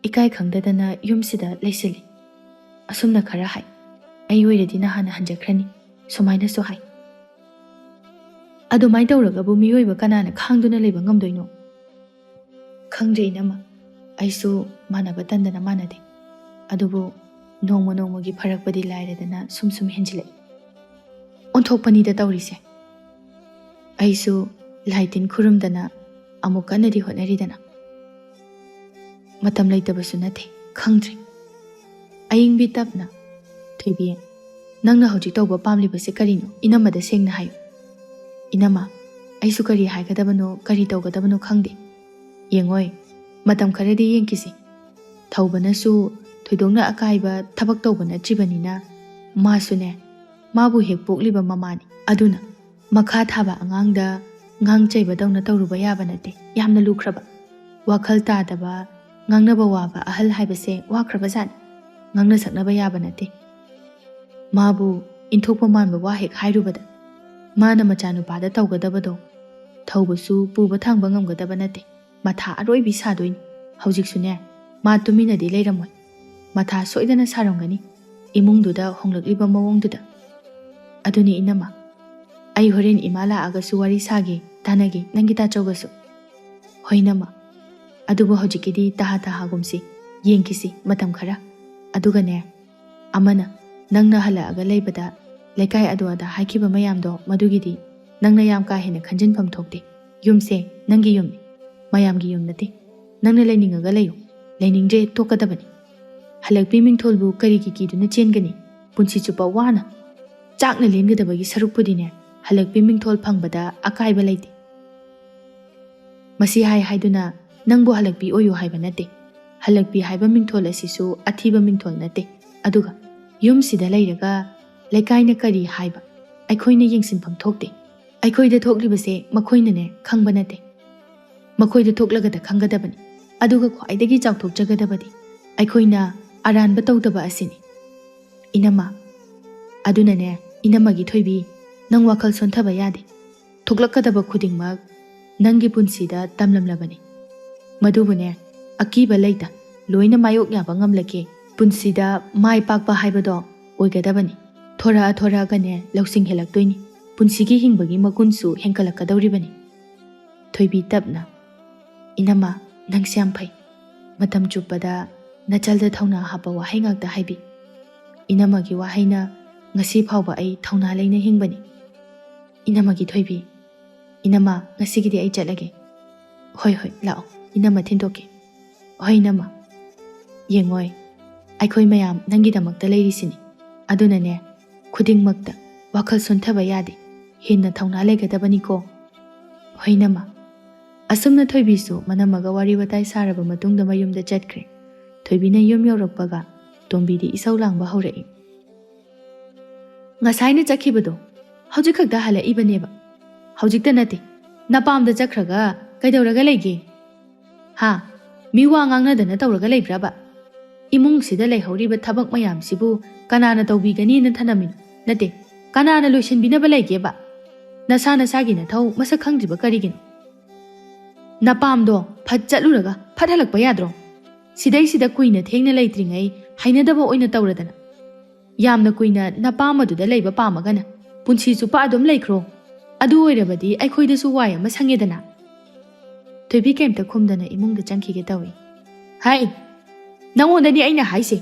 ꯏꯀꯥꯏ ꯈꯪꯗꯗꯅ ꯌꯨꯝꯁꯤꯗ ꯂꯩꯁꯤꯜꯂꯤ꯫ ꯑꯁꯨꯝꯅ ꯈꯔ ꯍꯥꯏ꯫ ꯑꯩ ꯑꯣꯏꯔꯗꯤ ꯅꯍꯥꯟꯅ ꯍꯟꯖꯈ꯭ꯔꯅꯤ꯫ ꯁꯨꯃꯥꯏꯅꯁꯨ ꯍꯥꯏ꯫ ꯑꯗꯨꯃꯥꯏꯅ ꯇꯧꯔꯒꯕꯨ ꯃꯤꯑꯣꯏꯕ ꯀꯅꯥꯅ ꯈꯥꯡꯗꯨꯅ ꯂꯩꯕ ꯉꯝꯗꯣꯏꯅꯣ? ꯈꯪꯗ꯭ꯔꯦ ꯏꯅꯝꯃ, ꯑꯩꯁꯨ ꯃꯥꯟꯅꯕ ꯇꯟꯗꯅ ꯃꯥꯟꯅꯗꯦ꯫ ꯑꯗꯨꯕꯨ ꯅꯣꯡꯃ ꯅꯣꯡꯃꯒꯤ ꯐꯔꯛꯄꯗꯤ ꯂꯥꯏꯔꯗꯅ ꯁꯨꯝ ꯁꯨꯝ ꯍꯦꯟꯖꯤꯜꯂꯛꯏ꯫ ꯑꯣꯟꯊꯣꯛꯄꯅꯤꯗ ꯇꯧꯔꯤꯁꯦ꯫ ꯑꯩꯁꯨ ꯂꯥꯏ ꯇꯤꯟ ꯈꯨꯔꯨꯝꯗꯅ ꯑꯃꯨꯛ ꯀꯟꯅꯗꯤ ꯍꯣꯠꯅꯔꯤꯗꯅ꯫ ꯃꯇꯝ ꯂꯩꯇꯕꯁꯨ ꯅꯠꯇꯦ, ꯈꯪꯗ꯭ꯔꯦ꯫ ꯑꯏꯪꯕꯤ ꯇꯞꯅ, "ꯊꯣꯏꯕꯤ, ꯅꯪꯅ ꯍꯧꯖꯤꯛ ꯇꯧꯕ ꯄꯥꯝꯂꯤꯕꯁꯦ ꯀꯔꯤꯅꯣ? ꯏꯅꯝꯃꯗ ꯁꯦꯡꯅ ꯍꯥꯏꯌꯨ꯫" "ꯏꯅꯝꯃ, ꯑꯩꯁꯨ ꯀꯔꯤ ꯍꯥꯏꯒꯗꯕꯅꯣ, ꯀꯔꯤ ꯇꯧꯒꯗꯕꯅꯣ ꯈꯪꯗꯦ꯫ ꯌꯦꯡꯉꯣꯏ, ꯃꯇꯝ ꯈꯔꯗꯤ ꯌꯦꯡꯈꯤꯁꯤ꯫ ꯊꯧꯕꯅꯁꯨ ꯊꯣꯏꯗꯣꯛꯅ ꯑꯀꯥꯏꯕ ꯊꯕꯛ ꯇꯧꯕ ꯅꯠꯇ꯭ꯔꯤꯕꯅꯤꯅ, ꯃꯥꯁꯨꯅꯦ, ꯃꯥꯕꯨ ꯍꯦꯛ ꯄꯣꯛꯂꯤꯕ ꯃꯃꯥꯅꯤ꯫ ꯑꯗꯨꯅ ꯃꯈꯥ ꯊꯥꯕ ꯑꯉꯥꯡꯗ ꯉꯥꯡ ꯆꯩꯕꯗꯧꯅ ꯇꯧꯔꯨꯕ ꯌꯥꯕ ꯅꯠꯇꯦ꯫ ꯌꯥꯝꯅ ꯂꯨꯈ꯭ꯔꯕ, ꯋꯥꯈꯜ ꯇꯥꯗꯕ, ꯉꯥꯡꯅꯕ ꯋꯥꯕ ꯑꯍꯜ ꯍꯥꯏꯕꯁꯦ ꯋꯥꯈ꯭ꯔꯕꯖꯥꯠꯅꯤ꯫ ꯉꯥꯡꯅ ꯁꯛꯅꯕ ꯌꯥꯕ ꯅꯠꯇꯦ꯫ ꯃꯥꯕꯨ ꯏꯟꯊꯣꯛꯄ ꯃꯥꯟꯕ ꯋꯥ ꯍꯦꯛ ꯍꯥꯏꯔꯨꯕꯗ, ꯃꯥꯅ ꯃꯆꯥꯅꯨꯄꯥꯗ ꯇꯧꯒꯗꯕꯗꯣ ꯊꯧꯕꯁꯨ ꯄꯨꯕ ꯊꯥꯡꯕ ꯉꯝꯒꯗꯕ ꯅꯠꯇꯦ꯫ ꯃꯊꯥ ꯑꯔꯣꯏꯕꯤ ꯁꯥꯗꯣꯏꯅꯤ꯫ ꯍꯧꯖꯤꯛꯁꯨꯅꯦ, ꯃꯥ ꯇꯨꯃꯤꯟꯅꯗꯤ ꯂꯩꯔꯝꯃꯣꯏ꯫ ꯃꯊꯥ ꯁꯣꯏꯗꯅ ꯁꯥꯔꯝꯒꯅꯤ, ꯏꯃꯨꯡꯗꯨꯗ ꯍꯣꯡꯂꯛꯂꯤꯕ ꯃꯑꯣꯡꯗꯨꯗ꯫ ꯑꯗꯨꯅꯤ ꯏꯅꯝꯃ, ꯑꯩ ꯍꯣꯔꯦꯟ ꯏꯃꯥ ꯂꯥꯛꯑꯒꯁꯨ ꯋꯥꯔꯤ ꯁꯥꯒꯦ, ꯇꯥꯟꯅꯒꯦ, ꯅꯪꯒꯤ ꯇꯥꯆꯧꯒꯁꯨ꯫" "ꯍꯣꯏ ꯏꯅꯝꯃ, ꯑꯗꯨꯕꯨ ꯍꯧꯖꯤꯛꯀꯤꯗꯤ ꯇꯍꯥ ꯇꯍꯥꯒꯨꯝꯁꯤ, ꯌꯦꯡꯈꯤꯁꯤ ꯃꯇꯝ ꯈꯔ꯫ ꯑꯗꯨꯒꯅꯦ, ꯑꯃꯅ, ꯅꯪꯅ ꯍꯜꯂꯛꯑꯒ ꯂꯩꯕꯗ ꯂꯩꯀꯥꯏ ꯑꯗꯨ ꯑꯗꯥ ꯍꯥꯏꯈꯤꯕ ꯃꯌꯥꯝꯗꯣ, ꯃꯗꯨꯒꯤꯗꯤ ꯅꯪꯅ ꯌꯥꯝ ꯀꯥ ꯍꯦꯟꯅ ꯈꯟꯖꯤꯟꯐꯝ ꯊꯣꯛꯇꯦ꯫ ꯌꯨꯝꯁꯦ ꯅꯪꯒꯤ ꯌꯨꯝꯅꯤ, ꯃꯌꯥꯝꯒꯤ ꯌꯨꯝ ꯅꯠꯇꯦ꯫ ꯅꯪꯅ ꯂꯩꯅꯤꯡꯉꯒ ꯂꯩꯌꯨ, ꯂꯩꯅꯤꯡꯗ꯭ꯔꯦ ꯇꯣꯛꯀꯗꯕꯅꯤ꯫ ꯍꯜꯂꯛꯄꯤ ꯃꯤꯡꯊꯣꯜꯕꯨ ꯀꯔꯤꯒꯤ ꯀꯤꯗꯨꯅ ꯆꯦꯟꯒꯅꯤ? ꯄꯨꯟꯁꯤ ꯆꯨꯞꯄ ꯋꯥꯅ ꯆꯥꯛꯅ ꯂꯦꯟꯒꯗꯕꯒꯤ ꯁꯔꯨꯛꯄꯨꯗꯤꯅꯦ, ꯍꯜꯂꯛꯄꯤ ꯃꯤꯡꯊꯣꯜ ꯐꯪꯕꯗ ꯑꯀꯥꯏꯕ ꯂꯩꯇꯦ꯫" ꯃꯁꯤ ꯍꯥꯏ ꯍꯥꯏꯗꯨꯅ ꯅꯪꯕꯨ ꯍꯜꯂꯛꯄꯤ ꯑꯣꯏꯌꯨ ꯍꯥꯏꯕ ꯅꯠꯇꯦ꯫ ꯍꯜꯂꯛꯄꯤ ꯍꯥꯏꯕ ꯃꯤꯡꯊꯣꯜ ꯑꯁꯤꯁꯨ ꯑꯊꯤꯕ ꯃꯤꯡꯊꯣꯜ ꯅꯠꯇꯦ꯫ ꯑꯗꯨꯒ ꯌꯨꯝꯁꯤꯗ ꯂꯩꯔꯒ ꯂꯩꯀꯥꯏꯅ ꯀꯔꯤ ꯍꯥꯏꯕ ꯑꯩꯈꯣꯏꯅ ꯌꯦꯡꯁꯤꯟꯐꯝ ꯊꯣꯛꯇꯦ꯫ ꯑꯩꯈꯣꯏꯗ ꯊꯣꯛꯂꯤꯕꯁꯦ ꯃꯈꯣꯏꯅꯅꯦ ꯈꯪꯕ ꯅꯠꯇꯦ꯫ ꯃꯈꯣꯏꯗ ꯊꯣꯛꯂꯒꯗ ꯈꯪꯒꯗꯕꯅꯤ꯫ ꯑꯗꯨꯒ ꯈ꯭ꯋꯥꯏꯗꯒꯤ ꯆꯥꯎꯊꯣꯛꯆꯒꯗꯕꯗꯤ ꯑꯩꯈꯣꯏꯅ ꯑꯔꯥꯟꯕ ꯇꯧꯗꯕ ꯑꯁꯤꯅꯤ꯫ ꯏꯅꯝꯃ, ꯑꯗꯨꯅꯅꯦ, ꯏꯅꯝꯃꯒꯤ ꯊꯣꯏꯕꯤ, ꯅꯪ ꯋꯥꯈꯜ ꯁꯣꯟꯊꯕ ꯌꯥꯗꯦ꯫ ꯊꯣꯛꯂꯛꯀꯗꯕ ꯈꯨꯗꯤꯡꯃꯛ ꯅꯪꯒꯤ ꯄꯨꯟꯁꯤꯗ ꯇꯝꯂꯝꯂꯕꯅꯤ꯫ ꯃꯗꯨꯕꯨꯅꯦ, ꯑꯀꯤꯕ ꯂꯩꯇ ꯂꯣꯏꯅ ꯃꯥꯌꯣꯛ ꯌꯥꯕ ꯉꯝꯂꯛꯀꯦ꯫ ꯄꯨꯟꯁꯤꯗ ꯃꯥꯏ ꯄꯥꯛꯄ ꯍꯥꯏꯕꯗꯣ ꯑꯣꯏꯒꯗꯕꯅꯤ꯫ ꯊꯣꯔꯛꯑ ꯊꯣꯔꯛꯑꯒꯅꯦ ꯂꯧꯁꯤꯡ ꯍꯦꯜꯂꯛꯇꯣꯏꯅꯤ꯫ ꯄꯨꯟꯁꯤꯒꯤ ꯍꯤꯡꯕꯒꯤ ꯃꯒꯨꯟꯁꯨ ꯍꯦꯟꯀꯠꯂꯛꯀꯗꯧꯔꯤꯕꯅꯤ꯫ ꯊꯣꯏꯕꯤ ꯇꯞꯅ, "ꯏꯅꯝꯃ, ꯅꯪꯁꯦ ꯌꯥꯝ ꯐꯩ꯫ ꯃꯇꯝ ꯆꯨꯞꯄꯗ ꯅꯆꯜꯗ ꯊꯧꯅꯥ ꯍꯥꯞꯄ ꯋꯥꯍꯩ ꯉꯥꯛꯇ ꯍꯥꯏꯕꯤ꯫ ꯏꯅꯝꯃꯒꯤ ꯋꯥꯍꯩꯅ ꯉꯁꯤ ꯐꯥꯎꯕ ꯑꯩ ꯊꯧꯅꯥ ꯂꯩꯅ ꯍꯤꯡꯕꯅꯤ꯫" ꯏꯅꯝꯃꯒꯤ ꯊꯣꯏꯕꯤ, "ꯏꯅꯝꯃ, ꯉꯁꯤꯒꯤꯗꯤ ꯑꯩ ꯆꯠꯂꯒꯦ꯫" "ꯍꯣꯏ, ꯍꯣꯏ, ꯂꯥꯛꯑꯣ, ꯏꯅꯝꯃ ꯊꯤꯟꯗꯣꯛꯀꯦ꯫" "ꯍꯣꯏ, ꯏꯅꯝꯃ꯫ ꯌꯦꯡꯉꯣꯏ, ꯑꯩꯈꯣꯏ ꯃꯌꯥꯝ ꯅꯪꯒꯤꯗꯃꯛꯇ ꯂꯩꯔꯤꯁꯤꯅꯤ꯫ ꯑꯗꯨꯅꯅꯦ, ꯈꯨꯗꯤꯡꯃꯛꯇ ꯋꯥꯈꯜ ꯁꯣꯟꯊꯕ ꯌꯥꯗꯦ꯫ ꯍꯦꯟꯅ ꯊꯧꯅꯥ ꯂꯩꯒꯗꯕꯅꯤꯀꯣ꯫" "ꯍꯣꯏ, ꯏꯅꯝꯃ꯫" ꯑꯁꯨꯝꯅ ꯊꯣꯏꯕꯤꯁꯨ ꯃꯅꯝꯃꯒ ꯋꯥꯔꯤ ꯋꯥꯇꯥꯏ ꯁꯥꯔꯕ ꯃꯇꯨꯡꯗ ꯃꯌꯨꯝꯗ ꯆꯠꯈ꯭ꯔꯦ꯫ ꯊꯣꯏꯕꯤꯅ ꯌꯨꯝ ꯌꯧꯔꯛꯄꯒ ꯇꯣꯝꯕꯤꯗꯤ ꯏꯁꯧ ꯂꯥꯡꯕ ꯍꯧꯔꯛꯏ꯫ "ꯉꯁꯥꯏꯅ ꯆꯠꯈꯤꯕꯗꯣ ꯍꯧꯖꯤꯛ ꯈꯛꯇ ꯍꯜꯂꯛꯏꯕꯅꯦꯕ꯫ ꯍꯧꯖꯤꯛꯇ ꯅꯠꯇꯦ, ꯅꯄꯥꯝꯗ ꯆꯠꯈ꯭ꯔꯒ ꯀꯩꯗꯧꯔꯒ ꯂꯩꯒꯦ? ꯍꯥ? ꯃꯤ ꯋꯥ ꯉꯥꯡꯅꯗꯅ ꯇꯧꯔꯒ ꯂꯩꯕ꯭ꯔꯕ? ꯏꯃꯨꯡꯁꯤꯗ ꯂꯩꯍꯧꯔꯤꯕ ꯊꯕꯛ ꯃꯌꯥꯝꯁꯤꯕꯨ ꯀꯅꯥꯅ ꯇꯧꯕꯤꯒꯅꯤꯅ ꯊꯅꯝꯃꯤꯅꯣ? ꯅꯠꯇꯦ, ꯀꯅꯥꯅ ꯂꯣꯏꯁꯤꯟꯕꯤꯅꯕ ꯂꯩꯒꯦꯕ? ꯅꯁꯥ ꯅꯁꯥꯒꯤ ꯅꯊꯧ ꯃꯁꯛ ꯈꯪꯗ꯭ꯔꯤꯕ ꯀꯔꯤꯒꯤꯅꯣ? ꯅꯄꯥꯝꯗꯣ ꯐꯠ ꯆꯠꯂꯨꯔꯒ ꯐꯠ ꯍꯜꯂꯛꯄ ꯌꯥꯗ꯭ꯔꯣ? ꯁꯤꯗꯩꯁꯤꯗ ꯀꯨꯏꯅ ꯊꯦꯡꯅ ꯂꯩꯇ꯭ꯔꯤꯉꯩ ꯍꯩꯅꯗꯕ ꯑꯣꯏꯅ ꯇꯧꯔꯗꯅ꯫ ꯌꯥꯝꯅ ꯀꯨꯏꯅ ꯅꯄꯥꯝ ꯑꯗꯨꯗ ꯂꯩꯕ ꯄꯥꯝꯃꯒꯅ ꯄꯨꯟꯁꯤ ꯆꯨꯞꯄ ꯑꯗꯨꯝ ꯂꯩꯈ꯭ꯔꯣ꯫ ꯑꯗꯨ ꯑꯣꯏꯔꯕꯗꯤ ꯑꯩꯈꯣꯏꯗꯁꯨ ꯋꯥꯏ ꯑꯃ ꯁꯪꯉꯦꯗꯅ꯫" ꯊꯣꯏꯕꯤ ꯀꯩꯝꯇ ꯈꯨꯝꯗꯅ ꯏꯃꯨꯡꯗ ꯆꯪꯈꯤꯒꯦ ꯇꯧꯏ꯫ "ꯍꯥꯏ, ꯅꯪꯉꯣꯟꯗꯅꯤ ꯑꯩꯅ ꯍꯥꯏꯁꯦ꯫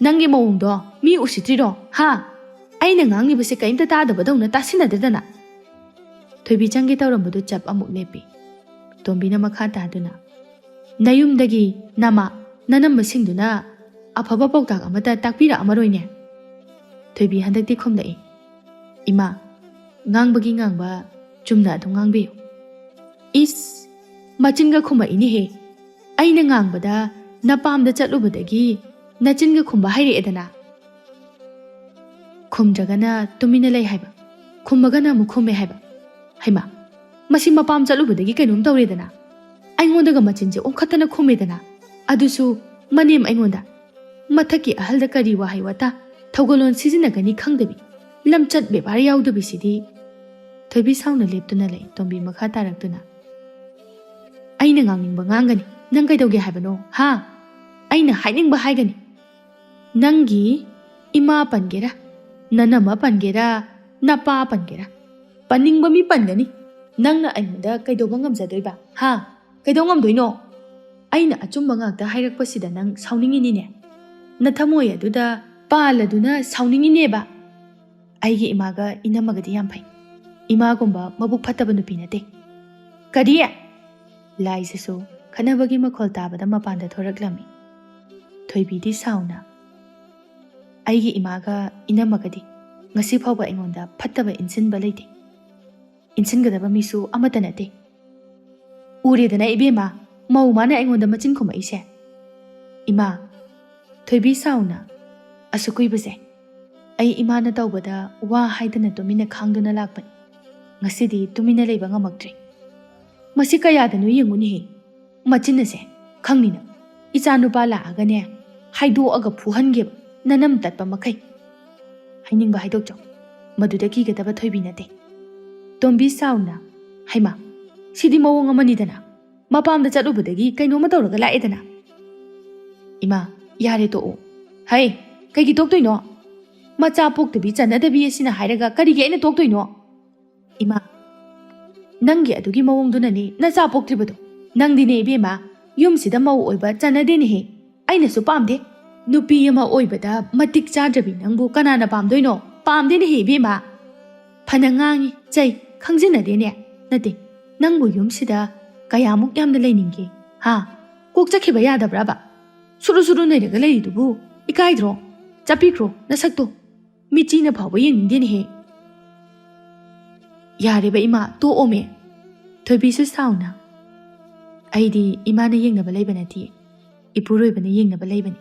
ꯅꯪꯒꯤ ꯃꯑꯣꯡꯗꯣ ꯃꯤ ꯎꯁꯤꯠꯇ꯭ꯔꯤꯔꯣ? ꯍꯥ? ꯑꯩꯅ ꯉꯥꯡꯂꯤꯕꯁꯦ ꯀꯩꯝꯇ ꯇꯥꯗꯕꯗꯧꯅ ꯇꯥꯁꯤꯟꯅꯗꯗꯅ꯫" ꯊꯣꯏꯕꯤ ꯆꯪꯒꯦ ꯇꯧꯔꯝꯕꯗꯨ ꯆꯞ ꯑꯃꯨꯛ ꯂꯦꯞꯄꯤ꯫ ꯇꯣꯝꯕꯤꯅ ꯃꯈꯥ ꯇꯥꯗꯨꯅ, "ꯅꯌꯨꯝꯗꯒꯤ ꯅꯃꯥ, ꯅꯅꯝꯃꯁꯤꯡꯗꯨꯅ ꯑꯐꯕ ꯄꯥꯎꯇꯥꯛ ꯑꯃꯠꯇ ꯇꯥꯛꯄꯤꯔꯛꯑꯝꯃꯔꯣꯏꯅꯦ?" ꯊꯣꯏꯕꯤ ꯍꯟꯗꯛꯇꯤ ꯈꯨꯝꯂꯛꯏ꯫ "ꯏꯃꯥ, ꯉꯥꯡꯕꯒꯤ ꯉꯥꯡꯕ ꯆꯨꯝꯅ ꯑꯗꯨꯝ ꯉꯥꯡꯕꯤꯌꯨ꯫" "ꯏꯁ, ꯃꯆꯤꯟꯒ ꯈꯨꯝꯃꯛꯏꯅꯦꯍꯦ꯫ ꯑꯩꯅ ꯉꯥꯡꯕꯗ ꯅꯄꯥꯝꯗ ꯆꯠꯂꯨꯕꯗꯒꯤ ꯅꯆꯤꯟꯒ ꯈꯨꯝꯕ ꯍꯩꯔꯛꯑꯦꯗꯅ꯫" ꯈꯨꯝꯗ꯭ꯔꯒꯅ ꯇꯨꯃꯤꯟꯅ ꯂꯩ ꯍꯥꯏꯕ, ꯈꯨꯝꯃꯒꯅ ꯑꯃꯨꯛ ꯈꯨꯝꯃꯦ ꯍꯥꯏꯕ꯫ ꯍꯩꯃꯥ, ꯃꯁꯤ ꯃꯄꯥꯝ ꯆꯠꯂꯨꯕꯗꯒꯤ ꯀꯩꯅꯣꯝ ꯇꯧꯔꯦꯗꯅ꯫ ꯑꯩꯉꯣꯟꯗꯒ ꯃꯆꯤꯟꯁꯦ ꯑꯣꯟꯈꯠꯇꯅ ꯈꯨꯝꯃꯦꯗꯅ꯫ ꯑꯗꯨꯁꯨ ꯃꯅꯦꯝ ꯑꯩꯉꯣꯟꯗ꯫ ꯃꯊꯛꯀꯤ ꯑꯍꯜꯗ ꯀꯔꯤ ꯋꯥꯍꯩ ꯋꯥꯇꯥ ꯊꯧꯒꯜꯂꯣꯟ ꯁꯤꯖꯤꯟꯅꯒꯅꯤ ꯈꯪꯗꯕꯤ, ꯂꯝꯆꯠ ꯕꯦꯕꯥꯔ ꯌꯥꯎꯗꯕꯤꯁꯤꯗꯤ꯫ ꯊꯣꯏꯕꯤ ꯁꯥꯎꯅ ꯂꯦꯞꯇꯨꯅ ꯂꯩ, ꯇꯣꯝꯕꯤ ꯃꯈꯥ ꯇꯥꯔꯛꯇꯨꯅ, "ꯑꯩꯅ ꯉꯥꯡꯅꯤꯡꯕ ꯉꯥꯡꯒꯅꯤ, ꯅꯪ ꯀꯩꯗꯧꯒꯦ ꯍꯥꯏꯕꯅꯣ? ꯍꯥ? ꯑꯩꯅ ꯍꯥꯏꯅꯤꯡꯕ ꯍꯥꯏꯒꯅꯤ꯫ ꯅꯪꯒꯤ ꯏꯃꯥ ꯄꯟꯒꯦꯔꯥ, ꯅꯅꯝꯃ ꯄꯟꯒꯦꯔꯥ, ꯅꯄꯥ ꯄꯟꯒꯦꯔꯥ, ꯄꯟꯅꯤꯡꯕ ꯃꯤ ꯄꯟꯒꯅꯤ꯫ ꯅꯪꯅ ꯑꯩꯉꯣꯟꯗ ꯀꯩꯗꯧꯕ ꯉꯝꯖꯗꯣꯏꯕ? ꯍꯥ? ꯀꯩꯗꯧ ꯉꯝꯗꯣꯏꯅꯣ? ꯑꯩꯅ ꯑꯆꯨꯝꯕ ꯉꯥꯛꯇ ꯍꯥꯏꯔꯛꯄꯁꯤꯗ ꯅꯪ ꯁꯥꯎꯅꯤꯡꯉꯤꯅꯤꯅꯦ꯫ ꯅꯊꯃꯣꯏ ꯑꯗꯨꯗ ꯄꯥꯜꯂꯗꯨꯅ ꯁꯥꯎꯅꯤꯡꯉꯤꯅꯦꯕ꯫ ꯑꯩꯒꯤ ꯏꯃꯥꯒ ꯏꯅꯝꯃꯒꯗꯤ ꯌꯥꯝ ꯐꯩ꯫ ꯏꯃꯥꯒꯨꯝꯕ ꯃꯕꯨꯛ ꯐꯠꯇꯕ ꯅꯨꯄꯤ ꯅꯠꯇꯦ꯫ "ꯀꯔꯤ?" ꯂꯥꯏꯁꯤꯁꯨ ꯈꯠꯅꯕꯒꯤ ꯃꯈꯣꯜ ꯇꯥꯕꯗ ꯃꯄꯥꯟꯗ ꯊꯣꯔꯛꯂꯝꯃꯤ꯫ ꯊꯣꯏꯕꯤꯗꯤ ꯁꯥꯎꯅ, "ꯑꯩꯒꯤ ꯏꯃꯥꯒ ꯏꯅꯝꯃꯒꯗꯤ ꯉꯁꯤ ꯐꯥꯎꯕ ꯑꯩꯉꯣꯟꯗ ꯐꯠꯇꯕ ꯏꯟꯁꯤꯟꯕ ꯂꯩꯇꯦ꯫ ꯏꯟꯁꯤꯟꯒꯗꯕ ꯃꯤꯁꯨ ꯑꯃꯠꯇ ꯅꯠꯇꯦ꯫ ꯎꯔꯦꯗꯅ ꯏꯕꯦꯝꯃ, ꯃꯧ ꯃꯥꯅ ꯑꯩꯉꯣꯟꯗ ꯃꯆꯤꯟ ꯈꯨꯝꯃꯛꯏꯁꯦ꯫ ꯏꯃꯥ, ꯊꯣꯏꯕꯤ ꯁꯥꯎꯅ, ꯑꯁꯨꯛ ꯀꯨꯏꯕꯁꯦ ꯑꯩ ꯏꯃꯥꯅ ꯇꯧꯕꯗ ꯋꯥ ꯍꯥꯏꯗꯅ ꯇꯨꯃꯤꯟꯅ ꯈꯥꯡꯗꯨꯅ ꯂꯥꯛꯄꯅꯤ꯫ ꯉꯁꯤꯗꯤ ꯇꯨꯃꯤꯟꯅ ꯂꯩꯕ ꯉꯝꯃꯛꯇ꯭ꯔꯦ꯫ ꯃꯁꯤ ꯀꯌꯥꯗꯅꯣ ꯌꯦꯡꯉꯨꯅꯦꯍꯦ꯫ ꯃꯆꯤꯟ ꯑꯁꯦ ꯈꯪꯅꯤꯅ ꯏꯆꯥ ꯅꯨꯄꯥ ꯂꯥꯛꯑꯒꯅꯦ, ꯍꯥꯏꯗꯣꯛꯑꯒ ꯐꯨꯍꯟꯒꯦꯕ ꯅꯅꯝ ꯇꯠꯄ ꯃꯈꯩ꯫ ꯍꯥꯏꯅꯤꯡꯕ ꯍꯥꯏꯗꯣꯛꯆꯧ꯫ ꯃꯗꯨꯗ ꯀꯤꯒꯗꯕ ꯊꯣꯏꯕꯤ ꯅꯠꯇꯦ꯫" ꯇꯣꯝꯕꯤ ꯁꯥꯎꯅ, "ꯍꯩꯃꯥ, ꯁꯤꯗꯤ ꯃꯑꯣꯡ ꯑꯃꯅꯤꯗꯅ꯫ ꯃꯄꯥꯝꯗ ꯆꯠꯂꯨꯕꯗꯒꯤ ꯀꯩꯅꯣꯝꯃ ꯇꯧꯔꯒ ꯂꯥꯛꯑꯦꯗꯅ꯫" "ꯏꯃꯥ, ꯌꯥꯔꯦ ꯇꯣꯛꯑꯣ꯫" "ꯍꯩ, ꯀꯩꯒꯤ ꯇꯣꯛꯇꯣꯏꯅꯣ? ꯃꯆꯥ ꯄꯣꯛꯇꯕꯤ ꯆꯟꯅꯗꯕꯤ ꯑꯁꯤꯅ ꯍꯥꯏꯔꯒ ꯀꯔꯤꯒꯤ ꯑꯩꯅ ꯇꯣꯛꯇꯣꯏꯅꯣ?" "ꯏꯃꯥ, ꯅꯪꯒꯤ ꯑꯗꯨꯒꯤ ꯃꯑꯣꯡꯗꯨꯅꯅꯦ ꯅꯆꯥ ꯄꯣꯛꯇ꯭ꯔꯤꯕꯗꯣ꯫ ꯅꯪꯗꯤꯅꯦ ꯏꯕꯦꯝꯃ, ꯌꯨꯝꯁꯤꯗ ꯃꯧ ꯑꯣꯏꯕ ꯆꯟꯅꯗꯦꯅꯦꯍꯦ꯫ ꯑꯩꯅꯁꯨ ꯄꯥꯝꯗꯦ꯫ ꯅꯨꯄꯤ ꯑꯃ ꯑꯣꯏꯕꯗ ꯃꯇꯤꯛ ꯆꯥꯗ꯭ꯔꯕꯤ ꯅꯪꯕꯨ ꯀꯅꯥꯅ ꯄꯥꯝꯗꯣꯏꯅꯣ? ꯄꯥꯝꯗꯦꯅꯦꯍꯦ ꯏꯕꯦꯝꯃ꯫ ꯐꯅ ꯉꯥꯡꯉꯤ, ꯆꯩ, ꯈꯪꯖꯤꯟꯅꯗꯦꯅꯦ꯫ ꯅꯠꯇꯦ, ꯅꯪꯕꯨ ꯌꯨꯝꯁꯤꯗ ꯀꯌꯥꯃꯨꯛ ꯌꯥꯝꯅ ꯂꯩꯅꯤꯡꯒꯦ? ꯍꯥ? ꯀꯣꯛ ꯆꯠꯈꯤꯕ ꯌꯥꯗꯕ꯭ꯔꯕ? ꯁꯨꯔꯨ ꯁꯨꯔꯨ ꯅꯩꯔꯒ ꯂꯩꯔꯤꯗꯨꯕꯨ ꯏꯀꯥꯏꯗ꯭ꯔꯣ? ꯆꯠꯄꯤꯈ꯭ꯔꯣ ꯅꯁꯛꯇꯣ꯫ ꯃꯤꯠꯆꯤꯅ ꯐꯥꯎꯕ ꯌꯦꯡꯅꯤꯡꯗꯦꯅꯦꯍꯦ꯫" "ꯌꯥꯔꯦꯕ ꯏꯃꯥ, ꯇꯣꯛꯑꯣꯃꯦ꯫" ꯊꯣꯏꯕꯤꯁꯨ ꯁꯥꯎꯅ, "ꯑꯩꯗꯤ ꯏꯃꯥꯅ ꯌꯦꯡꯅꯕ ꯂꯩꯕ ꯅꯠꯇꯦ, ꯏꯄꯨꯔꯣꯏꯕꯅ ꯌꯦꯡꯅꯕ ꯂꯩꯕꯅꯤ꯫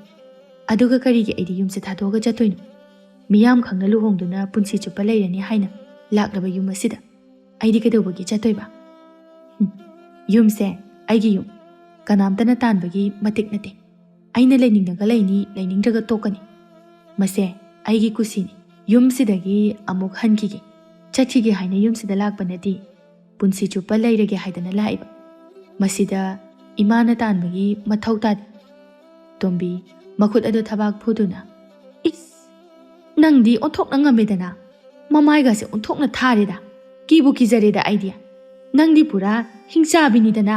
ꯑꯗꯨꯒ ꯀꯔꯤꯒꯤ ꯑꯩꯗꯤ ꯌꯨꯝꯁꯦ ꯊꯥꯗꯣꯛꯑꯒ ꯆꯠꯇꯣꯏꯅꯣ? ꯃꯤꯌꯥꯝ ꯈꯪꯅ ꯂꯨꯍꯣꯡꯗꯨꯅ ꯄꯨꯟꯁꯤ ꯆꯨꯞꯄ ꯂꯩꯔꯅꯤ ꯍꯥꯏꯅ ꯂꯥꯛꯂꯕ ꯌꯨꯝ ꯑꯁꯤꯗ ꯑꯩꯗꯤ ꯀꯩꯗꯧꯕꯒꯤ ꯆꯠꯇꯣꯏꯕ? ꯍꯨꯝ, ꯌꯨꯝꯁꯦ ꯑꯩꯒꯤ ꯌꯨꯝ, ꯀꯅꯥꯝꯇꯅ ꯇꯥꯟꯕꯒꯤ ꯃꯇꯤꯛ ꯅꯠꯇꯦ꯫ ꯑꯩꯅ ꯂꯩꯅꯤꯡꯂꯒ ꯂꯩꯅꯤ, ꯂꯩꯅꯤꯡꯗ꯭ꯔꯒ ꯇꯣꯛꯀꯅꯤ꯫ ꯃꯁꯦ ꯑꯩꯒꯤ ꯀꯨꯁꯤꯅꯤ꯫ ꯌꯨꯝꯁꯤꯗꯒꯤ ꯑꯃꯨꯛ ꯍꯟꯈꯤꯒꯦ, ꯆꯠꯈꯤꯒꯦ ꯍꯥꯏꯅ ꯌꯨꯝꯁꯤꯗ ꯂꯥꯛꯄ ꯅꯠꯇꯦ꯫ ꯄꯨꯟꯁꯤ ꯆꯨꯞꯄ ꯂꯩꯔꯒꯦ ꯍꯥꯏꯗꯅ ꯂꯥꯛꯏꯕ꯫ ꯃꯁꯤꯗ ꯏꯃꯥꯅ ꯇꯥꯟꯕꯒꯤ ꯃꯊꯧ ꯇꯥꯗꯦ꯫" ꯇꯣꯝꯕꯤ, ꯃꯈꯨꯠ ꯑꯗꯨ ꯊꯕꯥꯛ ꯐꯨꯗꯨꯅ, "ꯏꯁ! ꯅꯪꯗꯤ ꯑꯣꯟꯊꯣꯛꯅ ꯉꯝꯃꯦꯗꯅ꯫ ꯃꯃꯥꯏꯒꯁꯦ ꯑꯣꯟꯊꯣꯛꯅ ꯊꯥꯔꯦꯗ꯫ ꯀꯤꯕꯨ ꯀꯤꯖꯔꯦꯗ ꯑꯩꯗꯤ꯫ ꯅꯪꯗꯤ ꯄꯨꯔꯥ ꯍꯤꯡꯆꯥꯕꯤꯅꯤꯗꯅ꯫"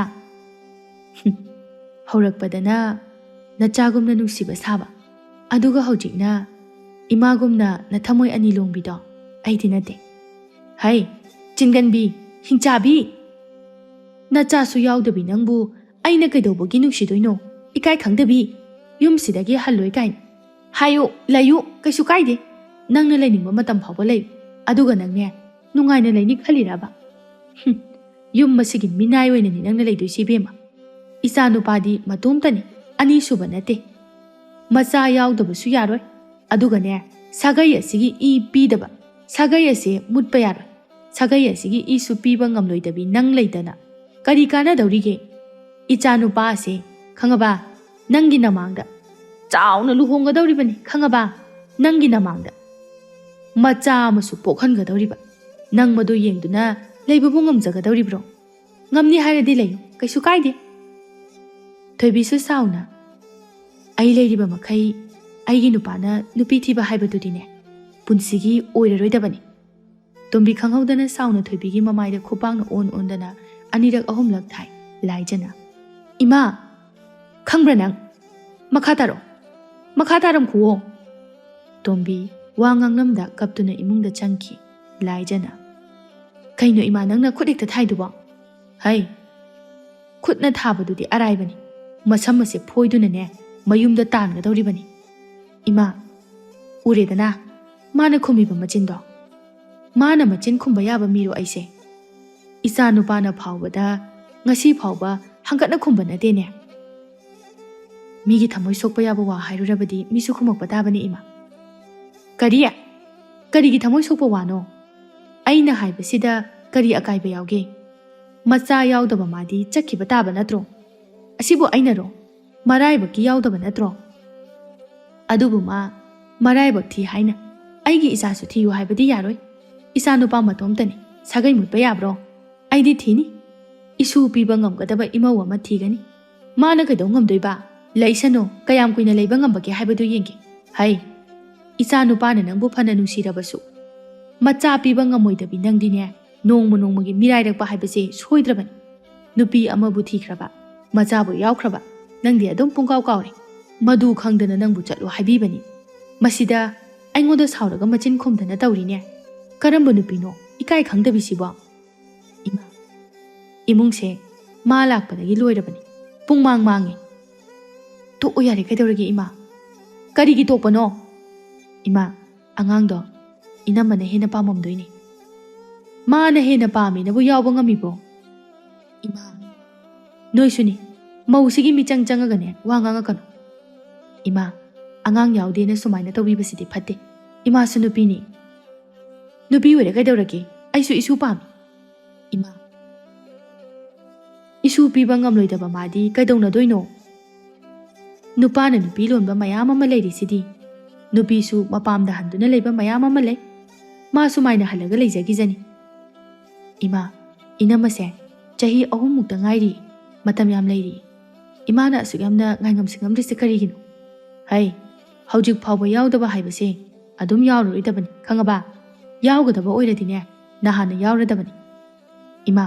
ꯍꯨꯝ, ꯍꯧꯔꯛꯄꯗꯅ ꯅꯆꯥꯒꯨꯝꯅ ꯅꯨꯡꯁꯤꯕ ꯁꯥꯕ, ꯑꯗꯨꯒ ꯍꯧꯖꯤꯛꯅ ꯏꯃꯥꯒꯨꯝꯅ ꯅꯊꯃꯣꯏ ꯑꯅꯤ ꯂꯣꯡꯕꯤꯗꯣ ꯑꯩꯗꯤ ꯅꯠꯇꯦ꯫ ꯍꯩ, ꯆꯤꯟꯒꯟꯕꯤ, ꯍꯤꯡꯆꯥꯕꯤ, ꯅꯆꯥꯁꯨ ꯌꯥꯎꯗꯕꯤ ꯅꯪꯕꯨ ꯑꯩꯅ ꯀꯩꯗꯧꯕꯒꯤ ꯅꯨꯡꯁꯤꯗꯣꯏꯅꯣ? ꯏꯀꯥꯏ ꯈꯪꯗꯕꯤ, ꯌꯨꯝꯁꯤꯗꯒꯤ ꯍꯜꯂꯣꯏ ꯀꯥꯏꯅ꯫ ꯍꯥꯏꯌꯨ, ꯂꯩꯌꯨ, ꯀꯩꯁꯨ ꯀꯥꯏꯗꯦ꯫ ꯅꯪꯅ ꯂꯩꯅꯤꯡꯕ ꯃꯇꯝ ꯐꯥꯎꯕ ꯂꯩꯌꯨ꯫ ꯑꯗꯨꯒ ꯅꯪꯅꯦ, ꯅꯨꯡꯉꯥꯏꯅ ꯂꯩꯅꯤ ꯈꯜꯂꯤꯔꯕ? ꯍꯨꯝ, ꯌꯨꯝ ꯑꯁꯤꯒꯤ ꯃꯤꯅꯥꯏ ꯑꯣꯏꯅꯅꯤ ꯅꯪꯅ ꯂꯩꯗꯣꯏꯁꯤ, ꯏꯕꯦꯝꯃ꯫ ꯏꯆꯥ ꯅꯨꯄꯥꯗꯤ ꯃꯇꯣꯝꯇꯅꯤ, ꯑꯅꯤꯁꯨꯕ ꯅꯠꯇꯦ꯫ ꯃꯆꯥ ꯌꯥꯎꯗꯕꯁꯨ ꯌꯥꯔꯣꯏ꯫ ꯑꯗꯨꯒꯅꯦ, ꯁꯥꯒꯩ ꯑꯁꯤꯒꯤ ꯏ ꯄꯤꯗꯕ, ꯁꯥꯒꯩ ꯑꯁꯦ ꯃꯨꯠꯄ ꯌꯥꯔꯣꯏ꯫ ꯁꯥꯒꯩ ꯑꯁꯤꯒꯤ ꯏꯁꯨ ꯄꯤꯕ ꯉꯝꯂꯣꯏꯗꯕꯤ ꯅꯪ ꯂꯩꯗꯅ ꯀꯔꯤ ꯀꯥꯟꯅꯗꯧꯔꯤꯒꯦ? ꯏꯆꯥ ꯅꯨꯄꯥ ꯑꯁꯦ, ꯈꯪꯉꯕ? ꯅꯪꯒꯤ ꯅꯃꯥꯡꯗ ꯆꯥꯎꯅ ꯂꯨꯍꯣꯡꯒꯗꯧꯔꯤꯕꯅꯤ, ꯈꯪꯉꯕ? ꯅꯪꯒꯤ ꯅꯃꯥꯡꯗ ꯃꯆꯥ ꯑꯃꯁꯨ ꯄꯣꯛꯍꯟꯒꯗꯧꯔꯤꯕ꯫ ꯅꯪ ꯃꯗꯨ ꯌꯦꯡꯗꯨꯅ ꯂꯩꯕꯕꯨ ꯉꯝꯖꯒꯗꯧꯔꯤꯕ꯭ꯔꯣ? ꯉꯝꯅꯤ ꯍꯥꯏꯔꯗꯤ ꯂꯩꯌꯨ, ꯀꯩꯁꯨ ꯀꯥꯏꯗꯦ꯫ ꯊꯣꯏꯕꯤꯁꯨ ꯁꯥꯎꯅ, "ꯑꯩ ꯂꯩꯔꯤꯕ ꯃꯈꯩ ꯑꯩꯒꯤ ꯅꯨꯄꯥꯅ ꯅꯨꯄꯤ ꯊꯤꯕ ꯍꯥꯏꯕꯗꯨꯗꯤꯅꯦ, ꯄꯨꯟꯁꯤꯒꯤ ꯑꯣꯏꯔꯔꯣꯏꯗꯕꯅꯤ꯫" ꯇꯣꯝꯕꯤ ꯈꯪꯍꯧꯗꯅ ꯁꯥꯎꯅ ꯊꯣꯏꯕꯤꯒꯤ ꯃꯃꯥꯏꯗ ꯈꯨꯄꯥꯛꯅ ꯑꯣꯟ ꯑꯣꯟꯗꯅ ꯑꯅꯤꯔꯛ ꯑꯍꯨꯝꯂꯛ ꯊꯥꯏ꯫ ꯂꯥꯏꯖꯅ, "ꯏꯃꯥ, ꯈꯪꯕ꯭ꯔꯥ ꯅꯪ? ꯃꯈꯥ ꯇꯥꯔꯣ, ꯃꯈꯥ ꯇꯥꯔꯝꯈꯨꯋꯣ꯫" ꯇꯣꯝꯕꯤ ꯋꯥ ꯉꯥꯡꯂꯝꯗ ꯀꯞꯇꯨꯅ ꯏꯃꯨꯡꯗ ꯆꯪꯈꯤ꯫ ꯂꯥꯏꯖꯅ, "ꯀꯩꯅꯣ ꯏꯃꯥ, ꯅꯪꯅ ꯈꯨꯠ ꯍꯦꯛꯇ ꯊꯥꯏꯗꯨꯕꯣ? ꯍꯩ, ꯈꯨꯠꯅ ꯊꯥꯕꯗꯨꯗꯤ ꯑꯔꯥꯏꯕꯅꯤ꯫ ꯃꯁꯝ ꯑꯁꯦ ꯐꯣꯏꯗꯨꯅꯅꯦ, ꯃꯌꯨꯝꯗ ꯇꯥꯟꯒꯗꯧꯔꯤꯕꯅꯤ꯫ ꯏꯃꯥ, ꯎꯔꯦꯗꯅ ꯃꯥꯅ ꯈꯨꯝꯃꯤꯕ ꯃꯆꯤꯟꯗꯣ? ꯃꯥꯅ ꯃꯆꯤꯟ ꯈꯨꯝꯕ ꯌꯥꯕ ꯃꯤꯔꯣ ꯑꯩꯁꯦ? ꯏꯆꯥ ꯅꯨꯄꯥꯅ ꯐꯥꯎꯕꯗ ꯉꯁꯤ ꯐꯥꯎꯕ ꯍꯪꯒꯠꯅ ꯈꯨꯝꯕ ꯅꯠꯇꯦꯅꯦ꯫ ꯃꯤꯒꯤ ꯊꯃꯣꯏ ꯁꯣꯛꯄ ꯌꯥꯕ ꯋꯥ ꯍꯥꯏꯔꯨꯔꯕꯗꯤ ꯃꯤꯁꯨ ꯈꯨꯝꯃꯛꯄ ꯇꯥꯕꯅꯤ, ꯏꯃꯥ꯫" "ꯀꯔꯤ? ꯀꯔꯤꯒꯤ ꯊꯃꯣꯏ ꯁꯣꯛꯄ ꯋꯥꯅꯣ? ꯑꯩꯅ ꯍꯥꯏꯕꯁꯤꯗ ꯀꯔꯤ ꯑꯀꯥꯏꯕ ꯌꯥꯎꯒꯦ? ꯃꯆꯥ ꯌꯥꯎꯗꯕ ꯃꯥꯗꯤ ꯆꯠꯈꯤꯕ ꯇꯥꯕ ꯅꯠꯇ꯭ꯔꯣ? ꯑꯁꯤꯕꯨ ꯑꯩꯅꯔꯣ? ꯃꯔꯥꯏꯕꯛꯀꯤ ꯌꯥꯎꯗꯕ ꯅꯠꯇ꯭ꯔꯣ? ꯑꯗꯨꯕꯨ ꯃꯥ ꯃꯔꯥꯏꯕꯛ ꯊꯤ ꯍꯥꯏꯅ ꯑꯩꯒꯤ ꯏꯆꯥꯁꯨ ꯊꯤꯌꯨ ꯍꯥꯏꯕꯗꯤ ꯌꯥꯔꯣꯏ꯫ ꯏꯆꯥ ꯅꯨꯄꯥ ꯃꯇꯣꯝꯇꯅꯤ, ꯁꯥꯒꯩ ꯃꯨꯠꯄ ꯌꯥꯕ꯭ꯔꯣ? ꯑꯩꯗꯤ ꯊꯤꯅꯤ꯫ ꯏꯁꯨ ꯄꯤꯕ ꯉꯝꯒꯗꯕ ꯏꯃꯧ ꯑꯃ ꯊꯤꯒꯅꯤ꯫ ꯃꯥꯅ ꯀꯩꯗꯧ ꯉꯝꯗꯣꯏꯕ? ꯂꯩꯁꯅꯨ, ꯀꯌꯥꯝ ꯀꯨꯏꯅ ꯂꯩꯕ ꯉꯝꯕꯒꯦ ꯍꯥꯏꯕꯗꯨ ꯌꯦꯡꯒꯦ꯫ ꯍꯩ, ꯏꯆꯥ ꯅꯨꯄꯥꯅ ꯅꯪꯕꯨ ꯐꯅ ꯅꯨꯡꯁꯤꯔꯕꯁꯨ, ꯃꯆꯥ ꯄꯤꯕ ꯉꯝꯃꯣꯏꯗꯕꯤ ꯅꯪꯗꯤꯅꯦ, ꯅꯣꯡꯃ ꯅꯣꯡꯃꯒꯤ ꯃꯤꯔꯥꯏꯔꯛꯄ ꯍꯥꯏꯕꯁꯦ ꯁꯣꯏꯗ꯭ꯔꯕꯅꯤ꯫ ꯅꯨꯄꯤ ꯑꯃꯕꯨ ꯊꯤꯈ꯭ꯔꯕ, ꯃꯆꯥꯕꯨ ꯌꯥꯎꯈ꯭ꯔꯕ, ꯅꯪꯗꯤ ꯑꯗꯨꯝ ꯄꯨꯡꯀꯥꯎ ꯀꯥꯎꯔꯦ꯫ ꯃꯗꯨ ꯈꯪꯗꯅ ꯅꯪꯕꯨ ꯆꯠꯂꯣ ꯍꯥꯏꯕꯤꯕꯅꯤ꯫ ꯃꯁꯤꯗ ꯑꯩꯉꯣꯟꯗ ꯁꯥꯎꯔꯒ ꯃꯆꯤꯟ ꯈꯨꯝꯗꯅ ꯇꯧꯔꯤꯅꯦ꯫ ꯀꯔꯝꯕ ꯅꯨꯄꯤꯅꯣ? ꯏꯀꯥꯏ ꯈꯪꯗꯕꯤꯁꯤꯕꯣ꯫ ꯏꯃꯥ, ꯏꯃꯨꯡꯁꯦ ꯃꯥ ꯂꯥꯛꯄꯗꯒꯤ ꯂꯣꯏꯔꯕꯅꯤ꯫ ꯄꯨꯡ ꯃꯥꯡ ꯃꯥꯡꯉꯦ꯫ ꯇꯣꯛꯑꯣ ꯌꯥꯔꯦ, ꯀꯩꯗꯧꯔꯒꯦ ꯏꯃꯥ? ꯀꯔꯤꯒꯤ ꯇꯣꯛꯄꯅꯣ? ꯏꯃꯥ, ꯑꯉꯥꯡꯗꯣ ꯏꯅꯝꯃꯅ ꯍꯦꯟꯅ ꯄꯥꯝꯃꯝꯗꯣꯏꯅꯤ꯫ ꯃꯥꯅ ꯍꯦꯟꯅ ꯄꯥꯝꯃꯦꯅꯕꯨ ꯌꯥꯎꯕ ꯉꯝꯃꯤꯕꯣ? ꯏꯃꯥ, ꯅꯣꯏꯁꯨꯅꯤ, ꯃꯧꯁꯤꯒꯤ ꯃꯤꯆꯪ ꯆꯪꯉꯒꯅꯦ ꯋꯥ ꯉꯥꯡꯉꯛꯀꯅꯨ꯫ ꯏꯃꯥ, ꯑꯉꯥꯡ ꯌꯥꯎꯗꯦꯅ ꯁꯨꯃꯥꯏꯅ ꯇꯧꯕꯤꯕꯁꯤꯗꯤ ꯐꯠꯇꯦ꯫ ꯏꯃꯥꯁꯨ ꯅꯨꯄꯤꯅꯤ꯫ ꯅꯨꯄꯤ ꯑꯣꯏꯔꯦ ꯀꯩꯗꯧꯔꯒꯦ? ꯑꯩꯁꯨ ꯏꯁꯨ ꯄꯥꯝꯃꯤ꯫ ꯏꯃꯥ, ꯏꯁꯨ ꯄꯤꯕ ꯉꯝꯂꯣꯏꯗꯕ ꯃꯥꯗꯤ ꯀꯩꯗꯧꯅꯗꯣꯏꯅꯣ? ꯅꯨꯄꯥꯅ ꯅꯨꯄꯤ ꯂꯣꯟꯕ ꯃꯌꯥꯝ ꯑꯃ ꯂꯩꯔꯤꯁꯤꯗꯤ꯫ ꯅꯨꯄꯤꯁꯨ ꯃꯄꯥꯝꯗ ꯍꯟꯗꯨꯅ ꯂꯩꯕ ꯃꯌꯥꯝ ꯑꯃ ꯂꯩ꯫ ꯃꯥ ꯁꯨꯃꯥꯏꯅ ꯍꯜꯂꯒ ꯂꯩꯖꯈꯤꯖꯅꯤ꯫ ꯏꯃꯥ, ꯏꯅꯝꯃꯁꯦ ꯆꯍꯤ ꯑꯍꯨꯝꯃꯨꯛꯇ ꯉꯥꯏꯔꯤ꯫ ꯃꯇꯝ ꯌꯥꯝ ꯂꯩꯔꯤ꯫ ꯏꯃꯥꯅ ꯑꯁꯨꯛ ꯌꯥꯝꯅ ꯉꯥꯏꯉꯝ ꯁꯤꯡꯉꯝꯗ꯭ꯔꯤꯁꯦ ꯀꯔꯤꯒꯤꯅꯣ? ꯍꯩ, ꯍꯧꯖꯤꯛ ꯐꯥꯎꯕ ꯌꯥꯎꯗꯕ ꯍꯥꯏꯕꯁꯦ ꯑꯗꯨꯝ ꯌꯥꯎꯔꯔꯣꯏꯗꯕꯅꯤ, ꯈꯪꯉꯕ? ꯌꯥꯎꯒꯗꯕ ꯑꯣꯏꯔꯗꯤꯅꯦ, ꯅꯍꯥꯟꯅ ꯌꯥꯎꯔꯗꯕꯅꯤ꯫ ꯏꯃꯥ,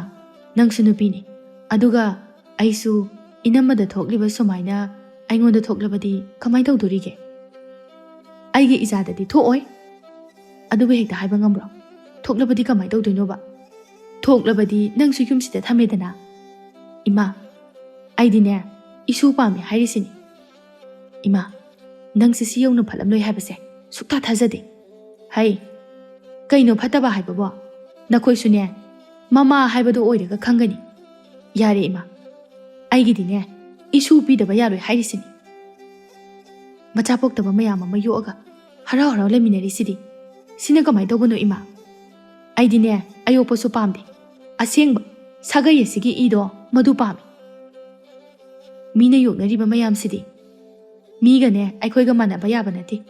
ꯅꯪꯁꯨ ꯅꯨꯄꯤꯅꯤ, ꯑꯗꯨꯒ ꯑꯩꯁꯨ ꯏꯅꯝꯃꯗ ꯊꯣꯛꯂꯤꯕ ꯁꯨꯃꯥꯏꯅ ꯑꯩꯉꯣꯟꯗ ꯊꯣꯛꯂꯕꯗꯤ ꯀꯃꯥꯏ ꯇꯧꯗꯣꯔꯤꯒꯦ? ꯑꯩꯒꯤ ꯏꯆꯥꯗꯗꯤ ꯊꯣꯛꯑꯣꯏ꯫ ꯑꯗꯨꯕꯨ ꯍꯦꯛꯇ ꯍꯥꯏꯕ ꯉꯝꯕ꯭ꯔꯣ? ꯊꯣꯛꯂꯕꯗꯤ ꯀꯃꯥꯏ ꯇꯧꯗꯣꯏꯅꯣꯕ? ꯊꯣꯛꯂꯕꯗꯤ ꯅꯪꯁꯨ ꯌꯨꯝꯁꯤꯗ ꯊꯝꯃꯦꯗꯅ꯫ ꯏꯃꯥ, ꯑꯩꯗꯤꯅꯦ, ꯏꯁꯨ ꯄꯥꯝꯃꯦ ꯍꯥꯏꯔꯤꯁꯤꯅꯤ꯫ ꯏꯃꯥ, ꯅꯪꯁꯦ ꯁꯤ ꯌꯧꯅ ꯐꯠꯂꯝꯂꯣꯏ ꯍꯥꯏꯕꯁꯦ ꯁꯨꯛꯊꯥ ꯊꯥꯖꯗꯦ꯫ ꯍꯩ, ꯀꯩꯅꯣ ꯐꯠꯇꯕ ꯍꯥꯏꯕꯕꯣ? ꯅꯈꯣꯏꯁꯨꯅꯦ, ꯃꯃꯥ ꯍꯥꯏꯕꯗꯣ ꯑꯣꯏꯔꯒ ꯈꯪꯒꯅꯤ꯫ ꯌꯥꯔꯦ ꯏꯃꯥ, ꯑꯩꯒꯤꯗꯤꯅꯦ, ꯏꯁꯨ ꯄꯤꯗꯕ ꯌꯥꯔꯣꯏ ꯍꯥꯏꯔꯤꯁꯤꯅꯤ꯫ ꯃꯆꯥ ꯄꯣꯛꯇꯕ ꯃꯌꯥꯝ ꯑꯃ ꯌꯣꯛꯑꯒ ꯍꯔꯥꯎ ꯍꯔꯥꯎ ꯂꯩꯃꯤꯟꯅꯔꯤꯁꯤꯗꯤ꯫ ꯁꯤꯅ ꯀꯃꯥꯏ ꯇꯧꯕꯅꯣ ꯏꯃꯥ? ꯑꯩꯗꯤꯅꯦ, ꯑꯌꯣꯛꯄꯁꯨ ꯄꯥꯝꯗꯦ꯫ ꯑꯁꯦꯡꯕ ꯁꯥꯒꯩ ꯑꯁꯤꯒꯤ ꯏꯗꯣ ꯃꯗꯨ ꯄꯥꯝꯃꯤ꯫ ꯃꯤꯅ ꯌꯣꯛꯅꯔꯤꯕ ꯃꯌꯥꯝꯁꯤꯗꯤ ꯃꯤꯒꯅꯦ ꯑꯩꯈꯣꯏꯒ ꯃꯥꯟꯅꯕ ꯌꯥꯕ ꯅꯠꯇꯦ꯫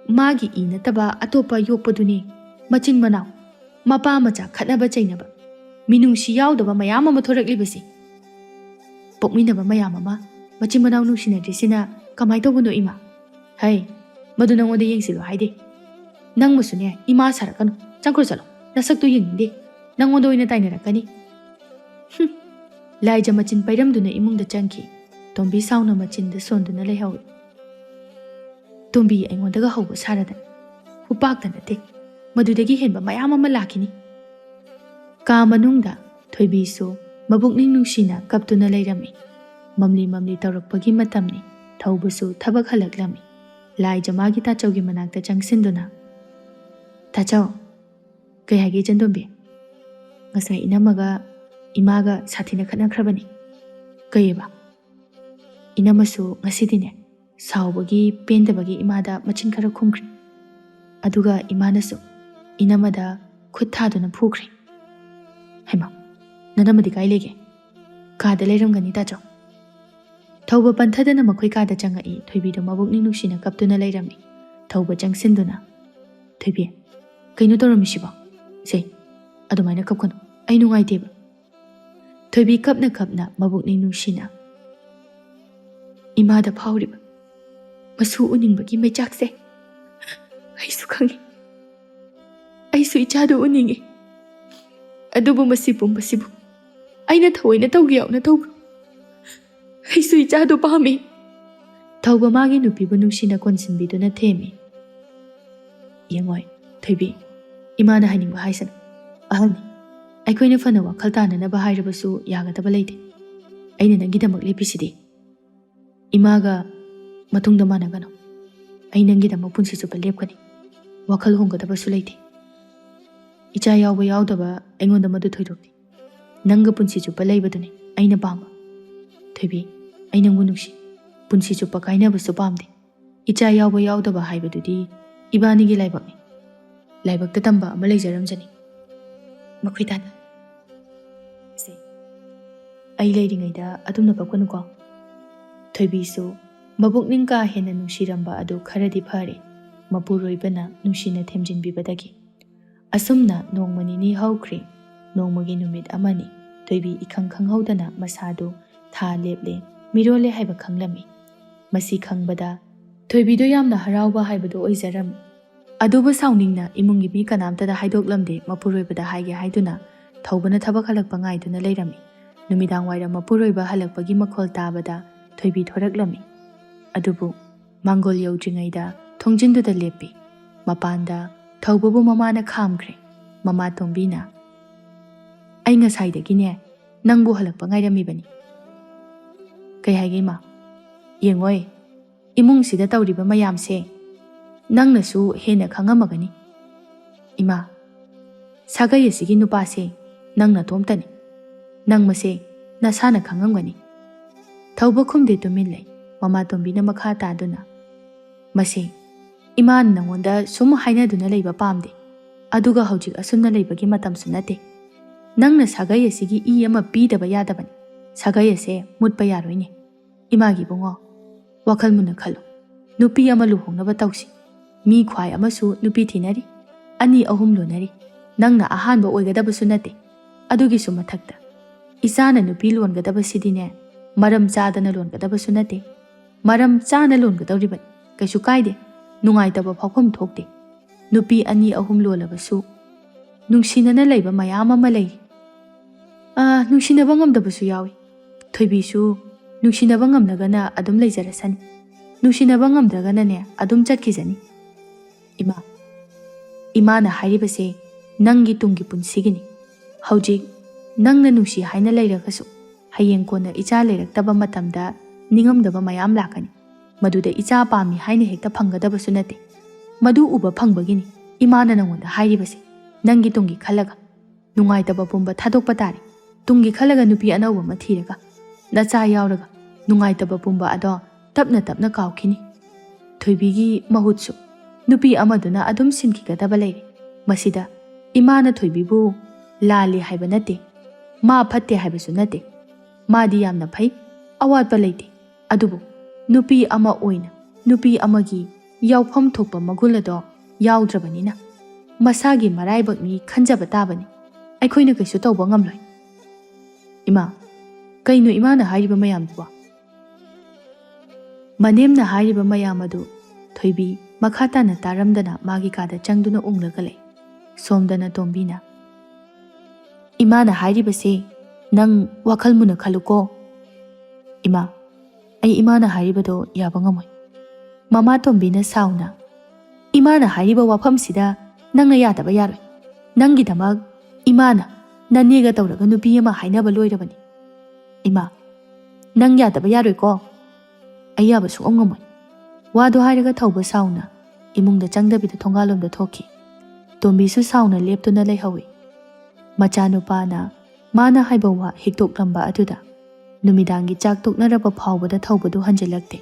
ꯃꯥꯒꯤ ꯏ ꯅꯠꯇꯕ ꯑꯇꯣꯞꯄ ꯌꯣꯛꯄꯗꯨꯅꯤ ꯃꯆꯤꯟ ꯃꯅꯥꯎ, ꯃꯄꯥ ꯃꯆꯥ ꯈꯠꯅꯕ ꯆꯩꯅꯕ, ꯃꯤꯅꯨꯡꯁꯤ ꯌꯥꯎꯗꯕ ꯃꯌꯥꯝ ꯑꯃ ꯊꯣꯔꯛꯂꯤꯕꯁꯤ꯫ ꯄꯣꯛꯃꯤꯟꯅꯕ ꯃꯌꯥꯝ ꯑꯃ ꯃꯆꯤꯟ ꯃꯅꯥꯎ ꯅꯨꯡꯁꯤꯅꯗ꯭ꯔꯤꯁꯤꯅ ꯀꯃꯥꯏ ꯇꯧꯕꯅꯣ ꯏꯃꯥ? ꯍꯩ, ꯃꯗꯨ ꯅꯪꯉꯣꯟꯗ ꯌꯦꯡꯁꯤꯜꯂꯨ ꯍꯥꯏꯗꯦ꯫ ꯅꯪꯕꯨꯁꯨꯅꯦ ꯏꯃꯥ ꯁꯥꯔꯛꯀꯅꯨ, ꯆꯪꯈ꯭ꯔꯣ ꯆꯠꯂꯣ, ꯅꯁꯛꯇꯨ ꯌꯦꯡꯅꯤꯡꯗꯦ, ꯅꯪꯉꯣꯟꯗ ꯑꯣꯏꯅ ꯇꯥꯏꯅꯔꯛꯀꯅꯤ꯫ ꯍꯨꯝ, ꯂꯥꯏꯖ ꯃꯆꯤꯟ ꯄꯩꯔꯝꯗꯨꯅ ꯏꯃꯨꯡꯗ ꯆꯪꯈꯤ꯫ ꯇꯣꯝꯕꯤ ꯁꯥꯎꯅ ꯃꯆꯤꯟꯗ ꯁꯣꯟꯗꯨꯅ ꯂꯩꯍꯧꯏ꯫ ꯇꯣꯝꯕꯤ ꯑꯩꯉꯣꯟꯗꯒ ꯍꯧꯕ ꯁꯥꯔꯗꯅ꯫ ꯈꯨꯄꯥꯛꯇ ꯅꯠꯇꯦ, ꯃꯗꯨꯗꯒꯤ ꯍꯦꯟꯕ ꯃꯌꯥꯝ ꯑꯃ ꯂꯥꯛꯈꯤꯅꯤ꯫ ꯀꯥ ꯃꯅꯨꯡꯗ ꯊꯣꯏꯕꯤꯁꯨ ꯃꯕꯨꯛꯅꯤꯡ ꯅꯨꯡꯁꯤꯅ ꯀꯞꯇꯨꯅ ꯂꯩꯔꯝꯃꯤ꯫ ꯃꯝꯂꯤ ꯃꯝꯂꯤ ꯇꯧꯔꯛꯄꯒꯤ ꯃꯇꯝꯅꯤ꯫ ꯊꯧꯕꯁꯨ ꯊꯕꯛ ꯍꯜꯂꯛꯂꯝꯃꯤ꯫ ꯂꯥꯏꯖ ꯃꯥꯒꯤ ꯇꯥꯆꯧꯒꯤ ꯃꯅꯥꯛꯇ ꯆꯪꯁꯤꯟꯗꯨꯅ, "ꯇꯥꯆꯧ, ꯀꯩ ꯍꯥꯏꯒꯦ ꯏꯆꯟꯇꯣꯝꯕꯤ?" "ꯉꯁꯥꯏ ꯏꯅꯝꯃꯒ ꯏꯃꯥꯒ ꯁꯥꯊꯤꯅ ꯈꯠꯅꯈ꯭ꯔꯕꯅꯤ꯫" "ꯀꯩꯑꯕ?" "ꯏꯅꯝꯃꯁꯨ ꯉꯁꯤꯗꯤꯅꯦ, ꯁꯥꯎꯕꯒꯤ, ꯄꯦꯟꯗꯕꯒꯤ ꯏꯃꯥꯗ ꯃꯆꯤꯟ ꯈꯔ ꯈꯨꯝꯈ꯭ꯔꯦ꯫ ꯑꯗꯨꯒ ꯏꯃꯥꯅꯁꯨ ꯏꯅꯝꯃꯗ ꯈꯨꯠ ꯊꯥꯗꯨꯅ ꯐꯨꯈ꯭ꯔꯦ꯫" "ꯍꯩꯃꯥ, ꯅꯅꯝꯃꯗꯤ ꯀꯥꯏ ꯂꯩꯒꯦ?" "ꯀꯥꯗ ꯂꯩꯔꯝꯒꯅꯤ ꯇꯥꯆꯧ꯫" ꯊꯧꯕ ꯄꯟꯊꯗꯅ ꯃꯈꯣꯏ ꯀꯥꯗ ꯆꯪꯉꯛꯏ꯫ ꯊꯣꯏꯕꯤꯗꯣ ꯃꯕꯨꯛꯅꯤꯡ ꯅꯨꯡꯁꯤꯅ ꯀꯞꯇꯨꯅ ꯂꯩꯔꯝꯃꯤ꯫ ꯊꯧꯕ ꯆꯪꯁꯤꯟꯗꯨꯅ, "ꯊꯣꯏꯕꯤ, ꯀꯩꯅꯣ ꯇꯧꯔꯝꯃꯤꯁꯤꯕꯣ? ꯁꯦ, ꯑꯗꯨꯃꯥꯏꯅ ꯀꯞꯀꯅꯨ, ꯑꯩ ꯅꯨꯡꯉꯥꯏꯇꯦꯕ꯫" ꯊꯣꯏꯕꯤ ꯀꯞꯅ ꯀꯞꯅ ꯃꯕꯨꯛꯅꯤꯡ ꯅꯨꯡꯁꯤꯅ, "ꯏꯃꯥꯗ ꯐꯥꯎꯔꯤꯕ ꯃꯁꯨ ꯎꯅꯤꯡꯕꯒꯤ ꯃꯩꯆꯥꯛꯁꯦ ꯑꯩꯁꯨ ꯈꯪꯉꯤ꯫ ꯑꯩꯁꯨ ꯏꯆꯥꯗꯣ ꯎꯅꯤꯡꯉꯤ꯫ ꯑꯗꯨꯕꯨ ꯃꯁꯤ ꯄꯨꯝꯕꯁꯤꯕꯨ ꯑꯩꯅ ꯊꯑꯣꯏꯅ ꯇꯧꯒꯦ ꯌꯥꯎꯅ ꯇꯧꯕ꯭ꯔꯣ? ꯑꯩꯁꯨ ꯏꯆꯥꯗꯣ ꯄꯥꯝꯃꯤ꯫" ꯊꯧꯕ ꯃꯥꯒꯤ ꯅꯨꯄꯤꯕꯨ ꯅꯨꯡꯁꯤꯅ ꯀꯣꯟꯁꯤꯟꯕꯤꯗꯨꯅ ꯊꯦꯝꯃꯤ꯫ "ꯌꯦꯡꯉꯣꯏ, ꯊꯣꯏꯕꯤ, ꯏꯃꯥꯅ ꯍꯥꯏꯅꯤꯡꯕ ꯍꯥꯏꯁꯅꯨ꯫ ꯑꯍꯜꯅꯤ꯫ ꯑꯩꯈꯣꯏꯅ ꯐꯅ ꯋꯥꯈꯜ ꯇꯥꯅꯅꯕ ꯍꯥꯏꯔꯕꯁꯨ ꯌꯥꯒꯗꯕ ꯂꯩꯇꯦ꯫ ꯑꯩꯅ ꯅꯪꯒꯤꯗꯃꯛ ꯂꯦꯞꯄꯤꯁꯤꯗꯤ꯫ ꯏꯃꯥꯒ ꯃꯇꯨꯡꯗ ꯃꯥꯟꯅꯒꯅꯨ꯫ ꯑꯩ ꯅꯪꯒꯤꯗꯃꯛ ꯄꯨꯟꯁꯤ ꯆꯨꯞꯄ ꯂꯦꯞꯀꯅꯤ꯫ ꯋꯥꯈꯜ ꯍꯣꯡꯒꯗꯕꯁꯨ ꯂꯩꯇꯦ꯫ ꯏꯆꯥ ꯌꯥꯎꯕ ꯌꯥꯎꯗꯕ ꯑꯩꯉꯣꯟꯗ ꯃꯗꯨ ꯊꯣꯏꯗꯣꯛꯇꯦ꯫ ꯅꯪꯒ ꯄꯨꯟꯁꯤ ꯆꯨꯞꯄ ꯂꯩꯕꯗꯨꯅꯤ ꯑꯩꯅ ꯄꯥꯝꯕ꯫ ꯊꯣꯏꯕꯤ, ꯑꯩ ꯅꯪꯕꯨ ꯅꯨꯡꯁꯤ꯫ ꯄꯨꯟꯁꯤ ꯆꯨꯞꯄ ꯀꯥꯏꯅꯕꯁꯨ ꯄꯥꯝꯗꯦ꯫ ꯏꯆꯥ ꯌꯥꯎꯕ ꯌꯥꯎꯗꯕ ꯍꯥꯏꯕꯗꯨꯗꯤ ꯏꯕꯥꯅꯤꯒꯤ ꯂꯥꯏꯕꯛꯅꯤ꯫ ꯂꯥꯏꯕꯛꯇ ꯇꯝꯕ ꯑꯃ ꯂꯩꯖꯔꯝꯖꯅꯤ꯫ ꯃꯈꯣꯏ ꯇꯥꯟꯅ ꯁꯦ, ꯑꯩ ꯂꯩꯔꯤꯉꯩꯗ ꯑꯗꯨꯝꯅ ꯀꯞꯀꯅꯨꯀꯣ꯫" ꯊꯣꯏꯕꯤꯁꯨ ꯃꯕꯨꯛꯅꯤꯡ ꯀꯥ ꯍꯦꯟꯅ ꯅꯨꯡꯁꯤꯔꯝꯕ ꯑꯗꯨ ꯈꯔꯗꯤ ꯐꯔꯦ, ꯃꯄꯨꯔꯣꯏꯕꯅ ꯅꯨꯡꯁꯤꯅ ꯊꯦꯝꯖꯤꯟꯕꯤꯕꯗꯒꯤ꯫ ꯑꯁꯨꯝꯅ ꯅꯣꯡꯃ ꯅꯤꯅꯤ ꯍꯧꯈ꯭ꯔꯦ꯫ ꯅꯣꯡꯃꯒꯤ ꯅꯨꯃꯤꯠ ꯑꯃꯅꯤ, ꯊꯣꯏꯕꯤ ꯏꯈꯪ ꯈꯪꯍꯧꯗꯅ ꯃꯁꯥꯗꯨ ꯊꯥ ꯂꯦꯞꯂꯦ, ꯃꯤꯔꯣꯜꯂꯦ ꯍꯥꯏꯕ ꯈꯪꯂꯝꯃꯤ꯫ ꯃꯁꯤ ꯈꯪꯕꯗ ꯊꯣꯏꯕꯤꯗꯨ ꯌꯥꯝꯅ ꯍꯔꯥꯎꯕ ꯍꯥꯏꯕꯗꯨ ꯑꯣꯏꯖꯔꯝꯃꯤ꯫ ꯑꯗꯨꯕꯨ ꯁꯥꯎꯅꯤꯡꯅ ꯏꯃꯨꯡꯒꯤ ꯃꯤ ꯀꯅꯥꯝꯇꯗ ꯍꯥꯏꯗꯣꯛꯂꯝꯗꯦ꯫ ꯃꯄꯨꯔꯣꯏꯕꯗ ꯍꯥꯏꯒꯦ ꯍꯥꯏꯗꯨꯅ ꯊꯧꯕꯅ ꯊꯕꯛ ꯍꯜꯂꯛꯄ ꯉꯥꯏꯗꯨꯅ ꯂꯩꯔꯝꯃꯤ꯫ ꯅꯨꯃꯤꯗꯥꯡ ꯋꯥꯏꯔꯝ ꯃꯄꯨꯔꯣꯏꯕ ꯍꯜꯂꯛꯄꯒꯤ ꯃꯈꯣꯜ ꯇꯥꯕꯗ ꯊꯣꯏꯕꯤ ꯊꯣꯔꯛꯂꯝꯃꯤ꯫ ꯑꯗꯨꯕꯨ ꯃꯥꯡꯒꯣꯜ ꯌꯧꯗ꯭ꯔꯤꯉꯩꯗ ꯊꯣꯡꯖꯤꯟꯗꯨꯗ ꯂꯦꯞꯄꯤ꯫ ꯃꯄꯥꯟꯗ ꯊꯧꯕꯕꯨ ꯃꯃꯥꯅ ꯈꯥꯝꯈ꯭ꯔꯦ꯫ ꯃꯃꯥ ꯇꯣꯝꯕꯤꯅ, "ꯑꯩ ꯉꯁꯥꯏꯗꯒꯤꯅꯦ ꯅꯪꯕꯨ ꯍꯜꯂꯛꯄ ꯉꯥꯏꯔꯝꯃꯤꯕꯅꯤ꯫" "ꯀꯩ ꯍꯥꯏꯒꯦ ꯏꯃꯥ?" "ꯌꯦꯡꯉꯣꯏ, ꯏꯃꯨꯡꯁꯤꯗ ꯇꯧꯔꯤꯕ ꯃꯌꯥꯝꯁꯦ ꯅꯪꯅꯁꯨ ꯍꯦꯟꯅ ꯈꯪꯉꯝꯃꯒꯅꯤ꯫ ꯏꯃꯥ, ꯁꯥꯒꯩ ꯑꯁꯤꯒꯤ ꯅꯨꯄꯥꯁꯦ ꯅꯪ ꯅꯇꯣꯝꯇꯅꯤ꯫ ꯅꯪ ꯃꯁꯦ ꯅꯁꯥꯅ ꯈꯪꯉꯝꯒꯅꯤ꯫" ꯊꯧꯕ ꯈꯨꯝꯗꯦ, ꯇꯨꯃꯤꯟ ꯂꯩ꯫ ꯃꯃꯥ ꯇꯣꯝꯕꯤꯅ ꯃꯈꯥ ꯇꯥꯗꯨꯅ, "ꯃꯁꯦ ꯏꯃꯥꯅ ꯅꯉꯣꯟꯗ ꯁꯨꯝ ꯍꯥꯏꯅꯗꯨꯅ ꯂꯩꯕ ꯄꯥꯝꯗꯦ꯫ ꯑꯗꯨꯒ ꯍꯧꯖꯤꯛ ꯑꯁꯨꯝꯅ ꯂꯩꯕꯒꯤ ꯃꯇꯝꯁꯨ ꯅꯠꯇꯦ꯫ ꯅꯪꯅ ꯁꯥꯒꯩ ꯑꯁꯤꯒꯤ ꯏ ꯑꯃ ꯄꯤꯗꯕ ꯌꯥꯗꯕꯅꯤ꯫ ꯁꯥꯒꯩ ꯑꯁꯦ ꯃꯨꯠꯄ ꯌꯥꯔꯣꯏꯅꯦ꯫ ꯏꯃꯥꯒꯤ ꯏꯕꯨꯡꯉꯣ, ꯋꯥꯈꯜ ꯃꯨꯟꯅ ꯈꯜꯂꯨ꯫ ꯅꯨꯄꯤ ꯑꯃ ꯂꯨꯍꯣꯡꯅꯕ ꯇꯧꯁꯤ꯫ ꯃꯤ ꯈ꯭ꯋꯥꯏ ꯑꯃꯁꯨ ꯅꯨꯄꯤ ꯊꯤꯅꯔꯤ꯫ ꯑꯅꯤ ꯑꯍꯨꯝ ꯂꯣꯟꯅꯔꯤ꯫ ꯅꯪꯅ ꯑꯍꯥꯟꯕ ꯑꯣꯏꯒꯗꯕꯁꯨ ꯅꯠꯇꯦ꯫ ꯑꯗꯨꯒꯤꯁꯨ ꯃꯊꯛꯇ, ꯏꯆꯥꯅ ꯅꯨꯄꯤ ꯂꯣꯟꯒꯗꯕꯁꯤꯗꯤꯅꯦ, ꯃꯔꯝ ꯆꯥꯗꯅ ꯂꯣꯟꯒꯗꯕꯁꯨ ꯅꯠꯇꯦ꯫ ꯃꯔꯝ ꯆꯥꯅ ꯂꯣꯟꯒꯗꯧꯔꯤꯕꯅꯤ꯫ ꯀꯩꯁꯨ ꯀꯥꯏꯗꯦ꯫ ꯅꯨꯡꯉꯥꯏꯇꯕ ꯐꯥꯎꯐꯝ ꯊꯣꯛꯇꯦ꯫ ꯅꯨꯄꯤ ꯑꯅꯤ ꯑꯍꯨꯝ ꯂꯣꯜꯂꯕꯁꯨ ꯅꯨꯡꯁꯤꯅꯅ ꯂꯩꯕ ꯃꯌꯥꯝ ꯑꯃ ꯂꯩꯔꯤ꯫ ꯑꯥ, ꯅꯨꯡꯁꯤꯅꯕ ꯉꯝꯗꯕꯁꯨ ꯌꯥꯎꯏ꯫ ꯊꯣꯏꯕꯤꯁꯨ ꯅꯨꯡꯁꯤꯅꯕ ꯉꯝꯂꯒꯅ ꯑꯗꯨꯝ ꯂꯩꯖꯔꯁꯅꯤ꯫ ꯅꯨꯡꯁꯤꯅꯕ ꯉꯝꯗ꯭ꯔꯒꯅꯅꯦ, ꯑꯗꯨꯝ ꯆꯠꯈꯤꯖꯅꯤ꯫" "ꯏꯃꯥ, ꯏꯃꯥꯅ ꯍꯥꯏꯔꯤꯕꯁꯦ ꯅꯪꯒꯤ ꯇꯨꯡꯒꯤ ꯄꯨꯟꯁꯤꯒꯤꯅꯤ꯫ ꯍꯧꯖꯤꯛ ꯅꯪꯅ ꯅꯨꯡꯁꯤ ꯍꯥꯏꯅ ꯂꯩꯔꯒꯁꯨ, ꯍꯌꯦꯡ ꯀꯣꯟꯅ ꯏꯆꯥ ꯂꯩꯔꯛꯇꯕ ꯃꯇꯝꯗ ꯅꯤꯡꯉꯝꯗꯕ ꯃꯌꯥꯝ ꯂꯥꯛꯀꯅꯤ꯫ ꯃꯗꯨꯗ ꯏꯆꯥ ꯄꯥꯝꯃꯤ ꯍꯥꯏꯅ ꯍꯦꯛꯇ ꯐꯪꯒꯗꯕꯁꯨ ꯅꯠꯇꯦ꯫ ꯃꯗꯨ ꯎꯕ ꯐꯪꯕꯒꯤꯅꯤ ꯏꯃꯥꯅ ꯅꯉꯣꯟꯗ ꯍꯥꯏꯔꯤꯕꯁꯦ, ꯅꯪꯒꯤ ꯇꯨꯡꯒꯤ ꯈꯜꯂꯒ꯫ ꯅꯨꯡꯉꯥꯏꯇꯕ ꯄꯨꯝꯕ ꯊꯥꯗꯣꯛꯄ ꯇꯥꯔꯦ꯫ ꯇꯨꯡꯒꯤ ꯈꯜꯂꯒ ꯅꯨꯄꯤ ꯑꯅꯧꯕ ꯑꯃ ꯊꯤꯔꯒ, ꯅꯆꯥ ꯌꯥꯎꯔꯒ, ꯅꯨꯡꯉꯥꯏꯇꯕ ꯄꯨꯝꯕ ꯑꯗꯣ ꯇꯞꯅ ꯇꯞꯅ ꯀꯥꯎꯈꯤꯅꯤ꯫ ꯊꯣꯏꯕꯤꯒꯤ ꯃꯍꯨꯠꯁꯨ ꯅꯨꯄꯤ ꯑꯃꯗꯨꯅ ꯑꯗꯨꯝ ꯁꯤꯟꯈꯤꯒꯗꯕ ꯂꯩꯔꯦ꯫ ꯃꯁꯤꯗ ꯏꯃꯥꯅ ꯊꯣꯏꯕꯤꯕꯨ ꯂꯥꯜꯂꯤ ꯍꯥꯏꯕ ꯅꯠꯇꯦ, ꯃꯥ ꯐꯠꯇꯦ ꯍꯥꯏꯕꯁꯨ ꯅꯠꯇꯦ꯫ ꯃꯥꯗꯤ ꯌꯥꯝꯅ ꯐꯩ, ꯑꯋꯥꯠꯄ ꯂꯩꯇꯦ꯫ ꯑꯗꯨꯕꯨ ꯅꯨꯄꯤ ꯑꯃ ꯑꯣꯏꯅ ꯅꯨꯄꯤ ꯑꯃꯒꯤ ꯌꯥꯎꯐꯝ ꯊꯣꯛꯄ ꯃꯒꯨꯟ ꯑꯗꯣ ꯌꯥꯎꯗ꯭ꯔꯕꯅꯤꯅ, ꯃꯁꯥꯒꯤ ꯃꯔꯥꯏꯕꯛꯅꯤ ꯈꯟꯖꯕ ꯇꯥꯕꯅꯤ꯫ ꯑꯩꯈꯣꯏꯅ ꯀꯩꯁꯨ ꯇꯧꯕ ꯉꯝꯂꯣꯏ꯫" "ꯏꯃꯥ, ꯀꯩꯅꯣ ꯏꯃꯥꯅ ꯍꯥꯏꯔꯤꯕ ꯃꯌꯥꯝꯗꯨꯕꯣ?" ꯃꯅꯦꯝꯅ ꯍꯥꯏꯔꯤꯕ ꯃꯌꯥꯝ ꯑꯗꯨ ꯊꯣꯏꯕꯤ ꯃꯈꯥ ꯇꯥꯅ ꯇꯥꯔꯝꯗꯅ ꯃꯥꯒꯤ ꯀꯥꯗ ꯆꯪꯗꯨꯅ ꯎꯪꯂꯒ ꯂꯩ꯫ ꯁꯣꯝꯗꯅ ꯇꯣꯝꯕꯤꯅ, "ꯏꯃꯥꯅ ꯍꯥꯏꯔꯤꯕꯁꯦ ꯅꯪ ꯋꯥꯈꯜ ꯃꯨꯟꯅ ꯈꯜꯂꯨꯀꯣ꯫" "ꯏꯃꯥ, ꯑꯩ ꯏꯃꯥꯅ ꯍꯥꯏꯔꯤꯕꯗꯣ ꯌꯥꯕ ꯉꯝꯃꯣꯏ꯫" ꯃꯃꯥ ꯇꯣꯝꯕꯤꯅ ꯁꯥꯎꯅ, "ꯏꯃꯥꯅ ꯍꯥꯏꯔꯤꯕ ꯋꯥꯐꯝꯁꯤꯗ "ꯅꯪꯅ ꯌꯥꯗꯕ ꯌꯥꯔꯣꯏ꯫ ꯅꯪꯒꯤꯗꯃꯛ ꯏꯃꯥꯅ ꯅꯅꯦꯒ ꯇꯧꯔꯒ ꯅꯨꯄꯤ ꯑꯃ ꯍꯥꯏꯅꯕ ꯂꯣꯏꯔꯕꯅꯤ꯫ ꯏꯃꯥ, ꯅꯪ ꯌꯥꯗꯕ ꯌꯥꯔꯣꯏꯀꯣ?" "ꯑꯩ ꯌꯥꯕ ꯁꯨꯡꯉꯝ ꯉꯝꯃꯣꯏ꯫" ꯋꯥꯗꯣ ꯍꯥꯏꯔꯒ ꯊꯧꯕ ꯁꯥꯎꯅ ꯏꯃꯨꯡꯗ ꯆꯪꯗꯕꯤꯗ ꯊꯣꯡꯒꯥꯜꯂꯣꯝꯗ ꯊꯣꯛꯈꯤ꯫ ꯇꯣꯝꯕꯤꯁꯨ ꯁꯥꯎꯅ ꯂꯦꯞꯇꯨꯅ ꯂꯩꯍꯧꯏ꯫ ꯃꯆꯥꯅꯨꯄꯥꯅ ꯃꯥꯅ ꯍꯥꯏꯕ ꯋꯥ ꯍꯤꯛꯇꯣꯛꯂꯝꯕ ꯑꯗꯨꯗ ꯅꯨꯃꯤꯗꯥꯡꯒꯤ ꯆꯥꯛ ꯇꯣꯛꯅꯔꯕ ꯐꯥꯎꯕꯗ ꯊꯧꯕꯗꯨ ꯍꯟꯖꯤꯜꯂꯛꯇꯦ꯫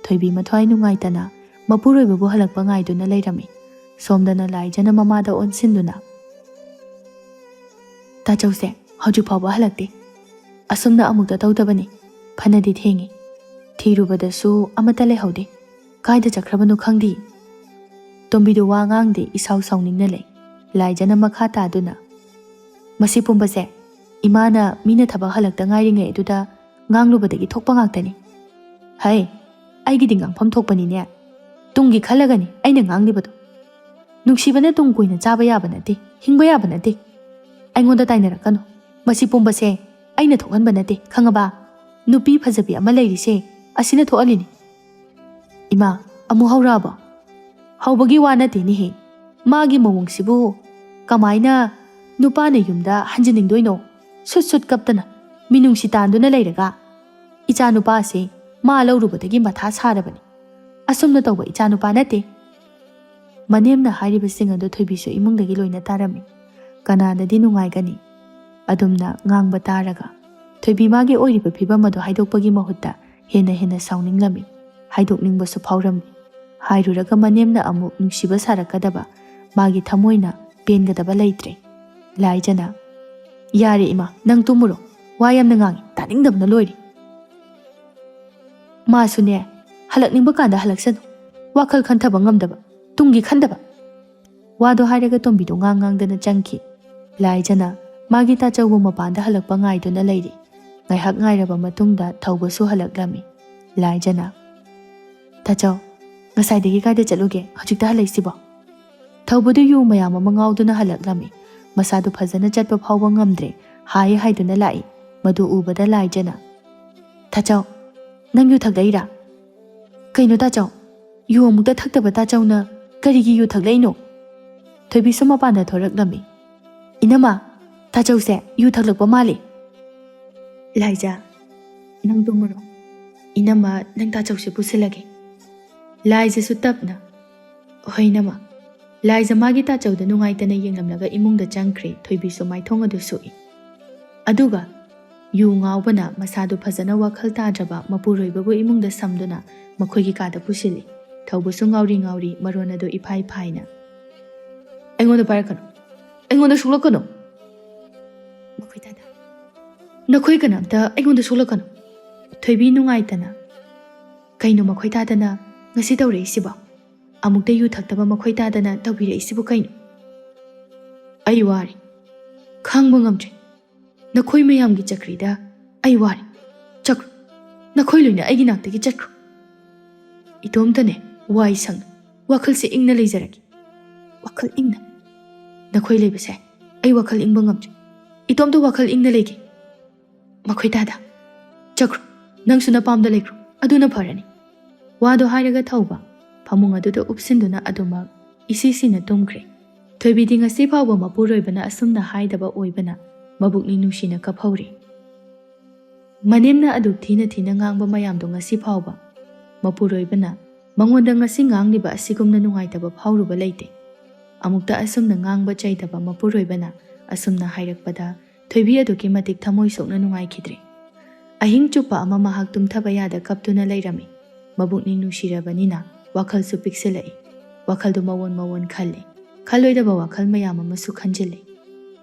ꯊꯣꯏꯕꯤ ꯃꯊ꯭ꯋꯥꯏ ꯅꯨꯡꯉꯥꯏꯇꯅ ꯃꯄꯨꯔꯣꯏꯕꯕꯨ ꯍꯜꯂꯛꯄ ꯉꯥꯏꯗꯨꯅ ꯂꯩꯔꯝꯃꯤ꯫ ꯁꯣꯝꯗꯅ ꯂꯥꯏꯖꯅ ꯃꯃꯥꯗ ꯑꯣꯟꯁꯤꯟꯗꯨꯅ, "ꯇꯥꯆꯧꯁꯦ ꯍꯧꯖꯤꯛ ꯐꯥꯎꯕ ꯍꯜꯂꯛꯇꯦ꯫ ꯑꯁꯨꯝꯅ ꯑꯃꯨꯛꯇ ꯇꯧꯗꯕꯅꯤ꯫ ꯐꯅꯗꯤ ꯊꯦꯡꯉꯤ꯫ ꯊꯤꯔꯨꯕꯗꯁꯨ ꯑꯃꯠꯇ ꯂꯩꯍꯧꯗꯦ꯫ ꯀꯥꯏꯗ ꯆꯠꯈ꯭ꯔꯕꯅꯣ ꯈꯪꯗꯦ꯫" ꯇꯣꯝꯕꯤꯗꯨ ꯋꯥ ꯉꯥꯡꯗꯦ, ꯏꯁꯥꯎ ꯁꯥꯎꯅꯤꯡꯅ ꯂꯩ꯫ ꯂꯥꯏꯖꯅ ꯃꯈꯥ ꯇꯥꯗꯨꯅ, "ꯃꯁꯤ ꯄꯨꯝꯕꯁꯦ ꯏꯃꯥꯅ ꯃꯤꯅ ꯊꯕꯛ ꯍꯜꯂꯛꯇ ꯉꯥꯏꯔꯤꯉꯩ ꯑꯗꯨꯗ ꯉꯥꯡꯂꯨꯕꯗꯒꯤ ꯊꯣꯛꯄ ꯉꯥꯛꯇꯅꯤ꯫ ꯍꯩ, ꯑꯩꯒꯤꯗꯤ ꯉꯥꯡꯐꯝ ꯊꯣꯛꯄꯅꯤꯅꯦ꯫ ꯇꯨꯡꯒꯤ ꯈꯜꯂꯒꯅꯤ ꯑꯩꯅ ꯉꯥꯡꯂꯤꯕꯗꯣ꯫ ꯅꯨꯡꯁꯤꯕꯅ ꯇꯨꯡ ꯀꯨꯏꯅ ꯆꯥꯕ ꯌꯥꯕ ꯅꯠꯇꯦ, ꯍꯤꯡꯕ ꯌꯥꯕ ꯅꯠꯇꯦ꯫ ꯑꯩꯉꯣꯟꯗ ꯇꯥꯏꯅꯔꯛꯀꯅꯨ꯫ ꯃꯁꯤ ꯄꯨꯝꯕꯁꯦ ꯑꯩꯅ ꯊꯣꯛꯍꯟꯕ ꯅꯠꯇꯦ, ꯈꯪꯉꯕ? ꯅꯨꯄꯤ ꯐꯖꯕꯤ ꯑꯃ ꯂꯩꯔꯤꯁꯦ ꯑꯁꯤꯅ ꯊꯣꯛꯍꯜꯂꯤꯅꯤ꯫" "ꯏꯃꯥ, ꯑꯃꯨꯛ ꯍꯧꯔꯛꯑꯕꯣ?" "ꯍꯧꯕꯒꯤ ꯋꯥ ꯅꯠꯇꯦꯅꯦꯍꯦ꯫ ꯃꯥꯒꯤ ꯃꯑꯣꯡꯁꯤꯕꯨ ꯀꯃꯥꯏꯅ ꯅꯨꯄꯥꯅ ꯌꯨꯝꯗ ꯍꯟꯖꯤꯟꯅꯤꯡꯗꯣꯏꯅꯣ? ꯁꯨꯠ ꯁꯨꯠ ꯀꯞꯇꯅ, ꯃꯤꯅꯨꯡꯁꯤ ꯇꯥꯟꯗꯨꯅ ꯂꯩꯔꯒ꯫ ꯏꯆꯥꯅꯨꯄꯥꯁꯦ ꯃꯥ ꯂꯧꯔꯨꯕꯗꯒꯤ ꯃꯊꯥ ꯁꯥꯔꯕꯅꯤ꯫ ꯑꯁꯨꯝꯅ ꯇꯧꯕ ꯏꯆꯥꯅꯨꯄꯥ ꯅꯠꯇꯦ꯫" ꯃꯅꯦꯝꯅ ꯍꯥꯏꯔꯤꯕꯁꯤꯡ ꯑꯗꯨ ꯊꯣꯏꯕꯤꯁꯨ ꯏꯃꯨꯡꯗꯒꯤ ꯂꯣꯏꯅ ꯇꯥꯔꯝꯃꯤ꯫ ꯀꯅꯥꯅꯗꯤ ꯅꯨꯡꯉꯥꯏꯒꯅꯤ? ꯑꯗꯨꯝꯅ ꯉꯥꯡꯕ ꯇꯥꯔꯒ ꯊꯣꯏꯕꯤ ꯃꯥꯒꯤ ꯑꯣꯏꯔꯤꯕ ꯐꯤꯕꯝ ꯑꯗꯨ ꯍꯥꯏꯗꯣꯛꯄꯒꯤ ꯃꯍꯨꯠꯇ ꯍꯦꯟꯅ ꯍꯦꯟꯅ ꯁꯥꯎꯅꯤꯡꯂꯝꯃꯤ꯫ ꯍꯥꯏꯗꯣꯛꯅꯤꯡꯕꯁꯨ ꯐꯥꯎꯔꯝꯃꯤ꯫ ꯍꯥꯏꯔꯨꯔꯒ ꯃꯅꯦꯝꯅ ꯑꯃꯨꯛ ꯅꯨꯡꯁꯤꯕ ꯁꯥꯔꯛꯀꯗꯕ, ꯃꯥꯒꯤ ꯊꯃꯣꯏꯅ ꯄꯦꯟꯒꯗꯕ ꯂꯩꯇ꯭ꯔꯦ꯫ ꯂꯥꯏꯖꯅ, "ꯌꯥꯔꯦ ꯏꯃꯥ, ꯅꯪ ꯇꯨꯝꯃꯨꯔꯣ꯫ ꯋꯥ ꯌꯥꯝꯅ ꯉꯥꯡꯉꯤ, ꯇꯥꯅꯤꯡꯗꯕꯅ ꯂꯣꯏꯔꯦ꯫" "ꯃꯥꯁꯨꯅꯦ, ꯍꯜꯂꯛꯅꯤꯡꯕ ꯀꯥꯟꯗ ꯍꯜꯂꯛꯁꯅꯨ꯫ ꯋꯥꯈꯜ ꯈꯟꯊꯕ ꯉꯝꯗꯕ, ꯇꯨꯡꯒꯤ ꯈꯟꯗꯕ꯫" ꯋꯥꯗꯣ ꯍꯥꯏꯔꯒ ꯇꯣꯝꯕꯤꯗꯣ ꯉꯥꯡ ꯉꯥꯡꯗꯅ ꯆꯪꯈꯤ꯫ ꯂꯥꯏꯖꯅ ꯃꯥꯒꯤ ꯇꯥꯆꯧꯕꯨ ꯃꯄꯥꯟꯗ ꯍꯜꯂꯛꯄ ꯉꯥꯏꯗꯨꯅ ꯂꯩꯔꯤ꯫ ꯉꯥꯏꯍꯥꯛ ꯉꯥꯏꯔꯕ ꯃꯇꯨꯡꯗ ꯊꯧꯕꯁꯨ ꯍꯜꯂꯛꯂꯝꯃꯤ꯫ ꯂꯥꯏꯖꯅ, "ꯇꯥꯆꯧ, ꯉꯁꯥꯏꯗꯒꯤ ꯀꯥꯏꯗ ꯆꯠꯂꯨꯒꯦ? ꯍꯧꯖꯤꯛꯇ ꯍꯜꯂꯛꯏꯁꯤꯕꯣ?" ꯊꯧꯕꯗꯨ ꯌꯨ ꯃꯌꯥꯝ ꯑꯃ ꯉꯥꯎꯗꯨꯅ ꯍꯜꯂꯛꯂꯝꯃꯤ꯫ ꯃꯁꯥꯗꯨ ꯐꯖꯅ ꯆꯠꯄ ꯐꯥꯎꯕ ꯉꯝꯗ꯭ꯔꯦ꯫ ꯍꯥꯏ ꯍꯥꯏꯗꯨꯅ ꯂꯥꯛꯏ꯫ ꯃꯗꯨ ꯎꯕꯗ ꯂꯥꯏꯖꯅ, "ꯇꯥꯆꯧ, ꯅꯪ ꯌꯨ ꯊꯛꯂꯛꯏꯔꯥ?" "ꯀꯩꯅꯣ ꯇꯥꯆꯧ? ꯌꯨ ꯑꯃꯨꯛꯇ ꯊꯛꯇꯕ ꯇꯥꯆꯧꯅ ꯀꯔꯤꯒꯤ ꯌꯨ ꯊꯛꯂꯛꯏꯅꯣ?" ꯊꯣꯏꯕꯤꯁꯨ ꯃꯄꯥꯟꯗ ꯊꯣꯔꯛꯂꯝꯃꯤ꯫ "ꯏꯅꯝꯃ, ꯇꯥꯆꯧꯁꯦ ꯌꯨ ꯊꯛꯂꯛꯄ ꯃꯥꯜꯂꯤ꯫ ꯂꯥꯏꯖ, ꯅꯪ ꯇꯨꯝꯃꯨꯔꯣ꯫ ꯏꯅꯝꯃ, ꯅꯪ ꯇꯥꯆꯧꯁꯦ ꯄꯨꯁꯤꯜꯂꯒꯦ꯫" ꯂꯥꯏꯖꯁꯨ ꯇꯞꯅ, "ꯍꯣꯏ ꯏꯅꯝꯃ꯫" ꯂꯥꯏꯖ ꯃꯥꯒꯤ ꯇꯥꯆꯧꯗ ꯅꯨꯡꯉꯥꯏꯇꯅ ꯌꯦꯡꯂꯝꯂꯒ ꯏꯃꯨꯡꯗ ꯆꯪꯈ꯭ꯔꯦ꯫ ꯊꯣꯏꯕꯤꯁꯨ ꯃꯥꯏꯊꯣꯡ ꯑꯗꯨ ꯁꯣꯛꯏ꯫ ꯑꯗꯨꯒ ꯌꯨ ꯉꯥꯎꯕꯅ ꯃꯁꯥꯗꯨ ꯐꯖꯅ ꯋꯥꯈꯜ ꯇꯥꯗ꯭ꯔꯕ ꯃꯄꯨꯔꯣꯏꯕꯕꯨ ꯏꯃꯨꯡꯗ ꯁꯝꯗꯨꯅ ꯃꯈꯣꯏꯒꯤ ꯀꯥꯗ ꯄꯨꯁꯤꯜꯂꯤ꯫ ꯊꯧꯕꯁꯨ ꯉꯥꯎꯔꯤ ꯉꯥꯎꯔꯤ, ꯃꯔꯣꯟ ꯑꯗꯨ ꯏꯐꯥꯏ ꯐꯥꯏꯅ, "ꯑꯩꯉꯣꯟꯗ ꯄꯥꯏꯔꯛꯀꯅꯨ, ꯑꯩꯉꯣꯟꯗ ꯁꯣꯛꯂꯛꯀꯅꯨ꯫ ꯃꯈꯣꯏ ꯇꯥꯗ, ꯅꯈꯣꯏ ꯀꯅꯥꯝꯇ ꯑꯩꯉꯣꯟꯗ ꯁꯣꯛꯂꯛꯀꯅꯨ꯫" ꯊꯣꯏꯕꯤ ꯅꯨꯡꯉꯥꯏꯇꯅ, "ꯀꯩꯅꯣ ꯃꯈꯣꯏ ꯇꯥꯗꯅ ꯉꯁꯤ ꯇꯧꯔꯛꯏꯁꯤꯕꯣ? ꯑꯃꯨꯛꯇ ꯌꯨ ꯊꯛꯇꯕ ꯃꯈꯣꯏ ꯇꯥꯗꯅ ꯇꯧꯕꯤꯔꯛꯏꯁꯤꯕꯨ ꯀꯩꯅꯣ? ꯑꯩ ꯋꯥꯔꯦ, ꯈꯥꯡꯕ ꯉꯝꯗ꯭ꯔꯦ꯫ ꯅꯈꯣꯏ ꯃꯌꯥꯝꯒꯤ ꯆꯀ꯭ꯔꯤꯗ ꯑꯩ ꯋꯥꯔꯦ꯫ ꯆꯠꯈ꯭ꯔꯣ, ꯅꯈꯣꯏ ꯂꯣꯏꯅ ꯑꯩꯒꯤ ꯅꯥꯛꯇꯒꯤ ꯆꯠꯈ꯭ꯔꯣ꯫ ꯏꯇꯣꯝꯇꯅꯦ ꯋꯥꯏ ꯁꯪꯅ ꯋꯥꯈꯜꯁꯦ ꯏꯪꯅ ꯂꯩꯖꯔꯒꯦ꯫ ꯋꯥꯈꯜ ꯏꯪꯅ꯫ ꯅꯈꯣꯏ ꯂꯩꯕꯁꯦ ꯑꯩ ꯋꯥꯈꯜ ꯏꯪꯕ ꯉꯝꯗ꯭ꯔꯦ꯫ ꯏꯇꯣꯝꯇ ꯋꯥꯈꯜ ꯏꯪꯅ ꯂꯩꯒꯦ꯫ ꯃꯈꯣꯏ ꯇꯥꯗ꯫ ꯆꯠꯈ꯭ꯔꯣ, ꯅꯪꯁꯨ ꯅꯄꯥꯝꯗ ꯂꯩꯈ꯭ꯔꯣ, ꯑꯗꯨꯅ ꯐꯔꯅꯤ꯫" ꯋꯥꯗꯣ ꯍꯥꯏꯔꯒ ꯊꯧꯕ ꯐꯃꯨꯡ ꯑꯗꯨꯗ ꯎꯞꯁꯤꯟꯗꯨꯅ ꯑꯗꯨꯃꯛ ꯏꯁꯤ ꯁꯤꯅ ꯇꯨꯝꯈ꯭ꯔꯦ꯫ ꯊꯣꯏꯕꯤꯗꯤ ꯉꯁꯤ ꯐꯥꯎꯕ ꯃꯄꯨꯔꯣꯏꯕꯅ ꯑꯁꯨꯝꯅ ꯍꯥꯏꯗꯕ ꯑꯣꯏꯕꯅ ꯃꯕꯨꯛꯅꯤꯡ ꯅꯨꯡꯁꯤꯅ ꯀꯞꯍꯧꯔꯤ꯫ ꯃꯅꯦꯝꯅ ꯑꯗꯨꯛ ꯊꯤꯅ ꯊꯤꯅ ꯉꯥꯡꯕ ꯃꯌꯥꯝꯗꯣ ꯉꯁꯤ ꯐꯥꯎꯕ ꯃꯄꯨꯔꯣꯏꯕꯅ ꯃꯉꯣꯟꯗ ꯉꯁꯤ ꯉꯥꯡꯂꯤꯕ ꯑꯁꯤꯒꯨꯝꯅ ꯅꯨꯡꯉꯥꯏꯇꯕ ꯐꯥꯎꯔꯨꯕ ꯂꯩꯇꯦ꯫ ꯑꯃꯨꯛꯇ ꯑꯁꯨꯝꯅ ꯉꯥꯡꯕ ꯆꯩꯗꯕ ꯃꯄꯨꯔꯣꯏꯕꯅ ꯑꯁꯨꯝꯅ ꯍꯥꯏꯔꯛꯄꯗ ꯊꯣꯏꯕꯤ ꯑꯗꯨꯛꯀꯤ ꯃꯇꯤꯛ ꯊꯃꯣꯏ ꯁꯣꯛꯅ ꯅꯨꯡꯉꯥꯏꯈꯤꯗ꯭ꯔꯦ꯫ ꯑꯍꯤꯡ ꯆꯨꯞꯄ ꯑꯃ ꯃꯍꯥꯛ ꯇꯨꯝꯊꯕ ꯌꯥꯗ ꯀꯞꯇꯨꯅ ꯂꯩꯔꯝꯃꯤ꯫ ꯃꯕꯨꯛꯅꯤꯡ ꯅꯨꯡꯁꯤꯔꯕꯅꯤꯅ ꯋꯥꯈꯜꯁꯨ ꯄꯤꯛꯁꯤꯜꯂꯛꯏ꯫ ꯋꯥꯈꯜꯗꯨ ꯃꯑꯣꯟ ꯃꯑꯣꯟ ꯈꯜꯂꯤ꯫ ꯈꯜꯂꯣꯏꯗꯕ ꯋꯥꯈꯜ ꯃꯌꯥꯝ ꯑꯃꯁꯨ ꯈꯟꯖꯤꯜꯂꯤ꯫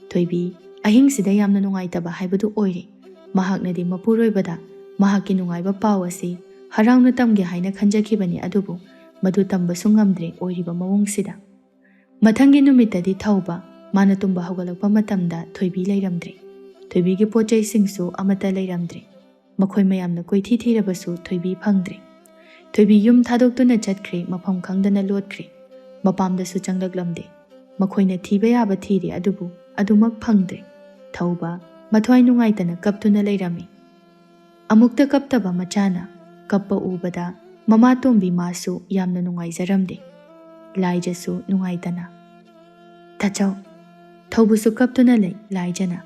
ꯊꯣꯏꯕꯤ ꯑꯍꯤꯡꯁꯤꯗ ꯌꯥꯝꯅ ꯅꯨꯡꯉꯥꯏꯇꯕ ꯍꯥꯏꯕꯗꯨ ꯑꯣꯏꯔꯦ꯫ ꯃꯍꯥꯛꯅꯗꯤ ꯃꯄꯨꯔꯣꯏꯕꯗ ꯃꯍꯥꯛꯀꯤ ꯅꯨꯡꯉꯥꯏꯕ ꯄꯥꯎ ꯑꯁꯤ ꯍꯔꯥꯎꯅ ꯇꯝꯒꯦ ꯍꯥꯏꯅ ꯈꯟꯖꯈꯤꯕꯅꯤ, ꯑꯗꯨꯕꯨ ꯃꯗꯨ ꯇꯝꯕꯁꯨ ꯉꯝꯗ꯭ꯔꯦ ꯑꯣꯏꯔꯤꯕ ꯃꯑꯣꯡꯁꯤꯗ꯫ ꯃꯊꯪꯒꯤ ꯅꯨꯃꯤꯠꯇꯗꯤ ꯊꯧꯕ, ꯃꯥꯅ ꯇꯨꯝꯕ ꯍꯧꯒꯠꯂꯛꯄ ꯃꯇꯝꯗ ꯊꯣꯏꯕꯤ ꯂꯩꯔꯝꯗ꯭ꯔꯦ꯫ ꯊꯣꯏꯕꯤꯒꯤ ꯄꯣꯠ ꯆꯩꯁꯤꯡꯁꯨ ꯑꯃꯠꯇ ꯂꯩꯔꯝꯗ꯭ꯔꯦ꯫ ꯃꯈꯣꯏ ꯃꯌꯥꯝꯅ ꯀꯣꯏꯊꯤ ꯊꯤꯔꯕꯁꯨ ꯊꯣꯏꯕꯤ ꯐꯪꯗ꯭ꯔꯦ꯫ ꯊꯣꯏꯕꯤ ꯌꯨꯝ ꯊꯥꯗꯣꯛꯇꯨꯅ ꯆꯠꯈ꯭ꯔꯦ, ꯃꯐꯝ ꯈꯪꯗꯅ ꯂꯣꯠꯈ꯭ꯔꯦ꯫ ꯃꯄꯥꯝꯗꯁꯨ ꯆꯪꯂꯛꯂꯝꯗꯦ꯫ ꯃꯈꯣꯏꯅ ꯊꯤꯕ ꯌꯥꯕ ꯊꯤꯔꯦ, ꯑꯗꯨꯕꯨ ꯑꯗꯨꯃꯛ ꯐꯪꯗ꯭ꯔꯦ꯫ ꯊꯧꯕ ꯃꯊ꯭ꯋꯥꯏ ꯅꯨꯡꯉꯥꯏꯇꯅ ꯀꯞꯇꯨꯅ ꯂꯩꯔꯝꯃꯤ꯫ ꯑꯃꯨꯛꯇ ꯀꯞꯇꯕ ꯃꯆꯥꯅ ꯀꯞꯄ ꯎꯕꯗ ꯃꯃꯥ ꯇꯣꯝꯕꯤ ꯃꯥꯁꯨ ꯌꯥꯝꯅ ꯅꯨꯡꯉꯥꯏꯖꯔꯝꯗꯦ꯫ ꯂꯥꯏꯖꯁꯨ ꯅꯨꯡꯉꯥꯏꯇꯅ, "ꯇꯥꯆꯧ, ꯊꯧꯕꯁꯨ ꯀꯞꯇꯨꯅ ꯂꯩ ꯂꯥꯏꯖꯅ꯫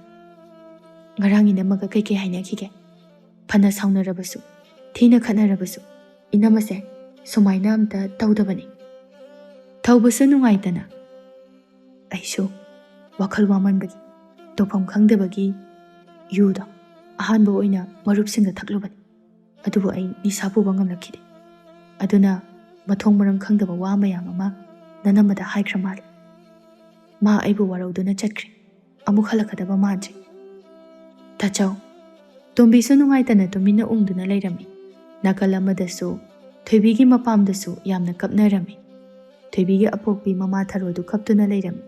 ꯉꯔꯥꯡ ꯏꯅꯝꯃꯒ ꯀꯩꯀꯩ ꯍꯥꯏꯅꯈꯤꯒꯦ? ꯐꯅ ꯁꯥꯎꯅꯔꯕꯁꯨ, ꯊꯤꯅ ꯈꯠꯅꯔꯕꯁꯨ, ꯏꯅꯝꯃꯁꯦ ꯁꯨꯃꯥꯏꯅ ꯑꯝꯇ ꯇꯧꯗꯕꯅꯤ꯫" ꯊꯧꯕꯁꯨ ꯅꯨꯡꯉꯥꯏꯇꯅ, "ꯑꯩꯁꯨ ꯋꯥꯈꯜ ꯋꯥꯃꯟꯕꯒꯤ, ꯇꯧꯐꯝ ꯈꯪꯗꯕꯒꯤ ꯌꯨꯗꯣ ꯑꯍꯥꯟꯕ ꯑꯣꯏꯅ ꯃꯔꯨꯞꯁꯤꯡꯒ ꯊꯛꯂꯨꯕꯅꯤ꯫ ꯑꯗꯨꯕꯨ ꯑꯩ ꯅꯤꯁꯥ ꯄꯨꯕ ꯉꯝꯂꯛꯈꯤꯗꯦ꯫ ꯑꯗꯨꯅ ꯃꯊꯣꯡ ꯃꯔꯝ ꯈꯪꯗꯕ ꯋꯥ ꯃꯌꯥꯝ ꯑꯃ ꯅꯅꯝꯃꯗ ꯍꯥꯏꯈ꯭ꯔ ꯃꯥꯜꯂꯦ꯫ ꯃꯥ ꯑꯩꯕꯨ ꯋꯥꯔꯧꯗꯨꯅ ꯆꯠꯈ꯭ꯔꯦ꯫ ꯑꯃꯨꯛ ꯍꯜꯂꯛꯀꯗꯕ ꯃꯥꯟꯗ꯭ꯔꯦ꯫" ꯇꯥꯆꯧ, ꯇꯣꯝꯕꯤꯁꯨ ꯅꯨꯡꯉꯥꯏꯇꯅ ꯇꯨꯃꯤꯟꯅ ꯎꯪꯗꯨꯅ ꯂꯩꯔꯝꯃꯤ꯫ ꯅꯥꯀꯜ ꯑꯃꯗꯁꯨ ꯊꯣꯏꯕꯤꯒꯤ ꯃꯄꯥꯝꯗꯁꯨ ꯌꯥꯝꯅ ꯀꯞꯅꯔꯝꯃꯤ꯫ ꯊꯣꯏꯕꯤꯒꯤ ꯑꯄꯣꯛꯄꯤ ꯃꯃꯥ ꯊꯔꯣꯗꯨ ꯀꯞꯇꯨꯅ ꯂꯩꯔꯝꯃꯤ꯫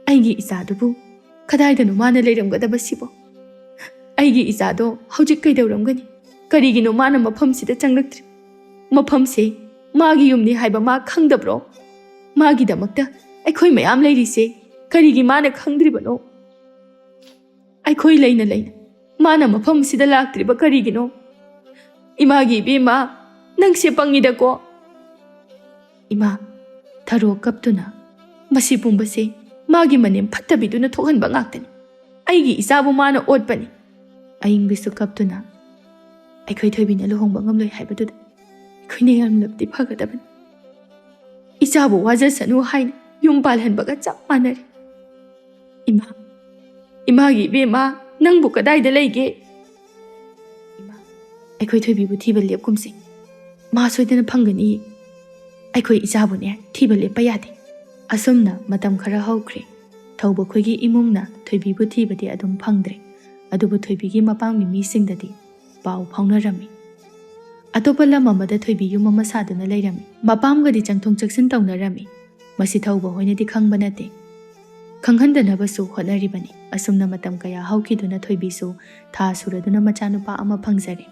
"ꯑꯩꯒꯤ ꯏꯆꯥꯗꯨꯕꯨ ꯀꯗꯥꯏꯗꯅꯣ ꯃꯥꯅ ꯂꯩꯔꯝꯒꯗꯕꯁꯤꯕꯣ? ꯑꯩꯒꯤ ꯏꯆꯥꯗꯣ ꯍꯧꯖꯤꯛ ꯀꯩꯗꯧꯔꯝꯒꯅꯤ? ꯀꯔꯤꯒꯤꯅꯣ ꯃꯥꯅ ꯃꯐꯝꯁꯤꯗ ꯆꯪꯂꯛꯇ꯭ꯔꯤ? ꯃꯐꯝꯁꯦ ꯃꯥꯒꯤ ꯌꯨꯝꯅꯤ ꯍꯥꯏꯕ ꯃꯥ ꯈꯪꯗꯕ꯭ꯔꯣ? ꯃꯥꯒꯤꯗꯃꯛꯇ ꯑꯩꯈꯣꯏ ꯃꯌꯥꯝ ꯂꯩꯔꯤꯁꯦ ꯀꯔꯤꯒꯤ ꯃꯥꯅ ꯈꯪꯗ꯭ꯔꯤꯕꯅꯣ? ꯑꯩꯈꯣꯏ ꯂꯩꯅ ꯂꯩꯅ ꯃꯥꯅ ꯃꯐꯝꯁꯤꯗ ꯂꯥꯛꯇ꯭ꯔꯤꯕ ꯀꯔꯤꯒꯤꯅꯣ? ꯏꯃꯥꯒꯤ ꯏꯕꯦꯝꯃ, ꯅꯪꯁꯦ ꯄꯪꯉꯤꯗꯀꯣ꯫" ꯏꯃꯥ, ꯊꯔꯣ ꯀꯞꯇꯨꯅ, "ꯃꯁꯤ ꯄꯨꯝꯕꯁꯦ ꯃꯥꯒꯤ ꯃꯅꯦꯝ ꯐꯠꯇꯕꯤꯗꯨꯅ ꯊꯣꯛꯍꯟꯕ ꯉꯥꯛꯇꯅꯤ꯫ ꯑꯩꯒꯤ ꯏꯆꯥꯕꯨ ꯃꯥꯅ ꯑꯣꯠꯄꯅꯤ꯫" ꯑꯏꯪꯕꯤꯁꯨ ꯀꯞꯇꯨꯅ, "ꯑꯩꯈꯣꯏ ꯊꯣꯏꯕꯤꯅ ꯂꯨꯍꯣꯡꯕ ꯉꯝꯂꯣꯏ ꯍꯥꯏꯕꯗꯨꯗ ꯑꯩꯈꯣꯏꯅ ꯌꯥꯝꯂꯕꯗꯤ ꯐꯒꯗꯕꯅꯤ꯫ ꯏꯆꯥꯕꯨ ꯋꯥꯖꯁꯅꯨ ꯍꯥꯏꯅ ꯌꯨꯝ ꯄꯥꯜꯍꯟꯕꯒ ꯆꯞ ꯃꯥꯟꯅꯔꯦ꯫ ꯏꯃꯥ, ꯏꯃꯥꯒꯤ ꯏꯕꯦꯝꯃ, ꯅꯪꯕꯨ ꯀꯗꯥꯏꯗ ꯂꯩꯒꯦ? ꯏꯃꯥ, ꯑꯩꯈꯣꯏ ꯊꯣꯏꯕꯤꯕꯨ ꯊꯤꯕ ꯂꯦꯞꯀꯨꯝꯁꯤ꯫ ꯃꯥ ꯁꯣꯏꯗꯅ ꯐꯪꯒꯅꯤ꯫ ꯑꯩꯈꯣꯏ ꯏꯆꯥꯕꯨꯅꯦ ꯊꯤꯕ ꯂꯦꯞꯄ ꯌꯥꯗꯦ꯫" ꯑꯁꯨꯝꯅ ꯃꯇꯝ ꯈꯔ ꯍꯧꯈ꯭ꯔꯦ꯫ ꯊꯧꯕꯈꯣꯏꯒꯤ ꯏꯃꯨꯡꯅ ꯊꯣꯏꯕꯤꯕꯨ ꯊꯤꯕꯗꯤ ꯑꯗꯨꯝ ꯐꯪꯗ꯭ꯔꯦ꯫ ꯑꯗꯨꯕꯨ ꯊꯣꯏꯕꯤꯒꯤ ꯃꯄꯥꯝꯒꯤ ꯃꯤꯁꯤꯡꯗꯗꯤ ꯄꯥꯎ ꯐꯥꯎꯅꯔꯝꯃꯤ꯫ ꯑꯇꯣꯞꯄ ꯂꯝ ꯑꯃꯗ ꯊꯣꯏꯕꯤ ꯌꯨꯝ ꯑꯃ ꯁꯥꯗꯨꯅ ꯂꯩꯔꯝꯃꯤ꯫ ꯃꯄꯥꯝꯒꯗꯤ ꯆꯪꯊꯣꯛ ꯆꯪꯁꯤꯟ ꯇꯧꯅꯔꯝꯃꯤ꯫ ꯃꯁꯤ ꯊꯧꯕ ꯍꯣꯏꯅꯗꯤ ꯈꯪꯕ ꯅꯠꯇꯦ꯫ ꯈꯪꯍꯟꯗꯅꯕꯁꯨ ꯍꯣꯠꯅꯔꯤꯕꯅꯤ꯫ ꯑꯁꯨꯝꯅ ꯃꯇꯝ ꯀꯌꯥ ꯍꯧꯈꯤꯗꯨꯅ ꯊꯣꯏꯕꯤꯁꯨ ꯊꯥ ꯁꯨꯔꯗꯨꯅ ꯃꯆꯥꯅꯨꯄꯥ ꯑꯃ ꯐꯪꯖꯔꯦ꯫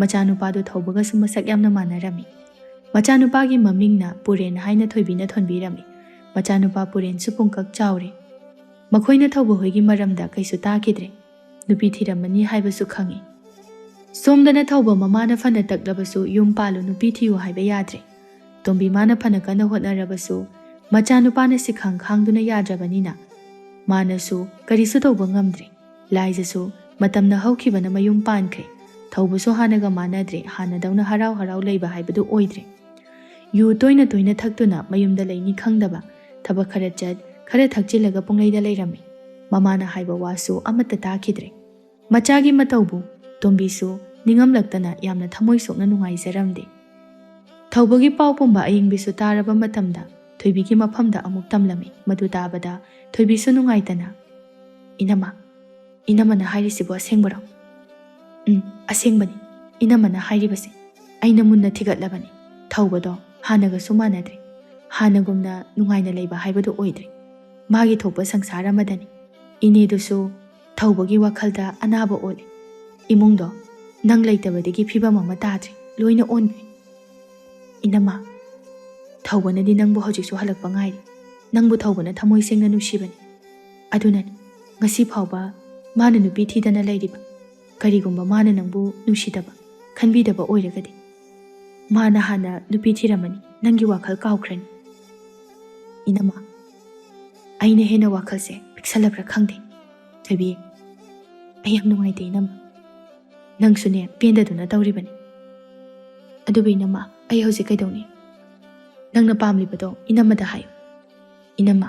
ꯃꯆꯥꯅꯨꯄꯥꯗꯨ ꯊꯧꯕꯒꯁꯨ ꯃꯁꯛ ꯌꯥꯝꯅ ꯃꯥꯟꯅꯔꯝꯃꯤ꯫ ꯃꯆꯥꯅꯨꯄꯥꯒꯤ ꯃꯃꯤꯡꯅ ꯄꯨꯔꯦꯟ ꯍꯥꯏꯅ ꯊꯣꯏꯕꯤꯅ ꯊꯣꯟꯕꯤꯔꯝꯃꯤ꯫ ꯃꯆꯥꯅꯨꯄꯥ ꯄꯨꯔꯦꯟꯁꯨ ꯄꯨꯡꯀꯛ ꯆꯥꯎꯔꯦ꯫ ꯃꯈꯣꯏꯅ ꯊꯧꯕ ꯍꯣꯏꯒꯤ ꯃꯔꯝꯗ ꯀꯩꯁꯨ ꯇꯥꯈꯤꯗ꯭ꯔꯦ꯫ ꯅꯨꯄꯤ ꯊꯤꯔꯝꯃꯅꯤ ꯍꯥꯏꯕꯁꯨ ꯈꯪꯉꯤ꯫ ꯁꯣꯝꯗꯅ ꯊꯧꯕ ꯃꯃꯥꯅ ꯐꯅ ꯇꯛꯂꯕꯁꯨ ꯌꯨꯝ ꯄꯥꯜꯂꯨ, ꯅꯨꯄꯤ ꯊꯤꯌꯨ ꯍꯥꯏꯕ ꯌꯥꯗ꯭ꯔꯦ꯫ ꯇꯣꯝꯕꯤ ꯃꯥꯅ ꯐꯅ ꯀꯟꯅ ꯍꯣꯠꯅꯔꯕꯁꯨ ꯃꯆꯥꯅꯨꯄꯥꯅ ꯁꯤꯈꯥꯡ ꯈꯥꯡꯗꯨꯅ ꯌꯥꯗ꯭ꯔꯕꯅꯤꯅ ꯃꯥꯅꯁꯨ ꯀꯔꯤꯁꯨ ꯇꯧꯕ ꯉꯝꯗ꯭ꯔꯦ꯫ ꯂꯥꯏꯖꯁꯨ ꯃꯇꯝꯅ ꯍꯧꯈꯤꯕꯅ ꯃꯌꯨꯝ ꯄꯥꯟꯈ꯭ꯔꯦ꯫ ꯊꯧꯕꯁꯨ ꯍꯥꯟꯅꯒ ꯃꯥꯟꯅꯗ꯭ꯔꯦ꯫ ꯍꯥꯟꯅꯗꯧꯅ ꯍꯔꯥꯎ ꯍꯔꯥꯎ ꯂꯩꯕ ꯍꯥꯏꯕꯗꯨ ꯑꯣꯏꯗ꯭ꯔꯦ꯫ ꯌꯨ ꯇꯣꯏꯅ ꯇꯣꯏꯅ ꯊꯛꯇꯨꯅ ꯃꯌꯨꯝꯗ ꯂꯩꯅꯤ ꯈꯪꯗꯕ, ꯊꯕꯛ ꯈꯔ ꯆꯠ, ꯈꯔ ꯊꯛꯆꯤꯜꯂꯒ ꯄꯨꯡꯂꯩꯗ ꯂꯩꯔꯝꯃꯤ꯫ ꯃꯃꯥꯅ ꯍꯥꯏꯕ ꯋꯥꯁꯨ ꯑꯃꯠꯇ ꯇꯥꯈꯤꯗ꯭ꯔꯦ꯫ ꯃꯆꯥꯒꯤ ꯃꯇꯧꯕꯨ ꯇꯣꯝꯕꯤꯁꯨ ꯅꯤꯡꯉꯝꯂꯛꯇꯅ ꯌꯥꯝꯅ ꯊꯃꯣꯏ ꯁꯣꯛꯅ ꯅꯨꯡꯉꯥꯏꯖꯔꯝꯗꯦ꯫ ꯊꯧꯕꯒꯤ ꯄꯥꯎ ꯄꯨꯝꯕ ꯑꯌꯤꯡꯕꯤꯁꯨ ꯇꯥꯔꯕ ꯃꯇꯝꯗ ꯊꯣꯏꯕꯤꯒꯤ ꯃꯐꯝꯗ ꯑꯃꯨꯛ ꯇꯝꯂꯝꯃꯤ꯫ ꯃꯗꯨ ꯇꯥꯕꯗ ꯊꯣꯏꯕꯤꯁꯨ ꯅꯨꯡꯉꯥꯏꯇꯅ, "ꯏꯅꯝꯃ, ꯏꯅꯝꯃꯅ ꯍꯥꯏꯔꯤꯁꯤꯕꯨ ꯑꯁꯦꯡꯕꯔꯣ?" "ꯎꯝ, ꯑꯁꯦꯡꯕꯅꯤ꯫ ꯏꯅꯝꯃꯅ ꯍꯥꯏꯔꯤꯕꯁꯦ ꯑꯩꯅ ꯃꯨꯟꯅ ꯊꯤꯒꯠꯂꯕꯅꯤ꯫ ꯊꯧꯕꯗꯣ ꯍꯥꯟꯅꯒꯁꯨ ꯃꯥꯟꯅꯗ꯭ꯔꯦ꯫ ꯍꯥꯟꯅꯒꯨꯝꯅ ꯅꯨꯡꯉꯥꯏꯅ ꯂꯩꯕ ꯍꯥꯏꯕꯗꯨ ꯑꯣꯏꯗ꯭ꯔꯦ꯫ ꯃꯥꯒꯤ ꯊꯣꯛꯄ ꯁꯪꯁꯥꯔ ꯑꯃꯗꯅꯤ꯫ ꯏꯅꯦꯗꯨꯁꯨ ꯊꯧꯕꯒꯤ ꯋꯥꯈꯜꯗ ꯑꯅꯥꯕ ꯑꯣꯜꯂꯦ꯫ ꯏꯃꯨꯡꯗꯣ ꯅꯪ ꯂꯩꯇꯕꯗꯒꯤ ꯐꯤꯕꯝ ꯑꯃ ꯇꯥꯗ꯭ꯔꯦ, ꯂꯣꯏꯅ ꯑꯣꯟꯈ꯭ꯔꯦ꯫ ꯏꯅꯝꯃ, ꯊꯧꯕꯅꯗꯤ ꯅꯪꯕꯨ ꯍꯧꯖꯤꯛꯁꯨ ꯍꯜꯂꯛꯄ ꯉꯥꯏꯔꯤ꯫ ꯅꯪꯕꯨ ꯊꯧꯕꯅ ꯊꯃꯣꯏ ꯁꯦꯡꯅ ꯅꯨꯡꯁꯤꯕꯅꯤ꯫ ꯑꯗꯨꯅꯅꯤ ꯉꯁꯤ ꯐꯥꯎꯕ ꯃꯥꯅ ꯅꯨꯄꯤ ꯊꯤꯗꯅ ꯂꯩꯔꯤꯕ꯫ ꯀꯔꯤꯒꯨꯝꯕ ꯃꯥꯅ ꯅꯪꯕꯨ ꯅꯨꯡꯁꯤꯗꯕ, ꯈꯟꯕꯤꯗꯕ ꯑꯣꯏꯔꯒꯗꯤ ꯃꯥꯅ ꯍꯥꯟꯅ ꯅꯨꯄꯤ ꯊꯤꯔꯝꯃꯅꯤ, ꯅꯪꯒꯤ ꯋꯥꯈꯜ ꯀꯥꯎꯈ꯭ꯔꯅꯤ꯫" "ꯏꯅꯝꯃ, ꯑꯩꯅ ꯍꯦꯟꯅ ꯋꯥꯈꯜꯁꯦ ꯄꯤꯛꯁꯜꯂꯕ꯭ꯔꯥ ꯈꯪꯗꯦ꯫ ꯊꯣꯏꯕꯤ, ꯑꯩ ꯌꯥꯝ ꯅꯨꯡꯉꯥꯏꯇꯦ ꯏꯅꯝꯃ꯫ ꯅꯪꯁꯨꯅꯦ ꯄꯦꯟꯗꯗꯅ ꯇꯧꯔꯤꯕꯅꯤ꯫ ꯑꯗꯨꯕꯨ ꯏꯅꯝꯃ, ꯑꯩ ꯍꯧꯖꯤꯛ ꯀꯩꯗꯧꯅꯤ? ꯅꯪꯅ ꯄꯥꯝꯂꯤꯕꯗꯣ ꯏꯅꯝꯃꯗ ꯍꯥꯏꯌꯨ꯫ ꯏꯅꯝꯃ,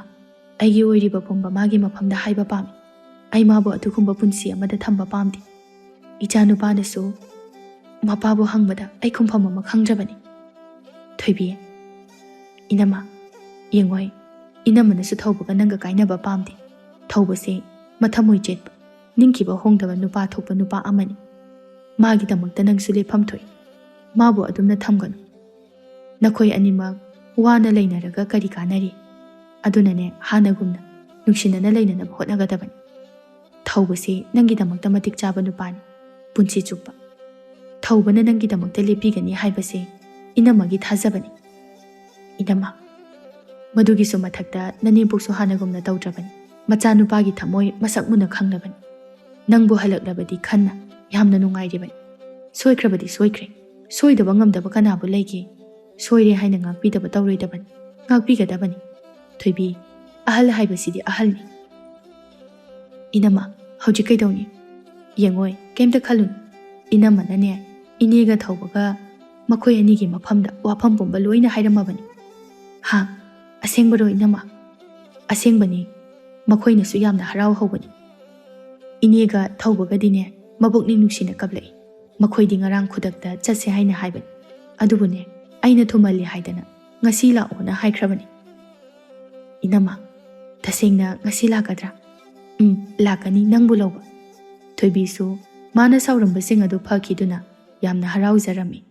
ꯑꯩꯒꯤ ꯑꯣꯏꯔꯤꯕ ꯄꯨꯝꯕ ꯃꯥꯒꯤ ꯃꯐꯝꯗ ꯍꯥꯏꯕ ꯄꯥꯝꯃꯤ꯫ ꯑꯩ ꯃꯥꯕꯨ ꯑꯗꯨꯒꯨꯝꯕ ꯄꯨꯟꯁꯤ ꯑꯃꯗ ꯊꯝꯕ ꯄꯥꯝꯗꯦ꯫ ꯏꯆꯥ ꯅꯨꯄꯥꯅꯁꯨ ꯃꯄꯥꯕꯨ ꯍꯪꯕꯗ ꯑꯩ ꯈꯨꯝꯐꯝ ꯑꯃ ꯈꯪꯗ꯭ꯔꯕꯅꯤ꯫" "ꯊꯣꯏꯕꯤ, ꯏꯅꯝꯃ, ꯌꯦꯡꯉꯣꯏ, ꯏꯅꯝꯃꯅꯁꯨ ꯊꯧꯕꯒ ꯅꯪꯒ ꯀꯥꯏꯅꯕ ꯄꯥꯝꯗꯦ꯫ ꯊꯧꯕꯁꯦ ꯃꯊꯃꯣꯏ ꯆꯦꯠꯄ, ꯅꯤꯡꯈꯤꯕ ꯍꯣꯡꯗꯕ ꯅꯨꯄꯥ ꯊꯣꯛꯄ ꯅꯨꯄꯥ ꯑꯃꯅꯤ꯫ ꯃꯥꯒꯤꯗꯃꯛꯇ ꯅꯪꯁꯨ ꯂꯦꯞꯐꯝ ꯊꯣꯛꯏ꯫ ꯃꯥꯕꯨ ꯑꯗꯨꯝꯅ ꯊꯝꯒꯅꯨ꯫ ꯅꯈꯣꯏ ꯑꯅꯤꯃꯛ ꯋꯥꯅ ꯂꯩꯅꯔꯒ ꯀꯔꯤ ꯀꯥꯟꯅꯔꯤ? ꯑꯗꯨꯅꯅꯦ, ꯍꯥꯟꯅꯒꯨꯝꯅ ꯅꯨꯡꯁꯤꯅꯅ ꯂꯩꯅꯅꯕ ꯍꯣꯠꯅꯒꯗꯕꯅꯤ꯫ ꯊꯧꯕꯁꯤ ꯅꯪꯒꯤꯗꯃꯛꯇ ꯃꯇꯤꯛ ꯆꯥꯕ ꯅꯨꯄꯥꯅꯤ꯫ ꯄꯨꯟꯁꯤ ꯆꯨꯞꯄ ꯊꯧꯕꯅ ꯅꯪꯒꯤꯗꯃꯛꯇ ꯂꯦꯞꯄꯤꯒꯅꯤ ꯍꯥꯏꯕꯁꯦ ꯏꯅꯝꯃꯒꯤ ꯊꯥꯖꯕꯅꯤ꯫" "ꯏꯅꯝꯃ, ꯃꯗꯨꯒꯤꯁꯨ ꯃꯊꯛꯇ ꯅꯅꯦꯝꯄꯣꯛꯁꯨ ꯍꯥꯟꯅꯒꯨꯝꯅ ꯇꯧꯗ꯭ꯔꯕꯅꯤ꯫ ꯃꯆꯥꯅꯨꯄꯥꯒꯤ ꯊꯃꯣꯏ ꯃꯁꯛ ꯃꯨꯟꯅ ꯈꯪꯂꯕꯅꯤ꯫ ꯅꯪꯕꯨ ꯍꯜꯂꯛꯂꯕꯗꯤ ꯈꯟꯅ ꯌꯥꯝꯅ ꯅꯨꯡꯉꯥꯏꯔꯤꯕꯅꯤ꯫ ꯁꯣꯏꯈ꯭ꯔꯕꯗꯤ ꯁꯣꯏꯈ꯭ꯔꯦ꯫ ꯁꯣꯏꯗꯕ ꯉꯝꯗꯕ ꯀꯅꯥꯕꯨ ꯂꯩꯒꯦ? ꯁꯣꯏꯔꯦ ꯍꯥꯏꯅ ꯉꯥꯛꯄꯤꯗꯕ ꯇꯧꯔꯣꯏꯗꯕꯅꯤ꯫ ꯉꯥꯛꯄꯤꯒꯗꯕꯅꯤ꯫ "ꯊꯣꯏꯕꯤ, ꯑꯍꯜ ꯍꯥꯏꯕꯁꯤꯗꯤ ꯑꯍꯜꯅꯤ꯫" "ꯏꯅꯝꯃ, ꯍꯧꯖꯤꯛ ꯀꯩꯗꯧꯅꯤ?" "ꯌꯦꯡꯉꯣꯏ, ꯀꯩꯝꯇ ꯈꯜꯂꯨꯅꯨ꯫ ꯏꯅꯝꯃꯅꯅꯦ, ꯏꯅꯦꯒ ꯊꯧꯕꯒ ꯃꯈꯣꯏ ꯑꯅꯤꯒꯤ ꯃꯐꯝꯗ ꯋꯥꯐꯝ ꯄꯨꯝꯕ ꯂꯣꯏꯅ ꯍꯥꯏꯔꯝꯃꯕꯅꯤ꯫" "ꯍꯥ? ꯑꯁꯦꯡꯕꯔꯣ ꯏꯅꯝꯃ?" "ꯑꯁꯦꯡꯕꯅꯤ꯫ ꯃꯈꯣꯏꯅꯁꯨ ꯌꯥꯝꯅ ꯍꯔꯥꯎ ꯍꯧꯕꯅꯤ꯫ ꯏꯅꯦꯒ ꯊꯧꯕꯒꯗꯤꯅꯦ, ꯃꯕꯨꯛꯅꯤꯡ ꯅꯨꯡꯁꯤꯅ ꯀꯞꯂꯛꯏ꯫ ꯃꯈꯣꯏꯗꯤ ꯉꯔꯥꯡ ꯈꯨꯗꯛꯇ ꯆꯠꯁꯦ ꯍꯥꯏꯅ ꯍꯥꯏꯕꯅꯤ꯫ ꯑꯗꯨꯕꯨꯅꯦ, ꯑꯩꯅ ꯊꯨꯃꯜꯂꯤ ꯍꯥꯏꯗꯅ ꯉꯁꯤ ꯂꯥꯛꯑꯣꯅ ꯍꯥꯏꯈ꯭ꯔꯕꯅꯤ꯫" "ꯏꯅꯝꯃ, ꯇꯁꯦꯡꯅ ꯉꯁꯤ ꯂꯥꯛꯀꯗ꯭ꯔꯥ?" "ꯎꯝ, ꯂꯥꯛꯀꯅꯤ, ꯅꯪꯕꯨ ꯂꯧꯕ꯫" ꯊꯣꯏꯕꯤꯁꯨ ꯃꯥꯅ ꯁꯥꯎꯔꯝꯕꯁꯤꯡ ꯑꯗꯨ ꯐꯈꯤꯗꯨꯅ ꯌꯥꯝꯅ ꯍꯔꯥꯎꯖꯔꯝꯃꯤ꯫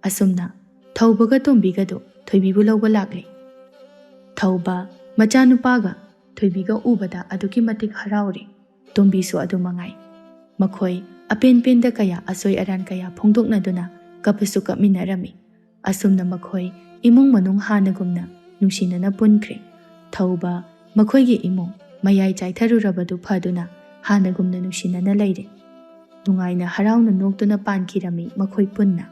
ꯑꯁꯨꯝꯅ ꯊꯧꯕꯒ ꯇꯣꯝꯕꯤꯒꯗꯨ ꯊꯣꯏꯕꯤꯕꯨ ꯂꯧꯕ ꯂꯥꯛꯂꯦ꯫ ꯊꯧꯕ ꯃꯆꯥꯅꯨꯄꯥꯒ ꯊꯣꯏꯕꯤꯒ ꯎꯕꯗ ꯑꯗꯨꯛꯀꯤ ꯃꯇꯤꯛ ꯍꯔꯥꯎꯔꯦ꯫ ꯇꯣꯝꯕꯤꯁꯨ ꯑꯗꯨ ꯃꯉꯥꯏ꯫ ꯃꯈꯣꯏ ꯑꯄꯦꯟ ꯄꯦꯟꯗ ꯀꯌꯥ, ꯑꯁꯣꯏ ꯑꯔꯥꯟ ꯀꯌꯥ ꯐꯣꯡꯗꯣꯛꯅꯗꯨꯅ ꯀꯞꯄꯁꯨ ꯀꯞꯃꯤꯟꯅꯔꯝꯃꯤ꯫ ꯑꯁꯨꯝꯅ ꯃꯈꯣꯏ ꯏꯃꯨꯡ ꯃꯅꯨꯡ ꯍꯥꯟꯅꯒꯨꯝꯅ ꯅꯨꯡꯁꯤꯅꯅ ꯄꯨꯟꯈ꯭ꯔꯦ꯫ ꯊꯧꯕ ꯃꯈꯣꯏꯒꯤ ꯏꯃꯨꯡ ꯃꯌꯥꯏ ꯆꯥꯏꯊꯔꯨꯔꯕꯗꯨ ꯐꯗꯨꯅ ꯍꯥꯟꯅꯒꯨꯝꯅ ꯅꯨꯡꯁꯤꯅꯅ ꯂꯩꯔꯦ꯫ ꯅꯨꯡꯉꯥꯏꯅ ꯍꯔꯥꯎꯅ ꯅꯣꯛꯇꯨꯅ ꯄꯥꯟꯈꯤꯔꯝꯃꯤ ꯃꯈꯣꯏ ꯄꯨꯟꯅ꯫